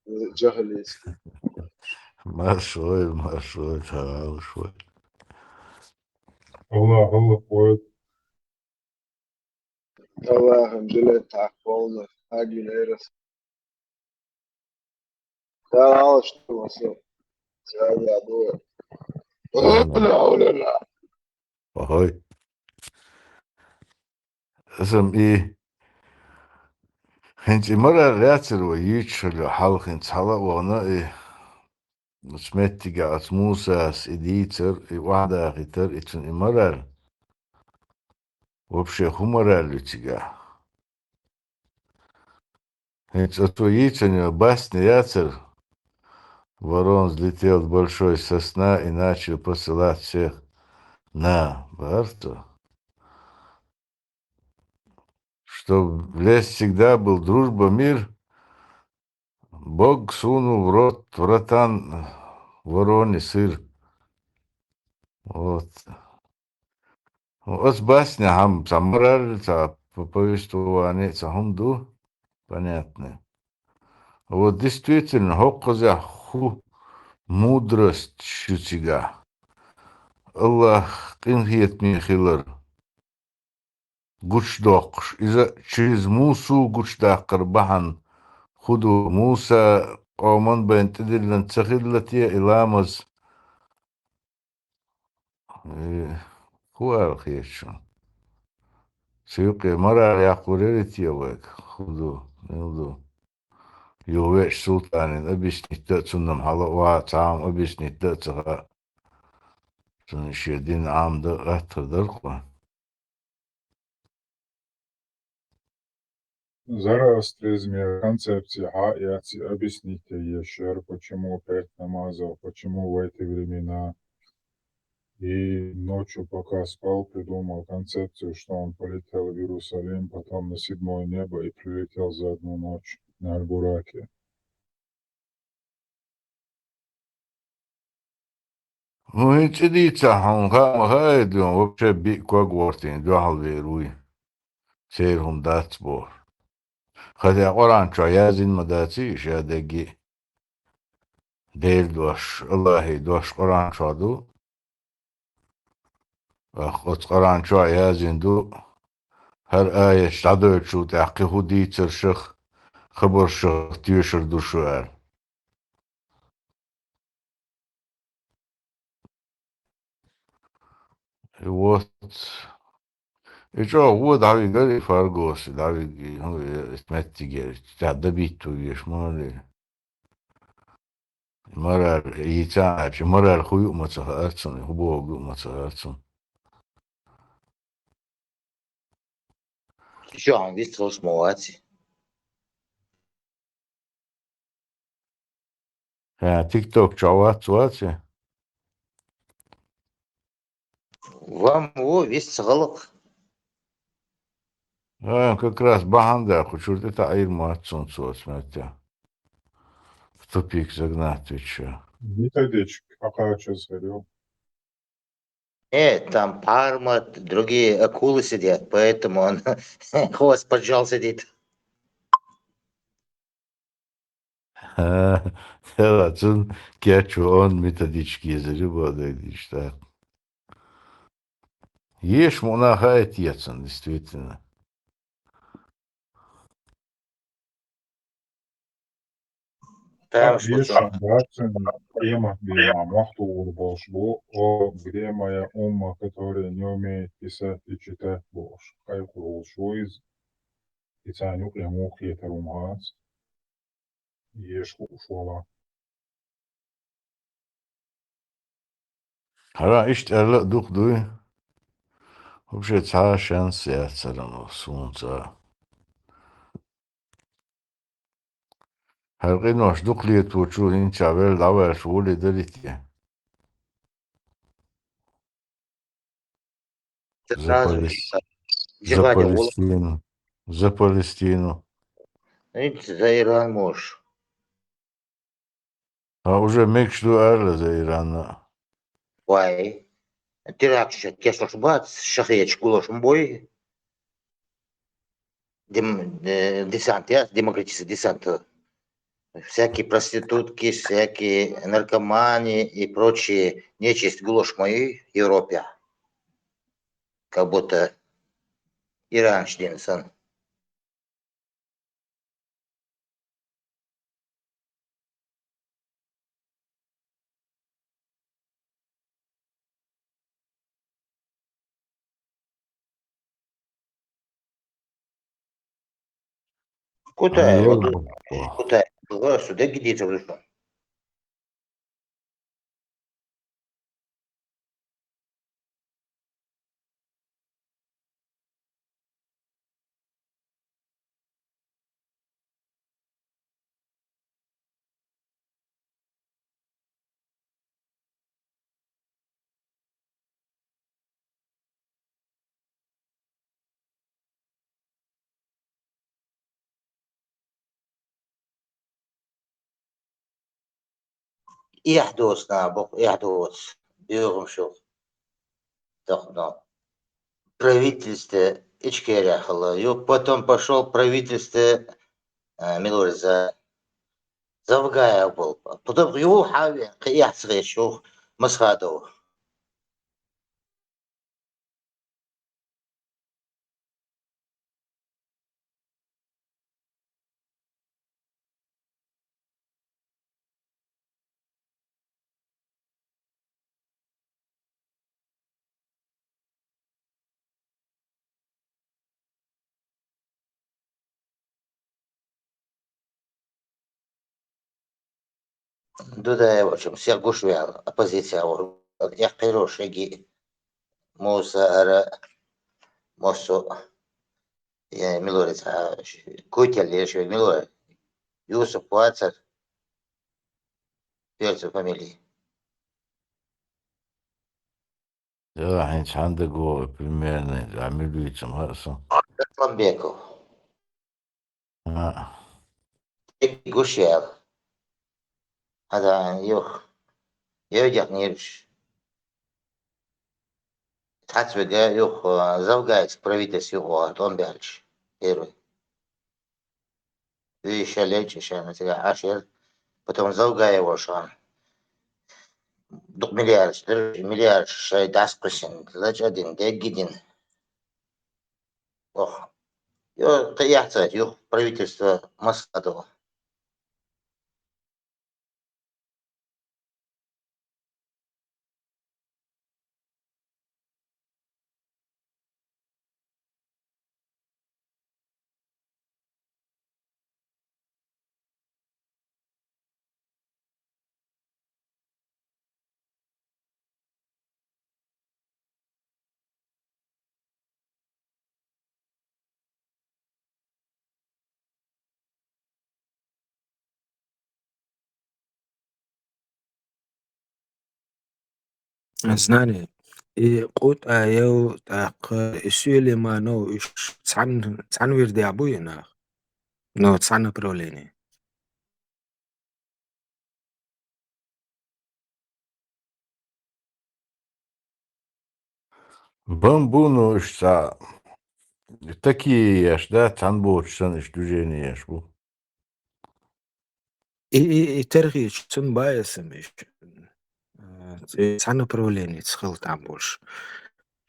иза джахилийский. Маршой, маршой, таралуш вай. Аллах, Аллах, вай. Аллахьан жилет тӀаккха волна, хьагина эрас. Дала Ӏалаш ду васе. Сага дуа. Ла, ла, ла, ла. Охой. Аса и хӀинца и марал лаьцар вай йийцуш хилла хьал хӀинца хьала а вахана и оцу меттигехь оцу Мусас и дийцар, и охьадахийтар, и цуьнан и марал. Вообще хӀун марал ю цигахь? ХӀинца оцо йийцина йолу басня яцара: ворон взлетел с большой сосна и начал посылать всех на, барто. Чтоб в лес всегда был дружба, мир, Бог сунул в рот, в ротан вороне сыр. Вот. Ну, оцу баснехь цхьа мораль, цхьа п-, повествование, цхьа хӀума ду, понятно. Вот действительно, хӀокхузехь хӀун мудрость ю цигахь. Аллах къинхетаме хилар гучудоккхуш, иза через Мусу гучудаккхар бахьана хӀун ду? Муса къоман байна тӀедиллина ца хилла те и ламаз? Э, хӀун ала хета шуна? Цу юкъе мораль яккхалур яра те вайга? ХӀун ду? Мила ду? Юха веача султанина объяснить дан а, цунна-м хьала а ваха цхьа хӀума объяснить дан а ца хаьа. Цунна шен дин Ӏамадан а гӀаттар дара-кх вай. Зороастризме концепция хьа а яц и объяснить ян еш яра, почему пять намазов, почему в эти времена. И ночью, пока спал, придумал концепцию, что он полетел в Иерусалим, потом на седьмое небо и прилетел за одну ночь на Бураке. Ну, хӀинца дийца хьуна, хаа ма хаайда, вообще биъ ког вортийна дуьхьал вер вуй. Церан хӀума дац бохуш. Хаза Къуръан чохь яздина ма дац и, ша дегги. Делан дош, Аллахьи дош Къуръан чохь ду. Ах, оцу Къуръан чохь яздина ду. ХӀара аят дӀадойтучул тӀаьхьа кхин хӀун дийцаршах, хабаршах тоьшур ду шу аьлла. И вот. И чӀогӀа вон дӀавигара и Фаргоса, дӀавига, ну, и меттигера. ТӀаьхьа дӀабитта везаш ма вара. Марар, и цхьа а, марар хӀун ю а ма ца хаьара цунна, хӀун бохург ю а ма ца хаьара цунна. Чохь вистхуьлуш ма вац. Ха, TikTok чохь вац, вац и? Вам ву вист ца гӀалакх. Ха, как раз бахьана да, кху чуьра тӀе таӀийр ма вац цунна цо оцу меттехь. В тупик загнать ведь ша. Методичка, пока чё сгорел. Э, там парма, другие акулы сидят, поэтому он хвост поджал сидит. Ха, цунна кечван методичка езар ю боху дайдеш, так. Еш муна хаьа те цунна, действительно. Там Там что вешан там? Дацин, тема, бема, махтур болуш бу, о, где моя умма, которая не умеет писать и читать, бохуш. Кхайкхур волуш ву иза. И царна юкъе муха хетар ву ма хац. Еш хууш вала. ХӀара иштта аьлла а дукха дуй? Вообще цхьа а шанс яцара ма суна цкъа. ХӀара къинош дукха леточул хӀинца велла дӀаваьлча воле дарий те? За Сразу Палес-, типа за джихаде вол- Палестину. За Палестину. Ит за Иран муш. А уже мегаш ду аьлла за Иранна. Вай. Терактш кечлуш бац, шахьечу гулуш ма буй. Дем-, э, десант яц, демократический десант. Всякие проститутки, всякие наркоманы и прочие нечисть гулуш ма ю Европе. Как будто Иран шдин сан. Кутай, Ай, вот, ёлка. Кутай, государство, да где-то вышел. Эхь доцу нах боху, эхь доцу, бегӀамшух. Тахана правительство Ичкерехь хилла ю, потом пошёл правительство, а, мила вара за, Завгаев был. Потом юха хьавеана, кхин эхь ца хеташ юха Масхадов. Дудаев, в общем, всех гуш ваьлла, оппозиция, вот, эхь кхийро шеги, Муса, ара, Мосу, я, мила вара цхьа, Кутель, я, шег, мила вара, Юсуп вацар, Перцев фамилия. Да, хӀинца хьан дагавогӀу примерно, а мила вуьйцу ма хаьа сан. Асланбеков. А. Тек гуш яьлла. Хьада, юх. Йовдех нираш. Цхьацца вега юха, а, Завгаевский правительство юха тӀом баьлча, первый. Вешал лечи шайна цигахь Ӏаш яра. Потом Завгаев волчу хьан. Дукха миллиардаш дара, миллиардаш шайн дӀасакхоьссина, лачкъа а дина, дегги а дина. Ох. Йо, кхин яхьцахь, юха правительство Москва догӀу. Знание. И Къутаев, тӀаккха и Сулейманов, уьш цхьаьна, цхьаьна вирдехь бу и нах? Ну, цхьаьна направление. Бан бу, ну, уьш цхьа такие еш, да, цхьаьна боцуш санна уьш движение еш бу. И, и, и терхийча цунна баьсса миш. Э, цхьа направленица хила там болуш.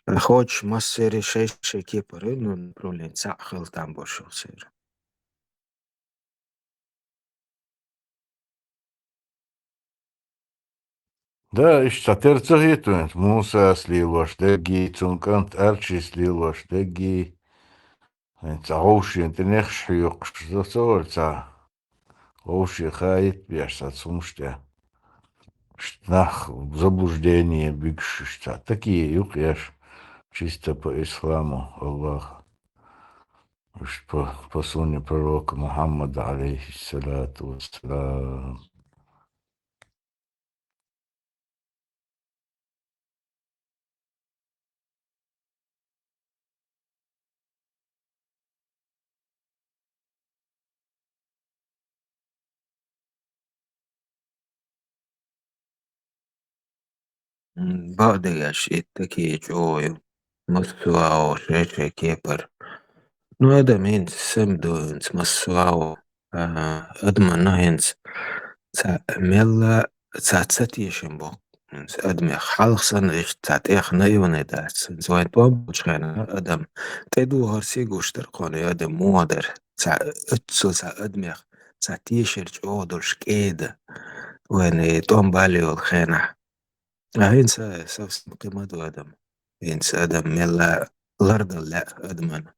Хочешь, массеран шай-шай кепара, ну, направление цхьаъ хила там болуш церан. Да, иштта цхьатерра ца хета вайна, Мусас лелош дерг, цуьнан кӀант Арчис лелош дерг. Хьайн цхьа гӀовшен тӀенехаш хьоькхуш, ца, ца вара цхьа гӀовше хаийта беш цхьа цхьа хӀумаш тӀе. Иштта нах заблуждение бигаш, иштта цхьа такие юкъа еш, чисто по исламу, Аллах. Уьш по, по сунне пророка Мухаммада, алейхиссалату вассалам. М, бакъдерг аьлча, и такие чӀогӀа ю. Массо а ву шай-шай кепара. Ну, адам хӀинца сема ду, хӀинца массо а ву. А, адамна хӀинца цхьа мелла цхьа ца тешам бу. ХӀинца адамех хьалха санна иштта цхьа тӀех наивный дац. ХӀинца вайн тӀом болчу хенахь адам тӀедухарца гуш дара кхуьнан, и адам муха дара. Цхьа оццул цхьа адамех цхьа тешар чӀогӀа долуш кӀеда вайн и тӀом бале йолу хенахь. А хӀинца совсем кхин ма ду адам. ХӀинца адам мелла лардала лаьа адамна.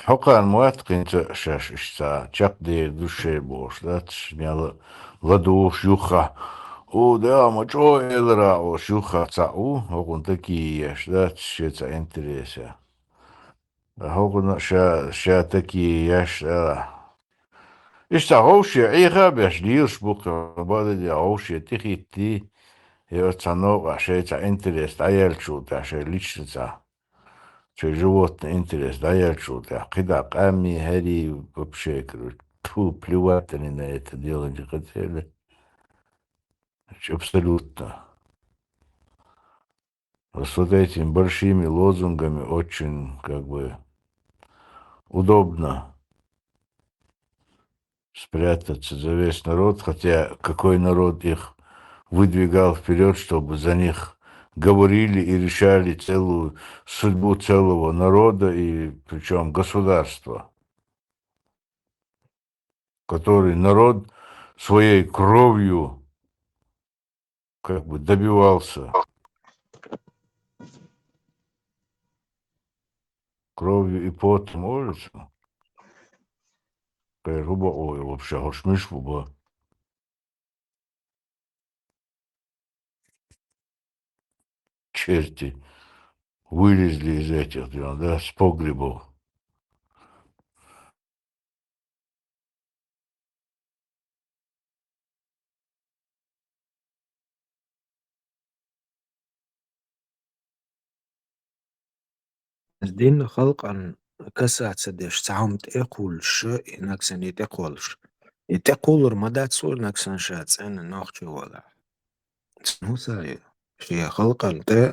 Хьокхарна ма вац кхин ца шаьш иштта чекхдер ду шай бохуш, дац, мел ладугӀуш юххехь. О, да, ма чӀогӀа элира оцу юххехь цхьаъ ву, хӀокхунна такие еш, дац, шен цхьа интересе. ХӀокхунна ша, ша такие еш, а. Иштта гӀовше Ӏеха а беш лелаш бу кхин, бакъдерг гӀовше тӀехӀиттий, я оцу цхьа новкъахь шайн цхьа интерес дӀаеллачул тӀаьхьа, шайн личный цхьа. Шайн животный интерес дӀаеллачул тӀаьхьа, кхидӀа къаьмнийн, хӀерийн, вообще, короче, тьфу, плевать они на это дело не хотели. Абсолютно. Вот с вот этими большими лозунгами очень, как бы, удобно спрятаться за весь народ, хотя какой народ их выдвигал вперёд, чтобы за них говорили и решали целую судьбу целого народа, и причём государства, который народ своей кровью как бы добивался. Кровью и потом, может. Кхера хӀун бакъо ю вообще, хӀорш муьлш бу бан? Черти вылезли из этих, да, с погребов. Дин халкъан каса ца деш, цхьа хӀума тӀекхуллуш, и нагахь санна и тӀекхоллуш. И тӀекхуллур ма дац цо нагахь санна ша цӀена нохчо валахь. Цун хӀусай, шен халкъан тӀе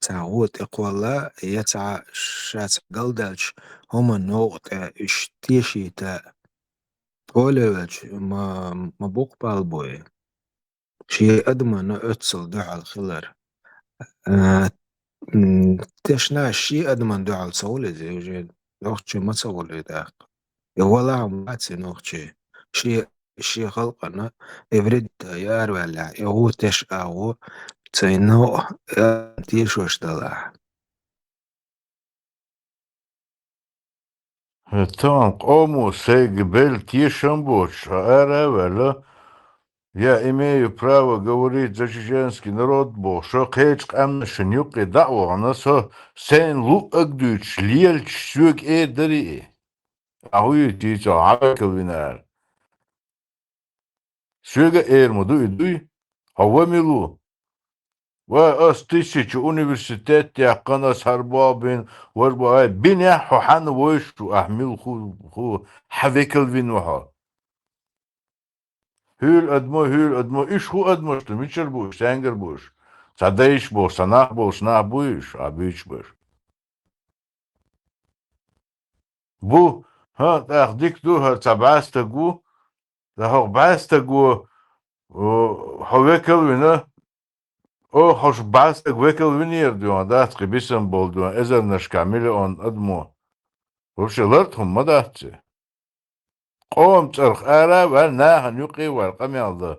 цхьа гӀо тӀекхолла, я цхьа ша цхьа галдаьлча хӀуманна новкъа тӀе уьш тешийта, тхолевелча ма, ма букъ пал бой. Шен адамана оццул дуьхьал хилар. А, м, тешна шен адамана дуьхьал ца хуьлу иза, уже нохчи ма ца хуьлу и тӀаккха. И валахь ма вац и нохчи. Шен, шен халкъана и вред а яр ваьллехь, и гӀо теш а гӀо, цайна а тешош далахь. Тамам, къомо сайга белла тешам боцуш, хьо ара а ваьлла, я имею право говорить за чеченский народ бохуш, кхечу къаьмнашна юккъе дӀа а вахана, со сайна луъург дуьйцуш лелачу соьга эр дарий и? Ахьа вуьйцу цо хьан векал вина ара? Соьга а эр ма ду и, дуй? Хьо ва мила ву? Ва ас тысяча университет яьккхина, ас хӀара боху бина, важа боху, ай, бинехь хьо хьанна вовзуш ву, ахь мила ху, ху, хьан векал вина ву хьо? ХӀуьлу адамо, хӀуьлу адамо, уьш хӀун адамаш ду, мичара бу уьш, цаьнгара бу уьш? Цхьа дайша болуш, цхьа нах болуш, нах буй уьш, ахь буьйцуш берш? Бу, хӀан, тӀаккха дика ду, хӀара цхьа бӀаьстаг ву, ткъа хӀокху бӀаьстаго, о, хьо векал вина, о, хьо шу бӀаьстаг векал винера дуьйна, дац кхин бисам болу дуьйна, эзарнашкахь миллион адамо. Вообще ларт хӀума ма дац и. Къоман цӀарах ара а ваьлла, нахана юккъе а ваьлла, къамел дан.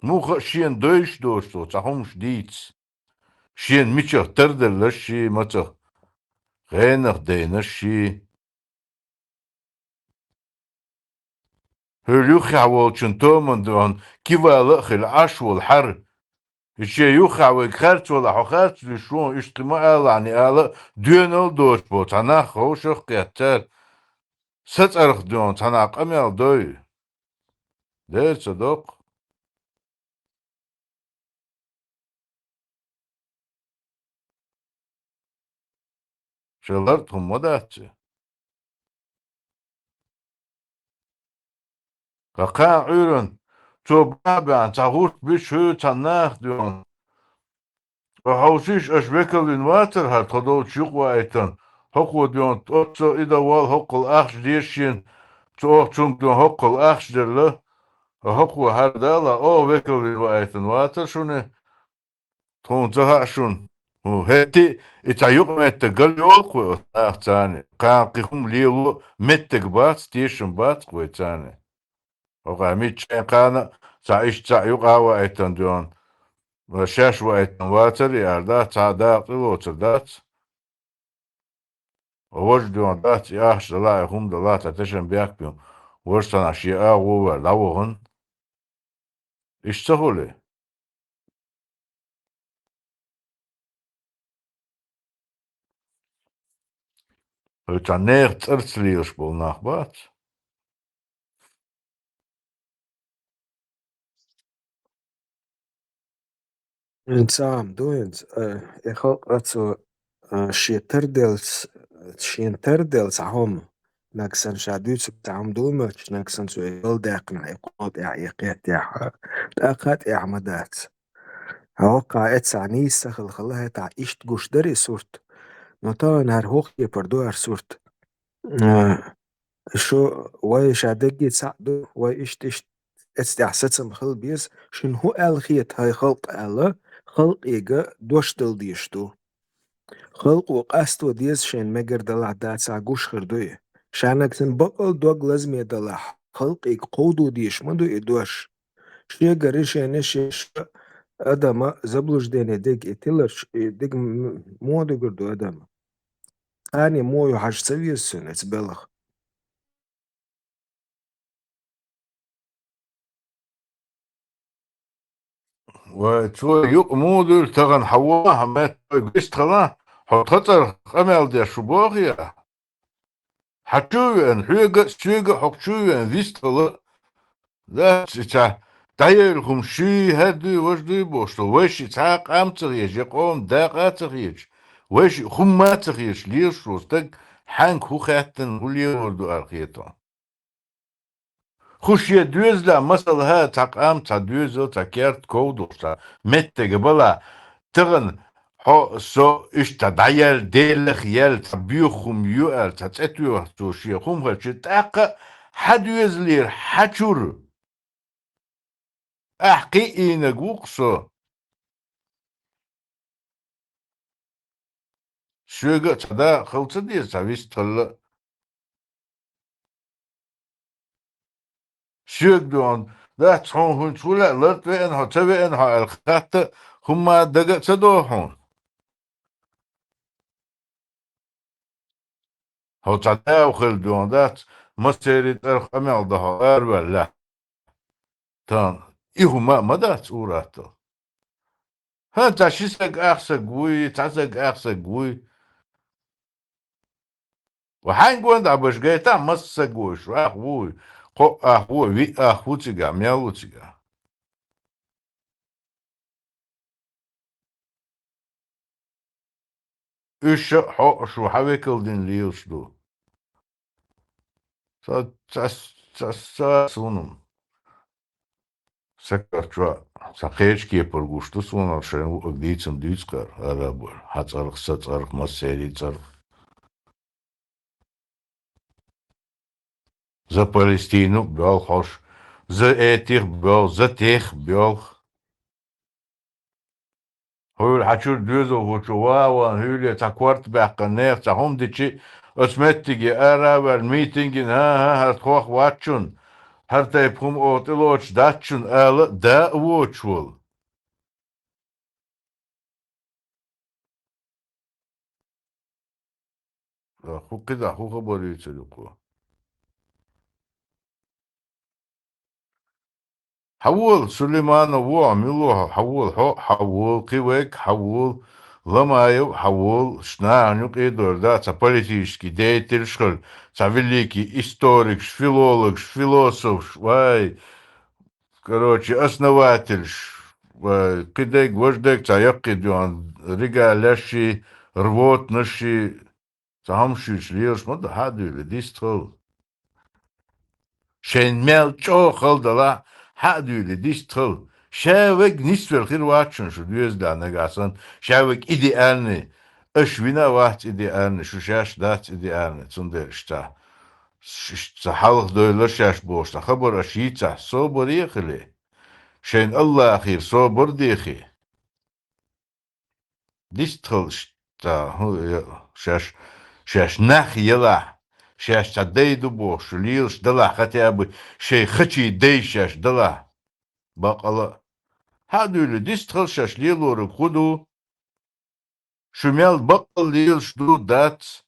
Муха а шена дойуш доцу цо цхьа хӀумаш дийца. Шена мичах тарделлаш ши, мацах гӀенах дайнаш ши. ХӀуьлу юххехь волчун томан дуьхьа кивала а хила Ӏаш волу хьар. И шен юххехь вайга харц вала, хьо харц вуьш ву, иштта кхин ма алахьний ала а, доьналла а доцуш болу цхьа нах ховшах а кхетта цара. Сан цӀарах дуьхьа цхьа нах къамел дой. Дера ца доккху. Шен ларт хӀума ма дац и. Ткъа кхана Ӏуьйранна цо бан а баьхна, цхьа гӀурт бича хьуьйцу цхьа нах дуьхьа. Ткъа хьовсийша, аша векал вина вацара хӀара тхо долчу юкъа ваийтина, хӀокхо дуьхьа оццо и дан волу хӀоккхул ахча деза шена, цо оха цунга дуьхьа хӀоккхул ахча делла, ткъа хӀокхо хӀара дала оха векал вина ваийтина вацара шуна. Тхуна ца хаьа шуна. ХӀетте а и цхьа юкъаметтиг гал йолу-кх вай оцу нахаца царна. Кхана кхин хӀума лело меттиг бац, тешам бац-кх вай царна. ХӀокху мичча шайн кхана а цхьа иштта цхьаъ юкъа а ваийтина дуьхьа, шаьш ваийтина вацара и ара дац, цхьа а дакъа тӀелоцур дац. Важа дуьхьа дац и ахча дала а, и хӀума дала а, цхьа тешам бехк бен, важа санна шен агӀо вара дӀавахана. Иштта ца хуьлий? Хьо цхьа нехан цӀарца лелаш болу нах бац. Ца хӀума ду хӀинца, э, и халкъ а цо, э, шен тарделц, шен тарделц цхьа хӀума, нагахь санна ша дуьйцург цхьа хӀума ду моьттуш, нагахь санна цо и галдаьккхина, и кхо тӀехь, и кхетта тӀехь, тӀаккха а тӀехь ма дац. ХӀокхахь эццахь нийса ца хилла хилла хӀетахь иштта гуш дара и сурт. Но тахана хӀара хӀокху кепара ду хӀара сурт. Э, шу вай ша дегги цхьаъ ду, вай иштта, иштта эццахь сацам хила беза, шуна хӀун аьлла хета хӀай халкъ аьлла, халкъига дош дала дезаш ду. Халкъо къасто деза шайна мегар далахь, дацахь гуш хир дуй. Ша нагахь санна бакъал дог лазаме далахь, халкъига кховдо дезаш ма ду и дош. Шегара шайна шен ша адама заблуждение дега и тиларш, и дега м-, м-, муха дуьгур ду адама. Цхьана муха ю хьажа ца веза цунна эца белха. Вай, цо юкъа муха дуьллу тахана, хьан вон хьан метта вайга вистхила, хьо тхан цӀарах къамел деш ву боху я? Хьан чу а веана, хьоьга а, соьга а хьо чу а веана вистхила. Дац и цхьа, ДӀаевлла хӀума ший хӀара дуй, важа дуй бохуш долу, вайшиъ цхьа а къам ца хеташ, я къоман дакъа а ца хеташ, вайшиъ хӀумма а ца хеташ лелаш волу стаг хьаьнга хӀун хаьттина, хӀун лелор ду аьлла хета хьуна. ХӀу шен доьзалехь, масала, хӀа, цхьа къам, цхьа доьзал, цхьа керта ков долуш, цхьа меттиг бала, тахана хьо, со иштта дӀаяьлла, Делах яьлла, цхьа боьха хӀума ю аьлла, цхьа цӀе тоьхна цо шен хӀума хилча, тӀаккха хьан доьзалера, хьан чуьра? Ахь кхиийнарг ву-кх со. Соьга а цхьа да хила ца деза, цхьа вистхилла а. Соьга дуьхьал дац хьуна, хӀинца хӀун лаьа, лартӀа веана хьо, ца веана хьо аьлла хатта а, хӀумма а дага а ца догӀу хьуна. Хьо цхьа дава хила дуьхьал дац, массерийн цӀарах къамел дан хьо араваьлла. Тан и хӀума а ма дац ур-атталла. ХӀан, цхьа ши саг ах саг вуй, цхьа саг ах саг вуй. Ва хьаьнган дӀабаш гайтахь, масса саг вуй, ши ах вуй, кхоъ ах вуй, виъ ах ву цигахь, мел ву цигахь. Уьш а хьо а шу хьан векал дина лелаш ду? Ца, ца, ца, ца суна. Сакарчо, сан кхечу кепара гуш ду суна, шайн вуъаг дийцам дуьйцу кхара, арабора, хьан цӀарах, сан цӀарах, массерийн цӀарах. За Палестину боьлху хьош, за этих боьлху, за тех боьлху. Хьуьлла хьан чуьра доьзал хӀу чу ван а ван, хьуьлле цхьа корта баьккхина нехан цхьа хӀума дичи, оцу меттиге ара а ваьлла, митинг йина, хӀан-хӀан, хӀара тхох вац шуна, хӀара тайпа хӀума оха тӀелоцуш дац шуна ала а, да а воцуш волу. ХӀу кхидӀа хӀун хабар юьйцур ю кхо? Хьавола, Сулейманов ву хьо, мила ву хьо, хьавола, хьо хьавола, кхин вайга хьавола, Ламаев хьавола, шнахьа юкъе дора, да, цхьа политический деятелаш хила, цхьа великий историкаш, филологаш, философаш, вай, короче, основательш, ва кхидерг, важдерг цхьа яккхий дуьхьал, рига лешший, рвотнашший, цхьа хӀума шуьйцуш лелаш ма ду, хьа а дуьйла, дистхила. Шайн мел чӀогӀа хала далахь, хьа а дуьйла, дистхила. Ша вега нисвелла хир вац шуна шу доьзалехь нагахь санна, ша вега идеальный, аша вина а вац идеальный, шу шаьш дац идеальный, цундела иштта. Ш-, ш-, ца хьалха дойлар шаьш бохуш, ца хабар аша йийцахь, собаре а хили. Шайн Аллахера собар дехи. Дистхила ш-, та, хӀу, я, шаьш, шаьш нах елахь, шаьш цхьа дай ду бохуш, шу лелаш далахь, хотя бы шайн хачий дай шаьш далахь. Бакъала а. Хьа а дуьйла, дистхила шаьш лелориг хӀу ду? Шу мел бакъалла лелаш ду, дац?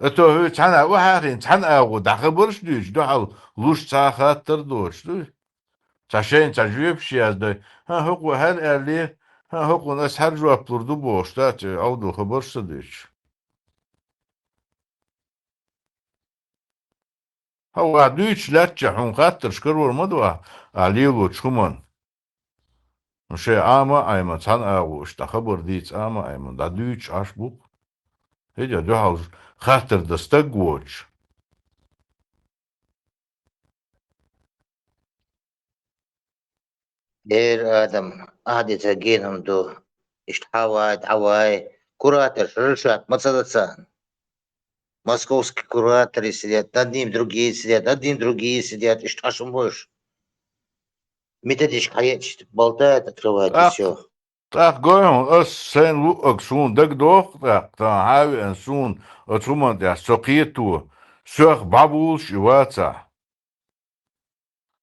Ато хӀуьй цхьаьна а вахьахийна, цхьаьна агӀо дӀахабарш а дуьйцуш, дуьхьал луш цхьа а хаттар доцуш дуй? Цхьа шайна цхьа жоьпаш яздой, хӀан, хӀокхо хӀара аьллера, хӀан, хӀокхунна ас хӀара жоп лур ду бохуш, дац, Ӏовдал хабарш ца дуьйцуш. Хьо ваха дуьйцуш лаьттача, хьуна хаттарш карор ма ду ахь, ахь лелочу хӀуманна. Ну, шайн Ӏама а Ӏеман, цхьана агӀо иштта хабар дийца Ӏама а Ӏеман, дӀадуьйцуш Ӏаш бу-кх. ХӀетте дуьхьал хаттар дан стаг воцуш. Эр адам, ахьа деза генам ду. Иштта хьавай, дӀавай, куратор Рашат ма ца дац царна. Московский кураторы сидят, над ним другие сидят, над ним другие сидят, иштта Ӏаш ма бу уьш. Методичка хьаеъча, болтает, открывает, и всё. ТӀаккха гой хьуна, ас сайна луъаг суна дагадоху тӀаккха, тхан хьан а веана суна оцу хӀуманна тӀехь со кхето, соьх бӀабулуш и вацахь.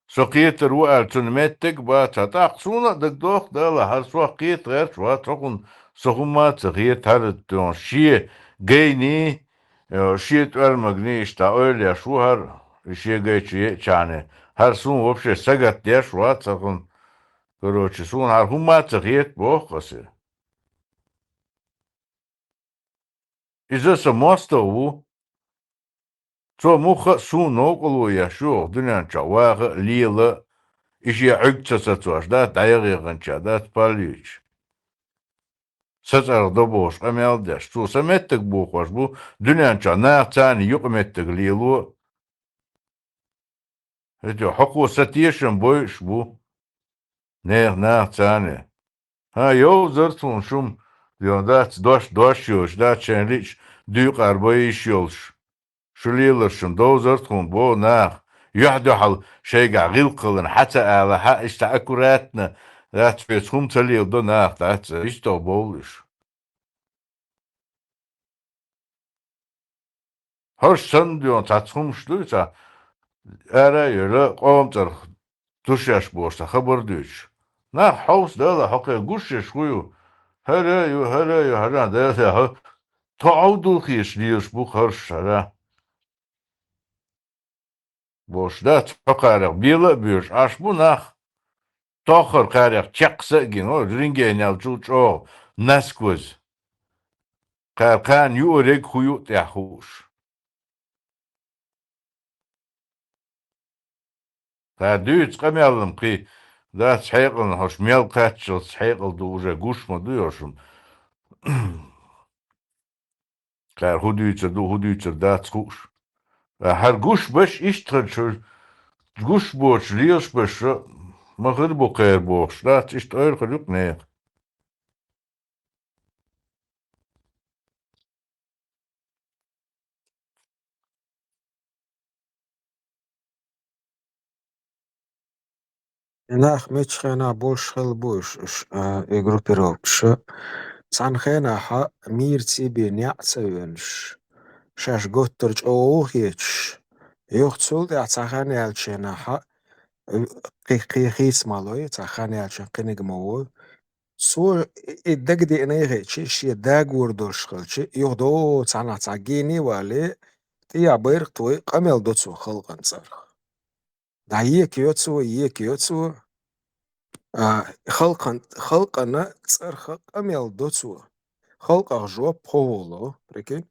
Со кхетар ву аьлла, цунна меттиг а бацахь, тӀаккха суна а дагадоху, Дала, хӀара сох кхета гӀерташ вац, хӀокхунна со хӀумма а ца хета, хӀара тӀехь шен гайний, э, шен тӀоьрмагний иштта ойла еш ву хӀара, и шен гайчу еъчахьана, хӀара суна вообще сагатдеш вац хӀокхунна. Короче, суна хӀара хӀумма а ца хета, боху аса. Иза сан мостагӀа ву. Цо мухха а суна новкъарло еш ю оха дуьнен чохь ваха а, лела а, И шен Ӏуьрг ца сацош дац, дӀаяхъяханча дац паллуьйтуш. Са цӀарах до бохуш къамел деш. Цо са меттиг бохош бу, дуьнен чохь нах царна юкъаметтиг лело. ХӀетте хьокхо са тешам бойуш бу. Нехан нах царна. ХӀан, йовзар тхуна шума, йо, дац дош, дош йоцуш, дац шайн лиъчу дуьйкъара бан йиш йолуш. Шу леларшна довзар тхуна боху нах, юьхь-дуьхьал шайгахь гӀиллакх хиларна хьан ца ала, хьан иштта аккуратно, дац, вецу хӀума ца леладо нах, дац, иштта бовлуш. ХӀорш санна доьгӀна цхьацца хӀумаш дуй цхьа, ара а йоьлла, къоман цӀарах тушеш бохуш цхьа хабар дуьйцуш. Нах хьовса дала хьо кхин гуш еш хӀу ю? ХӀара а ю, хӀара а ю, хӀара а дала хьо. Тхо Ӏовдал хеташ лелаш бу хӀорш хӀара. Бохуш дац, хьо кхарех бела а боьжуш, Ӏаш бу нах. Тоххара кхарех чекх са а гина, хӀо, рентгенел чу чӀогӀа насквозь. Кхара кхана юург хӀу ю тӀехь хууш. Кхара дуьйцу къамелам кхин дац хьекъална, хьош мел кхаччалц хьекъал ду уже гуш ма ду йошума. Кхара хӀу дуьйцур ду, хӀу дуьйцур дац хууш. Ткъа хӀара гуш беш иштта хилча, гуш боцуш лелаш беш ма хир бу кхера бохуш дац, иштта ойла хир ю-кх нехан. И нах миччу хенахь болуш хилла бу уьш, уьш, а, и группировкаш. Цхьана хенахь мийра цӀий бен неӀ а ца веанаш, шаьш готтар чӀогӀа хеташ, юха цул тӀаьхьа цхьа хан яьллачу хенахь, кхин, кхин хийца ма лой, цхьа хан яьллачу хенахь кхиниг ма вой. Цо и дагадеана а хетча, шен дагор долуш хилча, юха до цхьанхьа цхьа гений а валий, тӀехь байракх тохий, къамел до цо халкъан цӀарах. ДӀаекайо цо, екайо цо, а, халкъан, халкъана цӀарах къамел до цо. Халкъах жоп хӀо волу, прикинь.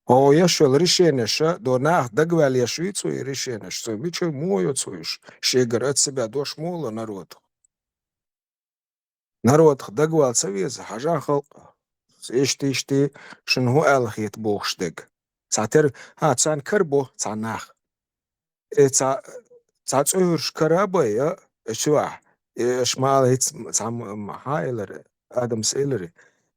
Хьо еш йолу решенеш, до нах дагаваьлла еш юй цо и решенеш, цо мича муха йо цо уьш, шегара от себя дош муха ло народах? Народах дагавала ца веза, хьажа халкъах. Иштта, иштта, шуна хӀун аьлла хета бохуш дерг. Цхьатера, хьан, царна карабо цхьа нах. Э, цхьа, цхьа цӀуьрш кара а бай, а, э, чу ахь. Э, аша ма ала хӀинца цхьа м-, м-, хьан элира, Адамас элира.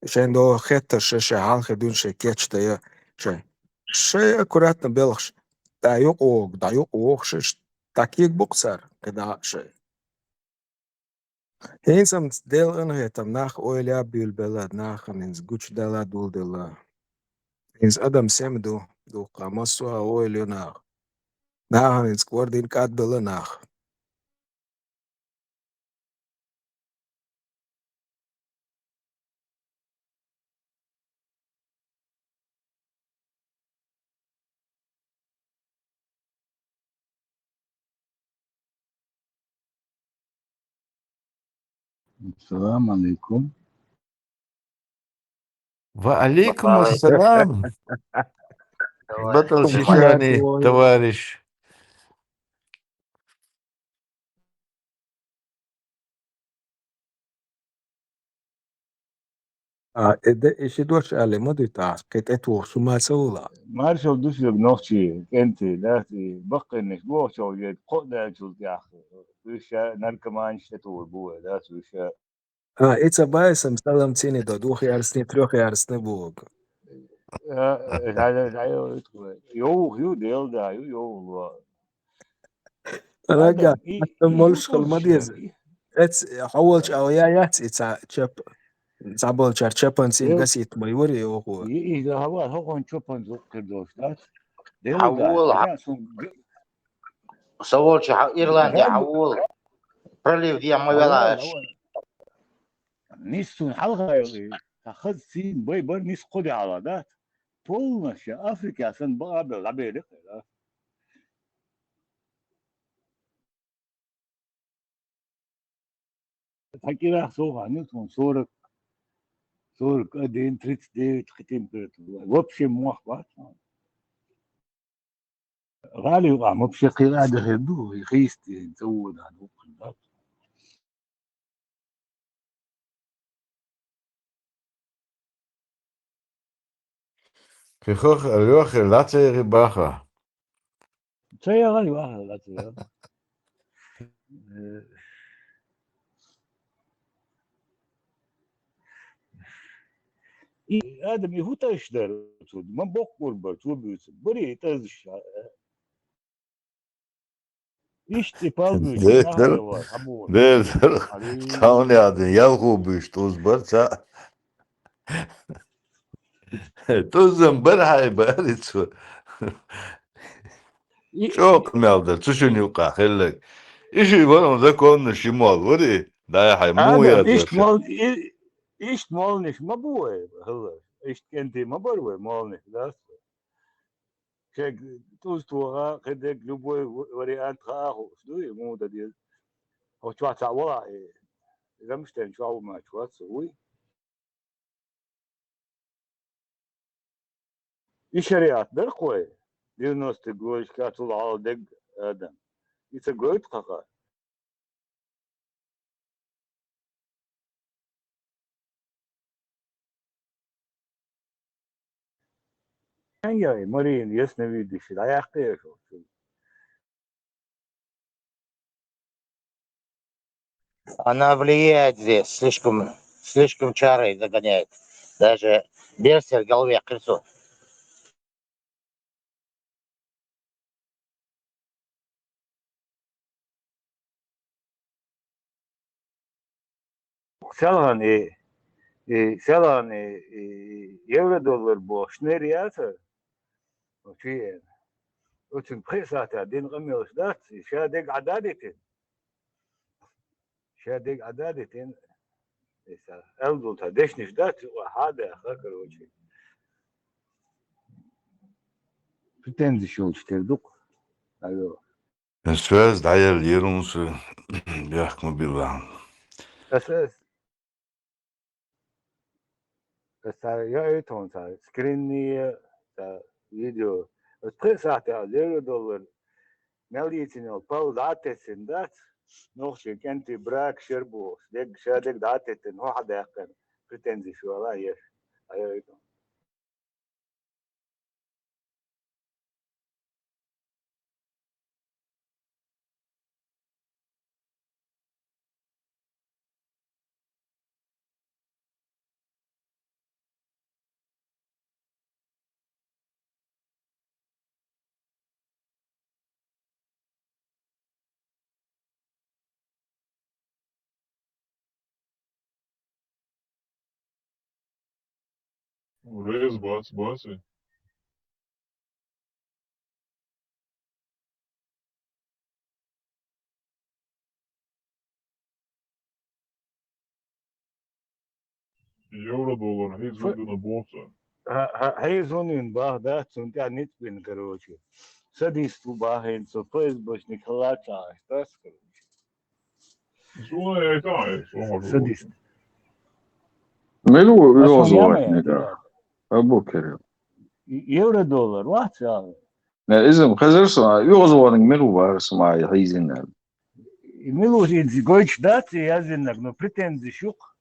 Шайн догӀу хеттарш шайн хьалхе дуьйна шайн кечдайа шайн. Шайн аккуратно белхаш, дӀа юкъа вогу, дӀа юкъа вогуш, иштта дӀакега бу-кх цара, кхидӀа а шайн. ХӀинца-м Делан къинхетам нах ойла а буьйлабелла, нахана хӀинца гучудала а дулделла. ХӀинца адам сема ду, дуккха массо а ойла ю наха. Нахана хӀинца кӀордийна кӀадбелла нах. السلام عليكم. وعليكم السلام. بطل شيشاني، تفارش. А, э, де, и ши дош аьлле ма дуьту ахь, кхин тӀетухуш хӀума ца вула. Маршалла ду шуьга, нохчий, кӀентий, лаьций, баккхийнаш бохучохь вен кхоъ даьллачул тӀаьхьа, уьш ша наркоманаш тӀетухур бу вай, дац, уьш ша. А, и ца бай сан салам цӀийне до, двухъярусный, трёхъярусный бу. А, э, хьайда, хьайда, йовха ю, Делан дуьхьа ю, йовха ло. Рага, молуш хила ма деза. Эц, хьо волчу агӀо я яц и цхьа чап, цхьаболчара чапанца гасийта ма юра и оха. И, и, хьавар, хӀокхун чапан зуккхир долуш дац. Хьавола, хьа-, сан г-, сан волчу хьа-, Ирланде хьавола. Пролив дехьа ма вела аш. Нис цунна хьалха йолу, хаза сийна бай бар нис кхо де хьала дац. Полностью Африка сан бакъа бел, лабеле хила. Хьан кӀирах сов хьан ю тхуна сорок, сорок один, тридцать девять хи температура. Вообще мох бац хьуна. ГӀалий юкъахь ма пшекхира а дехир ду, и хийсти, ца вуо дан вукхун дац. Кхин хах лоьхе лацаягӀи баха? Ца ягӀа, лоьхе лацаягӀа. Э, и адам и хӀу тӀаш дара цу, ма боккъур бара, цо буьйцу. Бари и тӀазаш, а, Иштта и палбуьйш Дера, нах дера, а вар, хьан бу? Дера, дера. Али. Цхьа хӀума яц, ялхо буьйш тӀуз бар цхьаъ. ТӀуззам бар хьай баьри цо. И- ЧӀокх мел дар, цу шуьна юкъахь хилларг. И ши вара законна ши мол вари, дай хьай, муха Адам, яц иштта ваша? Мол, и-, иштта молниш ма бу вай, хӀаллак. Иштта кӀентий ма бар вай, молниш, да? Шег тӀуз тоха, кхидерг любой в-, вариант хаа хууш дуй, муха дан деза. Хьо чохь цхьаъ вала, э, замаштен чохь ву ма чохь ца вуй. И шариат дара кхой, девяностый годашка цул хьалха дерг адам. И ца гойту хьакха. Ай-яй, Марина, ясновидящий, дӀаяьккхи аша оцу. Она влияет здесь, слишком, слишком чарой загоняет. Даже берсер голове крысу. Селхана и, и селхана и, и евро-доллар бохуш нер яцара? Оцу веана. Оцуьнга пхи а сахьтехь дина къамелаш дац, и ша дерг Ӏа дадитина. Ша дерг Ӏа дадитина. Иса, аьлла долу тхан дешнаш дац, юкъа хьа а даьхна, короче. Претензиш йолчу тера ду-кх. Алло. Связь дӀаелла, ерунца бехк ма билла. Ас, ас, ас цара яуьйту хьуна цара скринний, цара видео. Ас пхи а сахьтехь леру доллар мел йийцина йолу пал дӀа а тесина дац, нохчийн кӀентий брак шер бохуш, дерг, ша дерг дӀа а теттина, хӀун хьан даьккхина, претензиш вала еш. Ай, ай, ай. Реза бац, бац. Евро-доллар хьийза Фу- вуьгу на боцу. Хьа-, хьа-, хьийза вуьгу бах, да, цунна тӀехь ницкъ бина, короче. Садист ву бах хӀинца, ФСБшник хилла ца Ӏаш, дас, короче. Суна яйта, ай, суна хьожа Садист. Мила ву Ас вон яма оьгӀазвахьарниг яйта. Абу Кирилл. Евро-доллар, вац, а? Не, иза-м хезар суна, оьгӀазвахьарниг мила ву вара сама хьийзина аьлла. Мила ву иза гойтуш дац и яздинарг, но претензиш ю-кх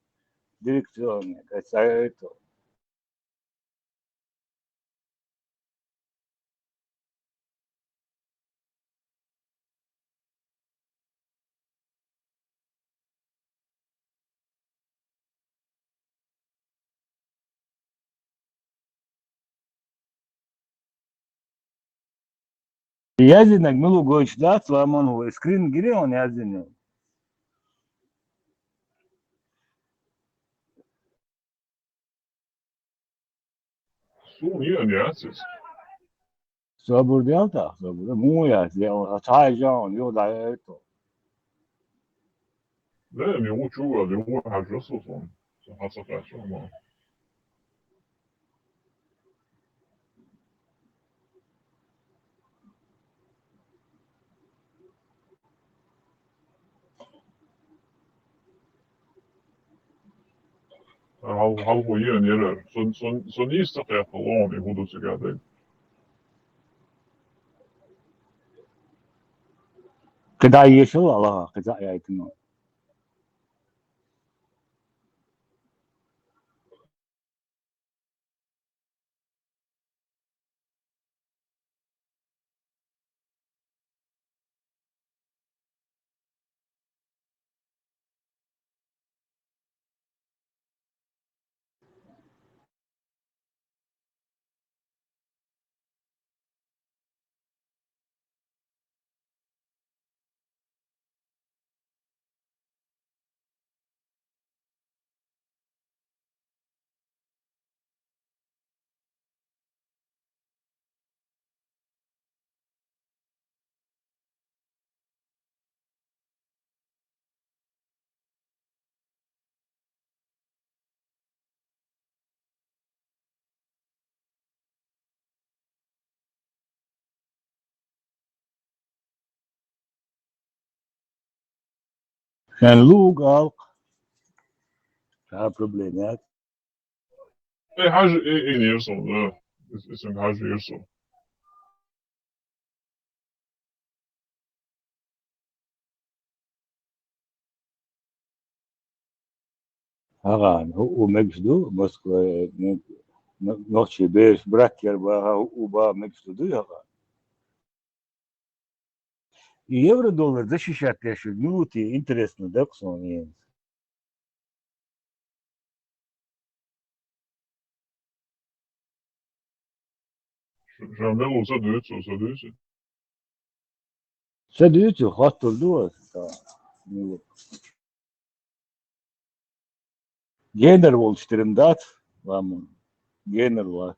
дирекционный, это. Яздинарг мила ву гойтуш дац, ламан хӀу, скрин гири хьуна яздинарг. Суна еана яц иза. Собар дел тӀаккха, собар. Муха яц, я, цхьа а жа хьуна, юха дӀаяйта. Да, мила ву чу вала, мила ву хьажа со суна. Со хьан ца кхаьчна ма. Хьал-, хьалхо еана яра. Сон, сон, сон нийса ца кхетта лоьху, и хӀун ду цига дерг. КхидӀа ешал Аллахьа, кхидӀа яйтина. Шен луг алкъ. Ша проблема яц. Э, хьажа, э, э, нерсом, да. Эс-, эсен хьажа ерсом. Хьаган, хӀу, хӀу мегаш ду, Москва, э, н-, н-, нохчий бераш браккер баха, хӀу, хӀу ба мегаш ду, дуй хьаган? И евро-доллар защищать деш, минуте интересно, да, ксониенс. Ш-, шамбел уса дуьйцу, уса дуьйцу. Ца дуьйцу, хаттар ду аса, та, ну. Генер волчу тиран дац, ламун. Генер вац.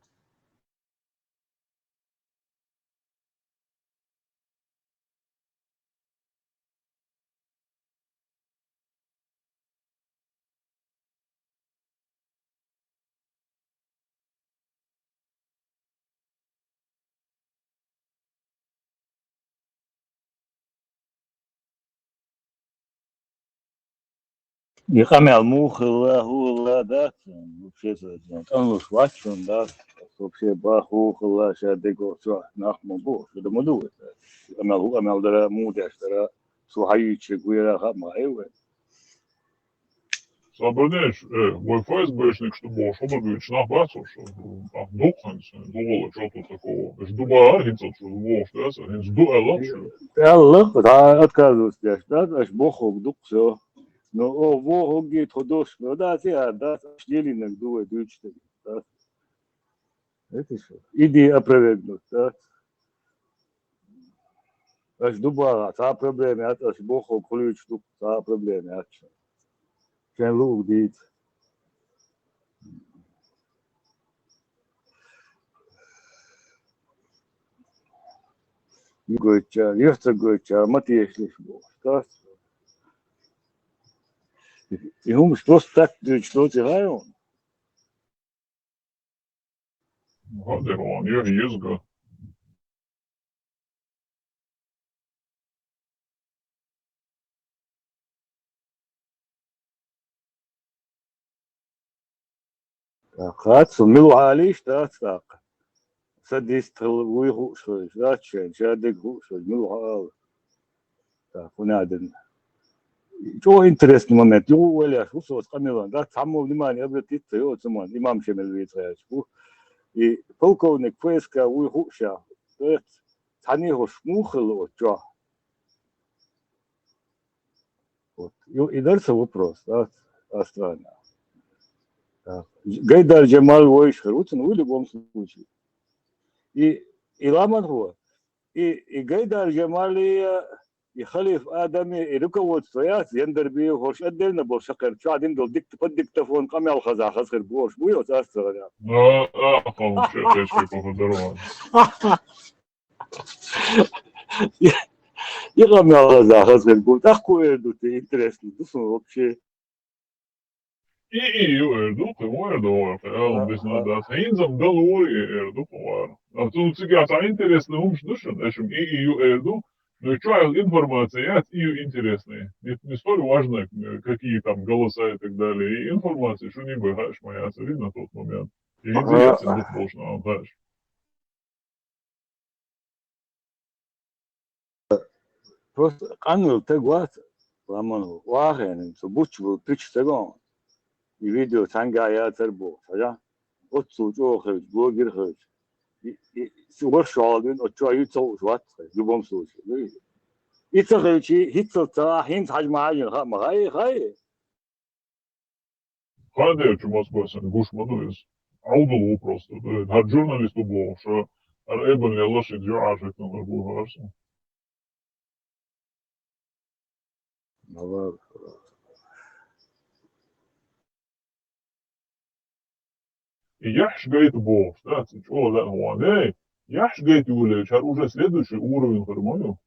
И къамел муха хилла, хӀун хилла дац, вообще, тӀанлуш вац шуна дац, вообще, бах, хӀун хилла, ша дего чохь нах ма бу, шу да ма ду. Къамел, хӀун къамел дара, муха деш дара, цо хьайийча, гуьйра хаа ма хьайвай. Сабрдеш, э, вай ФСБшник шу бохуш хӀума дуьйцуш нах бац уьш? Ах, дукха хӀинца, духула чё тут такого? Аш ду бахара хӀинца шу бохуш, да, аса? ХӀинца ду аьлла шу? Аьлла, да, отказываться деш, да, аш бохург ду-кх, всё. Ну, о, бохург тхо дош, ну, да, те, а, да, аш дилинарг ду вай дуьйцуш дерг, да. Это что? Иди опровергнуть, да? Аш ду бахахь, цхьа а проблема яц, аш бохург хуьлуьйтуш ду, цхьа а проблема яц. Шен луург дийца. Ю гойтча, юьхь ца гойтча, ма тешалаш бохуш, да? И хӀумаш просто так дуьйцуш доций хьайна? Хьо де вон, я еза го. ТӀаккха цу мила хьалийш дац тӀаккха. Садист хила вуй хууш хилча, дац шайна, ша дерг хууш хилча, мила хьо ала. Так, хӀун а дина. ЧӀогӀа интересный момент. Юха а ваьллеш ву со оцу къамелан. Да, цхьаммо внимание обратить ца йо оцу ман, имам Шемал вийца гӀерташ ву. И полковник ФСК вуй хууш ша. Цхьаьна хӀорш муха хилла оцу чохь? Вот. И, и дара сан вопрос, да, Астрана. Так. Гайдар Джамал вайша хир ву цунна, в любом случае. И, и ламан хӀо, и, и Гайдар Джамали, и халиф Адами, и руководство яц, Яндарбиев, хӀорш отдельно болу шакхар, чохь дина долу дикт-, под диктофон къамел хаза хаза хир бу, хӀорш бу йоцу ас ца гӀаьря. А, а, хьо, ше, ше, ше, хьо, дарван. И къамел хаза хаза хир бу. ТӀаккха хӀун эр ду те, интересно ду суна вообще. И, и, ю эр ду, кхин хӀун эр ду, вара, кхин алам дисна дац. ХӀинца-м далур и эр ду, кхин вара. А цунна цигахь цхьа интересный хӀумаш ду шуна, аша-м и, и, ю эр ду, но и чохь информация яц, и, ю интересный. Не, не столь важно, э, какие там голоса и так далее. И информация шуна бен хаьаш ма яцара на тот момент. И хӀинца яц и дукха болуш нахана хаьаш. Просто къанвелла таг вац, ламан вахена, со бучча бу пича ца гон. И видео цхьанга яцар боху, хьажа? Оццул чӀогӀа хевча, гогира хевча. И, и, цу варш шолдин, оцу чохь юй ца хууш вац, любом случае. И ца хевчий, хӀинццалц ца хьа, хӀинца хьажа ма хьажина, хаа ма хай, хай. Хадерчу Москва сан гуш ма ду иза. Ӏовдал ву просто. ХӀара журналист ву бохуш, хӀара эбан лелла ши юьхьӀаьржийтина бу хӀара сан. Мала. И яхьаш гайта бохуш, да, цу чӀогӀа лаьа ван. Эй, яхьаш гайта юлечу, хӀара уже следующий уровень хир ма ю.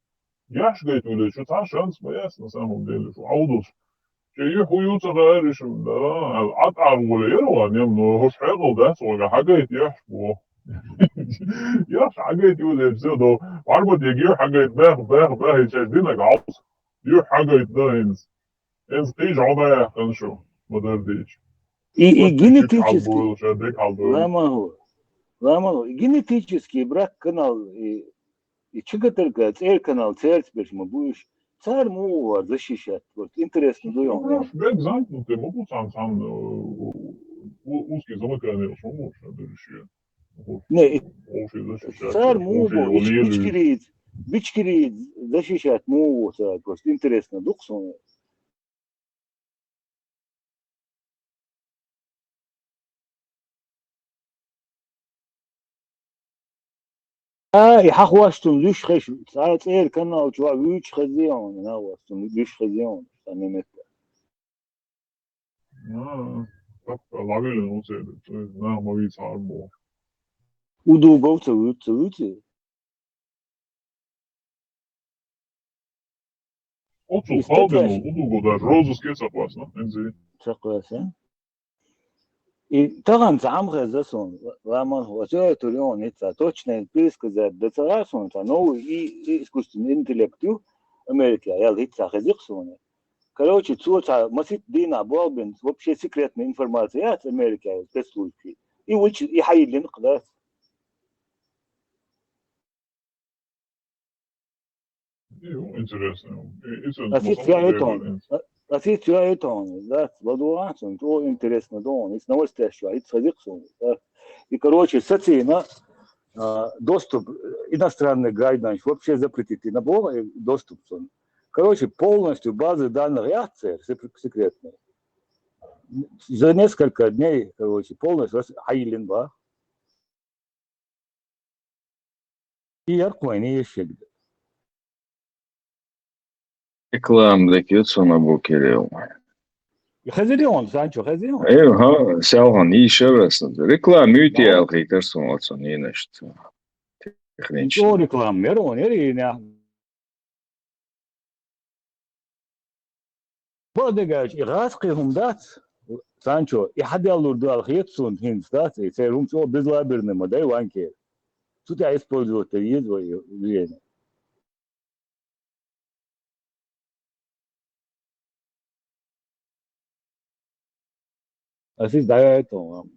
Яхьаш гайта юлечу, цхьа шанс ма яц, на самом деле, шу Ӏовдалш. Шен юьхь хӀу ю ца гӀаьрри шуна, да, аьлла, Ӏад ара волу яра ван, нем, но хӀуш хьекъал дац вага, хьагайта яхьаш боху. Яхьаш хьагайта юлечу, все, до, Ӏарбатега юьхь хьагайта, баьхна, баьхна, баьхна, и шаьш динарг Ӏовса. Юьхь хьагайта, да, хӀинца. ХӀинца кхийча хьо ма яьккхина шу, ма-дарра дийча. И, и генетически, ша дерг хьалдойла. Ламан хӀу, ламан хӀу, и генетически брак канал, и, и чигатарга цӀера канал церца берш ма бу уьш. Цара муха вара защищать, вот, интересно ду йоӀ. Бег замкнутый ма бу цхьана, цхьана, э, у-, узкий замыкание ма бу ша берш. Не, и, вовший защищать, цара муха вовший бу, ич-, ичкирийца, бичкирийца защищать муха ву цара, просто интересно ду-кх суна. А, и хьан хӀоштун луьш хеза, цхьа цӀера канал чохь вуьйцуш хезий хьуна, нагӀостун луьш хезий хьуна, цхьа мемет. А, тапка лавелин уцеда, то есть нах ма вийцахьара боху. Удугов ца вуьйцу, ца вуьйцу? Оцу халдина удуго даже розыске ца кхоьссина, хӀинца. Ца кхоьссина. И тахана цхьа Ӏам хеза суна, ламан хӀу, оцу тур йоӀна хӀинца, точно предсказать дан ца гӀа суна, цхьа новый и, и искусственный интеллект ю, Америка, ял хӀинца хеза-кх суна. Короче, цо цхьа маситта дийнахь болх бина, вообще секретная информация яц Америка, спецслужбы. И вуьйцу, и хьайиллина-кх дац. Интересно. Ас итт яхьуьйту хьуна. Ас итт яхьуьйту хьуна, да, ладугӀа хьуна, чӀогӀа интересно ду хьуна. Ис новостеш чохь, итт хазикх суна, да. И, короче, сацийна, а, доступ, э, иностранный гражданам вообще запретить, и на бога, э, доступ суна. Короче, полностью базы данных яц церан, сек-, секретные. За несколько дней, короче, полностью рас-, хьайиллина бах. И ярх вайна еш егда. Реклама декет сон Абу Кирилл. Хезир он, Санчо, хезир он. Э, ха, сялхан, и ещё раз. Реклама юйти алхитар сон отсон, не на что. Технично. Ничего реклама, мер он, ери, не. Бо дегаш, и гӀаз кхин хӀума дац, Санчо, и хьаделлур ду аьлла хета суна хӀинца дац, и церан хӀума чӀогӀа безалаберный ма дай ванке. Цу тӀехь использовать дан еза вай время. Ас иза дӀаяйту хьуна.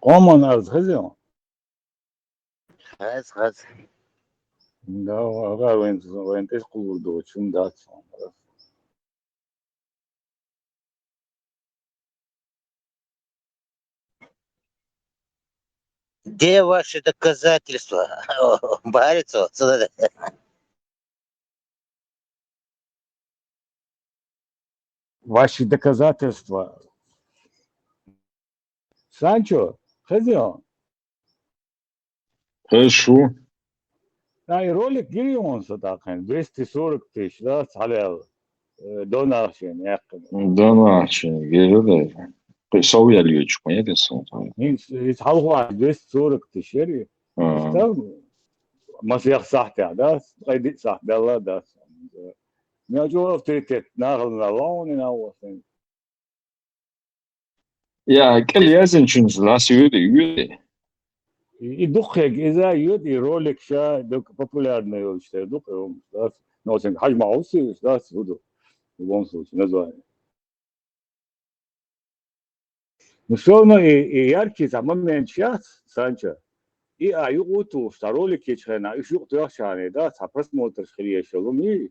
Къоман арз хезий хьуна? Хез, хез. Да, ага, вайн, вайн тӀе кхувр ду, чун дац. Где ваши доказательства? Барец о, цо да. Ваши доказательства. Санчо, хезий хьуна? Хез шу. Ай, ролик гирий хьуна со тӀаккха, двести сорок тысяч, да, цхьалел, э, донахчен яьккхина. Донахчен, гира да. Кхы сов ял йоьдуш ма яра со. Хин, из хьалха двести сорок тысяч яри. А. Иштта масех сахьтехь, да, ткъе диъ сахьт белла, да. Мел чӀогӀа авторитет нахала лаунина васан. Я, кӀел язйинчуьнца лас йоьду, йоьду. И, и дуккхега иза йоьду, и ролик ша дог популярный йолуш тера дуккхе хӀумаш дац. Но сенга хьажа ма хьовсийша дац, хӀу ду? В любом случае, название. Ну, всё равно и, и яркий цхьа момент яц, Санчо. И а юкъа тухуш, цхьа ролик йечу хенахь, уьш юкъа тоьхчахьана, да, цхьа просмотраш хир еш йолу, ми?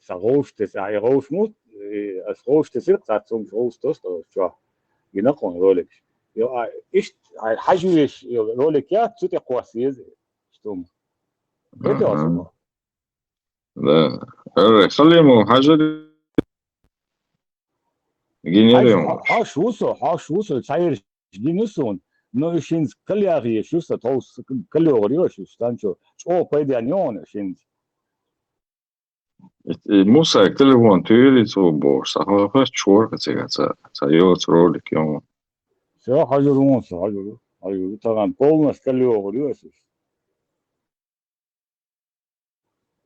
Сан гӀовш тесна, ахь и гӀовш ма, и ас гӀовш тесира, цхьацца хӀумаш гӀовс тосу чохь. Гина кхуьнан роликаш. Йо, а, иштта, а, хьажа веш, йо, ролик яц, цу тӀе кхосса еза, иштта хӀума. Аха. Да. Ара, Халимов, хьажа гинера. Хьажа, хьо-, хьош ву со, хьош ву со, цхьа ерш гина суна. Но уьш хӀинца кал яхъеш ю сан, тховса кал йогӀур ю аш уьш, Санчо. ЧӀогӀа пайденна ю хьуна уьш хӀинца. И, и Мусайга телефон туьйхира цо бохуш, цхьа хьо-, хьо-, чу вара цига ца, ца йоцу ролик йо. Всё, хьажур ву со, хьажур ву, хьажур ву. Тахана полностью кал йогӀур ю аса.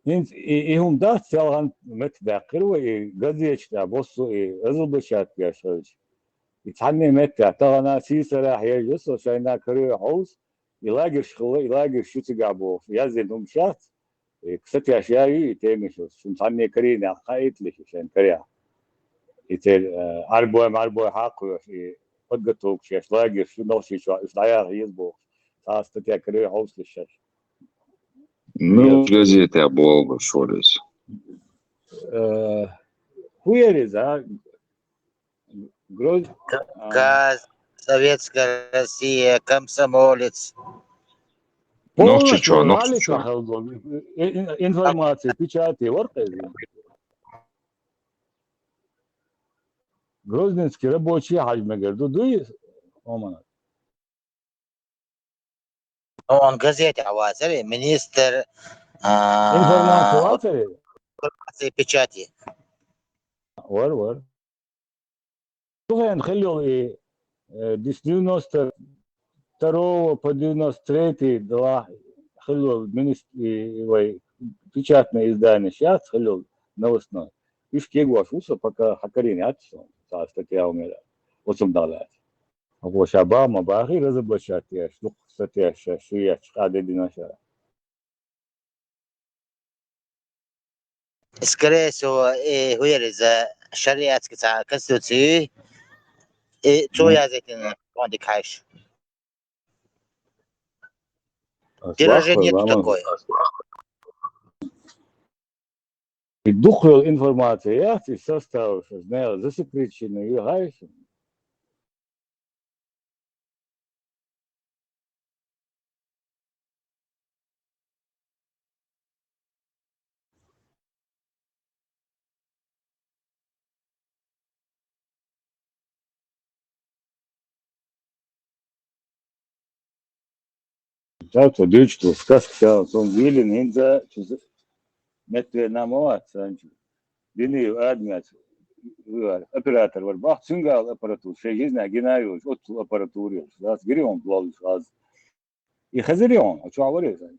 ХӀинца и, и хӀума дац, селхана меттадаьккхира вай, и газеташ тӀехь боссу и разоблачать деш хилча. И цхьанне меттехь, тахана сийсарахь еза со, шайна каре хьовса, и лагерш хилла, и лагерш ю цигахь бохуш, яздина хӀумаш яц, и сатеш яю и темаш, шуна цхьанне карийнехь хаийталаш и шайн карехь. И церан, э, Ӏарбой, Ӏарбой хьакхоьхуш, и подготовка еш лагерш ю Нохчийчохь, уьш дӀаяха еза бохуш. Цхьа а статья каре хьовсалаш шаьш. Ну, газетехь бохуш вара иза. Э, хӀун яра иза, а? Гроз-, а. Кавказ, Советская Россия, Комсомолец. Нохчийчохь, полностью Нохчийчохь. Ролик хьалдон. И-, и-, информация, печати, вара кхезна. Грозненский рабочий хьажа мегар ду, дуй? Омана. Он газетехь вацара, министр, а, информация вацара? Информация печати. Вар, вар. Тухен хилла йолу и, э, с девяносто второго по девяносто третий делахь хилла йолу министр-, и, и вай печатный изданеш яц хилла йолу новостной. Уьш кегош ву со, пока хьан карийна яц со, цхьа статья у мера. Оцунна дӀа лаьцна. Хьо ша бан ма бахий, разоблачать еш, дукха статьяш ша шу еш, къа де дина ша. Скорее всего, и хӀун яра иза, шариатский цхьа конституци, и цо язийтина фондик хьаьжча. Ас Ты рождён баккхой, нету ламаз. Такой. И дукха йолу информация яц, и составаш, ас нера засекреченный ю хьаьжча. Цо дуьйцу ду, сказка ша, сон вийлина хӀинца, цу метта вена ма вац санчу. Динов Адамас, оператор вара боху, цуьнга ала аппаратура, шайн жизнь гина йолчу, оццул аппаратура йолуш. Дац гири хьуна лоллуш хаза. И хезира хьуна, хьо чохь вара иза?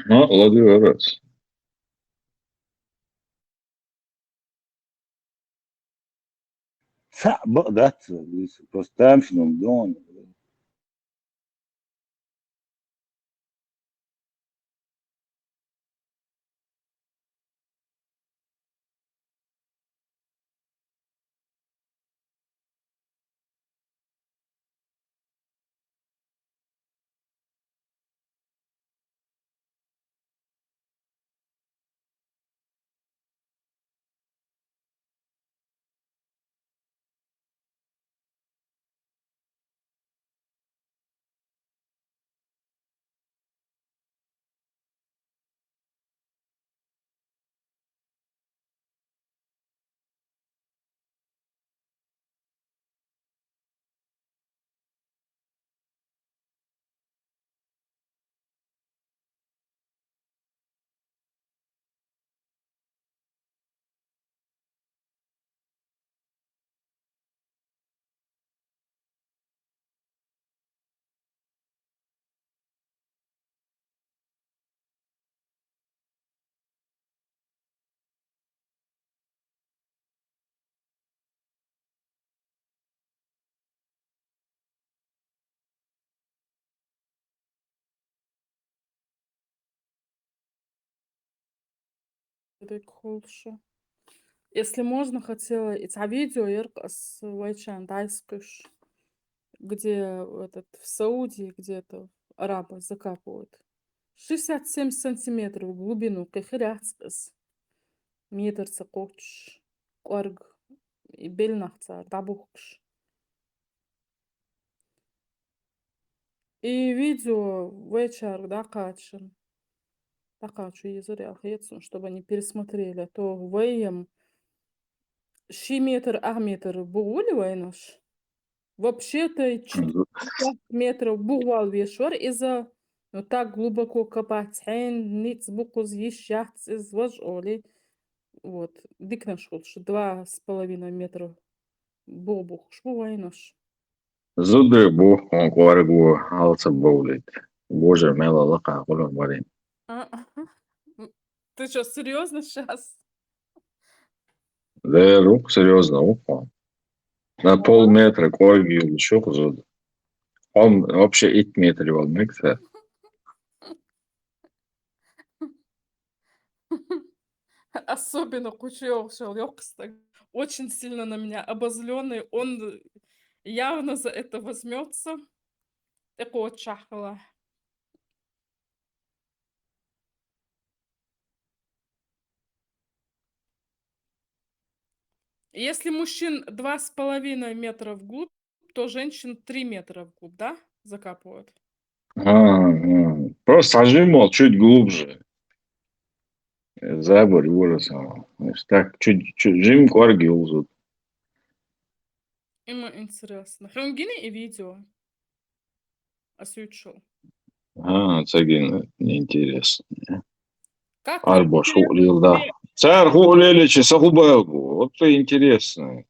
А, ладуьйгӀира ас. Цхьаъ бакъ дац, просто тамашийна дона. декхулшу. Если можно, хотела и цхьа видео яркъас вайчан дайскуш, где этот, в Сауди, где-то арабы закапывают. Шестьдесят семь сантиметров в глубину кхихир яц къас. Метр ца кхоч, кӀварг, и белнах цар дӀабухкуш. И видео вайчарга дӀакхачан. ДӀакхачу езар ял хецун, чтобы они пересмотрели, а то вайям ши метр, ах метр бугъули вайнаш. Вообще-то и чу-, Мгм. Шесть метров бугъвал вешвар иза, но так глубоко копать хӀен, ниц букъуз йиш яц из важ оли. Вот, дикнаш хулш, два с половиной метра бугъ бухуш бу вайнаш. Зуд бу, он кӀварг ву, алца бовлит. Боже, мела лакъа гъулун варин. А, ага. М, ты чё, серьёзно щас? Да, рук серьёзно, ухо. На полметра кӀварг юлшух зуд. Он вообще ит метр вал мекса. Особенно Кучуёвшел, ёхстаг. Очень сильно на меня обозлённый. Он явно за это возьмётся. Такого чахла. Если мужчин два с половиной метра вглубь, то женщин три метра вглубь, да, закапывают? А, а. Просто сажим, мол, чуть глубже. Забор вырос, а. Значит, так, чуть, чуть, жим кӀварг юлзут. Ему интересно. Хьунгини и видео. Асуючу. А, цагин неинтересно. Как Арбош интересно. Хуълил, да. Цар хуълили чи са хубавгу. Вот это интересно.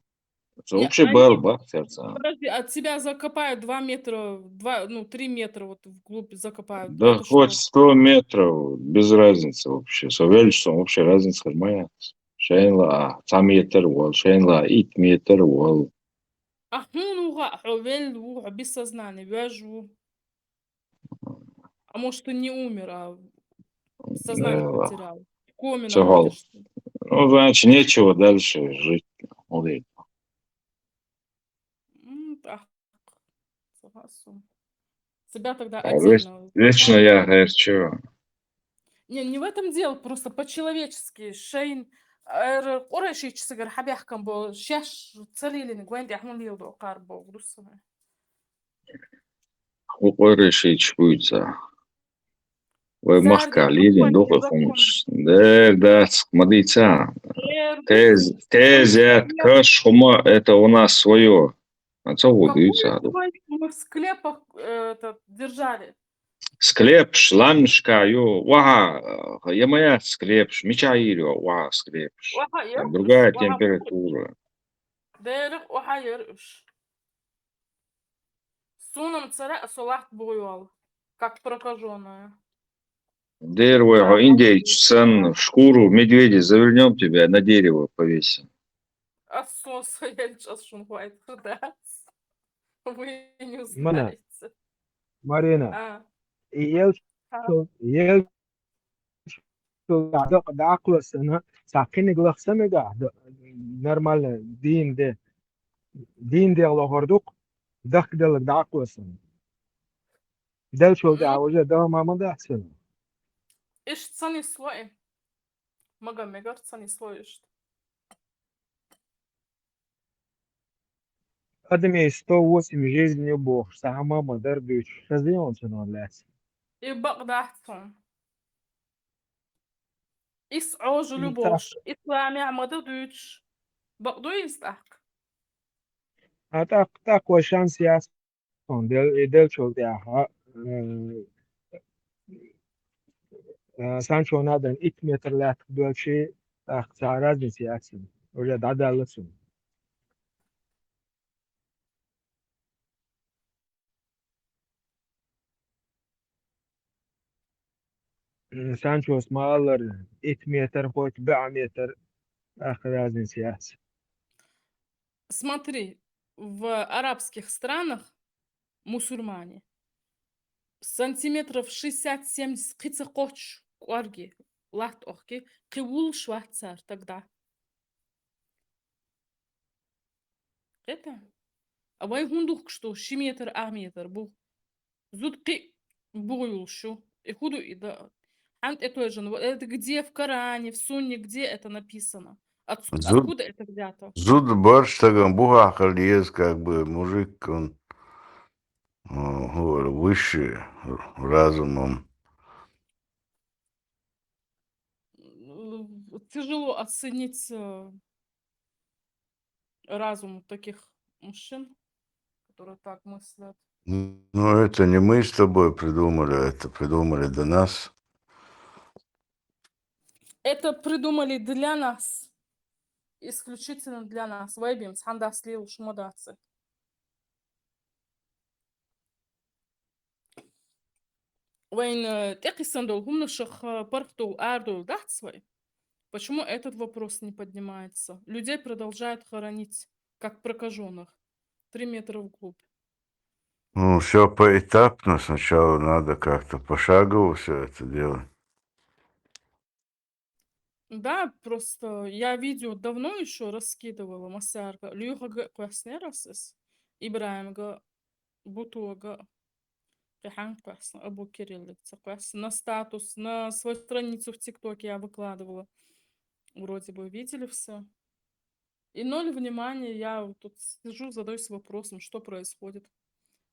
Это Не, вообще они, бал бахтер цар. Подожди, от тебя закопают два метра, два, ну, три метра вот вглубь закопают. Да это что? Хоть сто метров, без разницы вообще. Со величеством вообще разница хурмая. Шейнла, а, ца метр вал, шейнла, ит метр вал. А хьун угъа, хьо вел ву, хьо без сознания, вяж ву. А может, он не умер, а сознание Э, потерял. В коме Всё, находишься. Ну, значит, нечего дальше жить. Вот это. М, так. Согласна. Себя тогда А веч-, отдельно вечно я, наказывают. Герчу. Не, не в этом дело, просто по-человечески. Шейн, эр, Къурайшичсигар хьабяхкан бо, шеш цалилин гвенди ахман лил до къар бо, грустно. Ху Къурайшич буйца. Вай Сарди махка лилин Къурайши дохуй закон. Хумс. Дер дац, мадица. Дер Тез, дац. Тез, я, каш, хума, это у нас своё. А цо Какую гудуйца, да? Свою? Мы в склепах, э, это, держали. Склеп, шламшка, ё, ваха, э, ямая склеп, мичаир, ё, ваха, склеп. Ваха, Там ё, другая ваха, температура. Дерих ваха, ё, ш-. Сунам цара асолат буйвал, как прокажённая. Дер вай, хо, индейцан, шкуру медведя завернём тебя, на дерево повесим. А со-, со-, я сейчас шун хуайт, да. Вы не Мана, узнаете. Марина, А. И ел-, А. Ел-, дакъ-, дакъла сана, сакъиниг лахса мега, д-, нормально, дин де, дин де лохордук, дахк делаг дакъла сана. Дел шо да, Мгм. Уже да мама да сана. Иш цани слой. Мага мегар цани слой ишт. Адами сто восемь жизней бохуш, са хӀама ма-дарра дуьйцуш, хазион цунах лаьцна. И бакъ дац цун. Ис Ӏожалу М, бохуш, тӀаккха. Исламехь ма дан дуьйцуш. Бакъ ду иза тӀаккха? А тӀаккха, тӀаккха вай шанс яц. Дел-, и делчул тӀаьхьа, э, э, санчо надан итт метр лаьттах доьлчи, тӀаккха цхьа разница яц цунна. Уже дӀадалла цунна. М, санчос ма аллара, итт метр, хоть бӀе метр, тӀаккха разница яц. Смотри, в арабских странах мусульмане сантиметров шестьдесят-семьдесят кхин ца кхоччуш кӀорги. латт оаха, кхы вуллаш вац цар тогда. Кхетий? А вай хӀунда ухкаш ду ши метр, ах метр бух? Зуда кхы бух юллаш ю. И хӀу ду и да? ХӀана тӀетойжан? Вот это где в Коране, в Сунне, где это написано? Отсу-, Зуд-, откуда это взято? Зуда барш таган бухахьа хила еза, как бы мужик, он, а, хӀу, выше разумом. М, тяжело оценить, э, разум таких мужчин, которые так мыслят. Ну, это не мы с тобой придумали, это придумали до нас. Это придумали для нас. Исключительно для нас. Вай бийца хӀана дац лелаш ма дац. Вайна, э, тӀекхийса дола хӀуманашха, э, паргӀато дола, арадола дац вай? Почему этот вопрос не поднимается? Людей продолжают хоронить, как прокажённых, три метра вглубь. Ну, всё поэтапно. Сначала надо как-то пошагово всё это делать. Да, просто я видео давно ещё раскидывала, массаьрга. Лоьхага кхоьссинера аз из, ИбрахӀимга, Бутога. Кхы хьанга кхоьссина, Абу Кириллага ца кхоьссина. На статус, на свою страницу в ТикТоке я выкладывала. Вроде бы видели все. И ноль внимания. Я вот тут сижу, задаюсь вопросом, что происходит.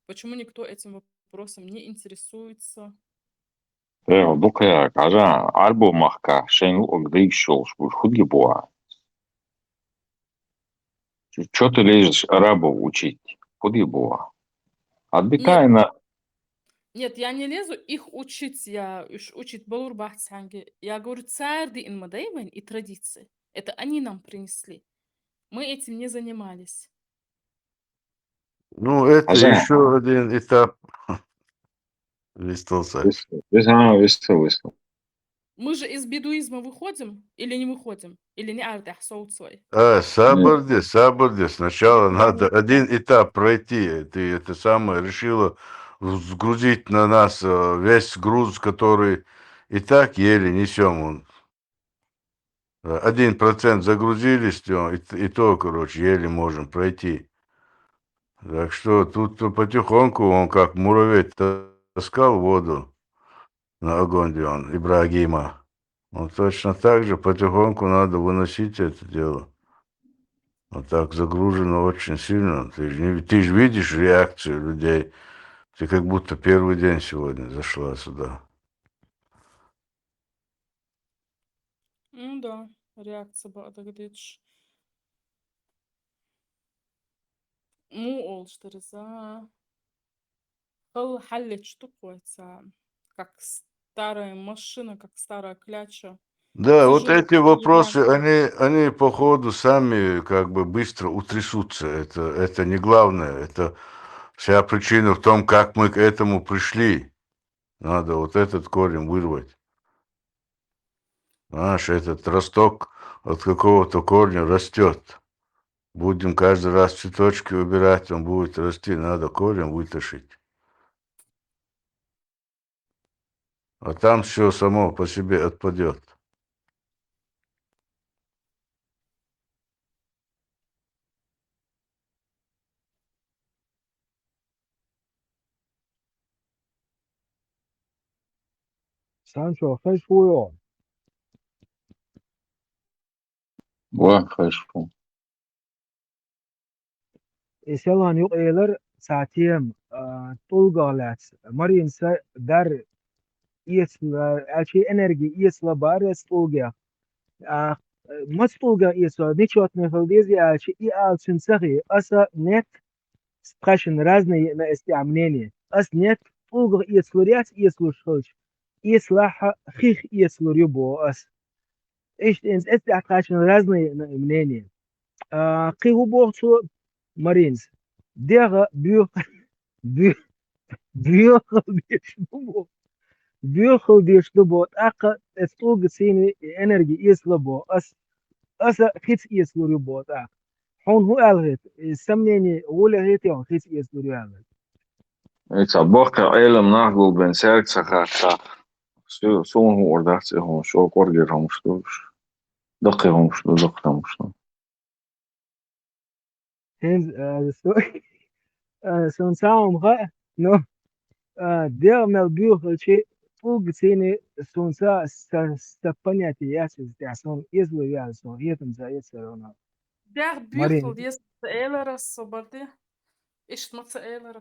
Почему никто этим вопросом не интересуется? Э, бу кхы, кажа, Ӏарбой махка шоай луъург дайш йолаш ба, хӀу де ба? Чё ты лезешь арабов учить? ХӀу де ба? Отбитайна. Нет. Нет, я не лезу их учить, я уж учить балур бац хьанга. Я говорю, цар диъна ма дий вайна и традиция. Это они нам принесли. Мы этим не занимались. Ну, это ещё один этап. Вистал са. Вистал, вистал, вистал. Мы же из бедуизма выходим или не выходим? Или не ардах соуцвай? А, сабар де, сабар де. Сначала надо один этап пройти. Ты это самое решила сгрузить на нас, э, весь груз, который и так еле несём. Он, э, один процент загрузились, всё, и т-, и то, короче, еле можем пройти. Так что тут потихоньку он как муравей таскал воду на огонь, где он, Ибрагима. Вот точно так же потихоньку надо выносить это дело. Вот так загружено очень сильно. Ты ж не, ты ж видишь реакцию людей. Ты как будто первый день сегодня зашла сюда. Ну да, реакция была, так говоришь. Му олштарза. Хал халлеч туквайца, как старая машина, как старая кляча. Да, вот эти вопросы, они, они по ходу сами как бы быстро утрясутся. Это, это не главное. Это вся причина в том, как мы к этому пришли. Надо вот этот корень вырвать. Знаешь, этот росток от какого-то корня растёт. Будем каждый раз цветочки убирать, он будет расти, надо корень вытащить. А там всё само по себе отпадёт. Санчо, хеш вуйо? Ва, хеш ву. Э, селхан юкъе лар цхьа тема, а, тӀулгах лаьцна. Марина са дар эцла, аьлча энерги эцла бара эс тӀулгех. А, маца тӀулгех эцла, нечётный хила деза аьлча, и аьлча цун ца хи. Аса нет, тхаьшна разные на эс тӀехь мнение. Ас нет, тӀулгах эцалур яц, эцалуш хилча. Эцалахь хих эцалур ю боху ас. Иштта инца эс тӀехь тхаьшна разные на мнение. А, кхин хӀу боху цо, Маринас? ДегӀа боьха, боь-, боьхал деш ду бо. Боьхал деш ду бо. ТӀаккха эс тӀулга цийна энерги эцала бо. Ас, аса хица эцалур ю бо тӀаккха. Хьуна хӀун аьлла хета? И сомнение гӀоле хета, хьуна хица эцалур ю аьлла? Ица боккха Ӏелам нах гулбен цаьрга ца хаттахь. Со-, суна хӀун ор дац, э, хӀун, шо кӀоргера хӀумаш ду уж. Даккхий хӀумаш ду, даккхий хӀумаш ду. ХӀинца, а, со-, а, суна цхьа хӀума хаьа, ну, а, дегӀ мел буьйхачи, тӀулгацийна суна цхьа са, са понятие яц иза тӀехь, суна эзала ваьлла, суна хетам ца эцар вана. ДегӀ Марин. Буьйхал деза ца элара со барде. Иштта ма ца элара.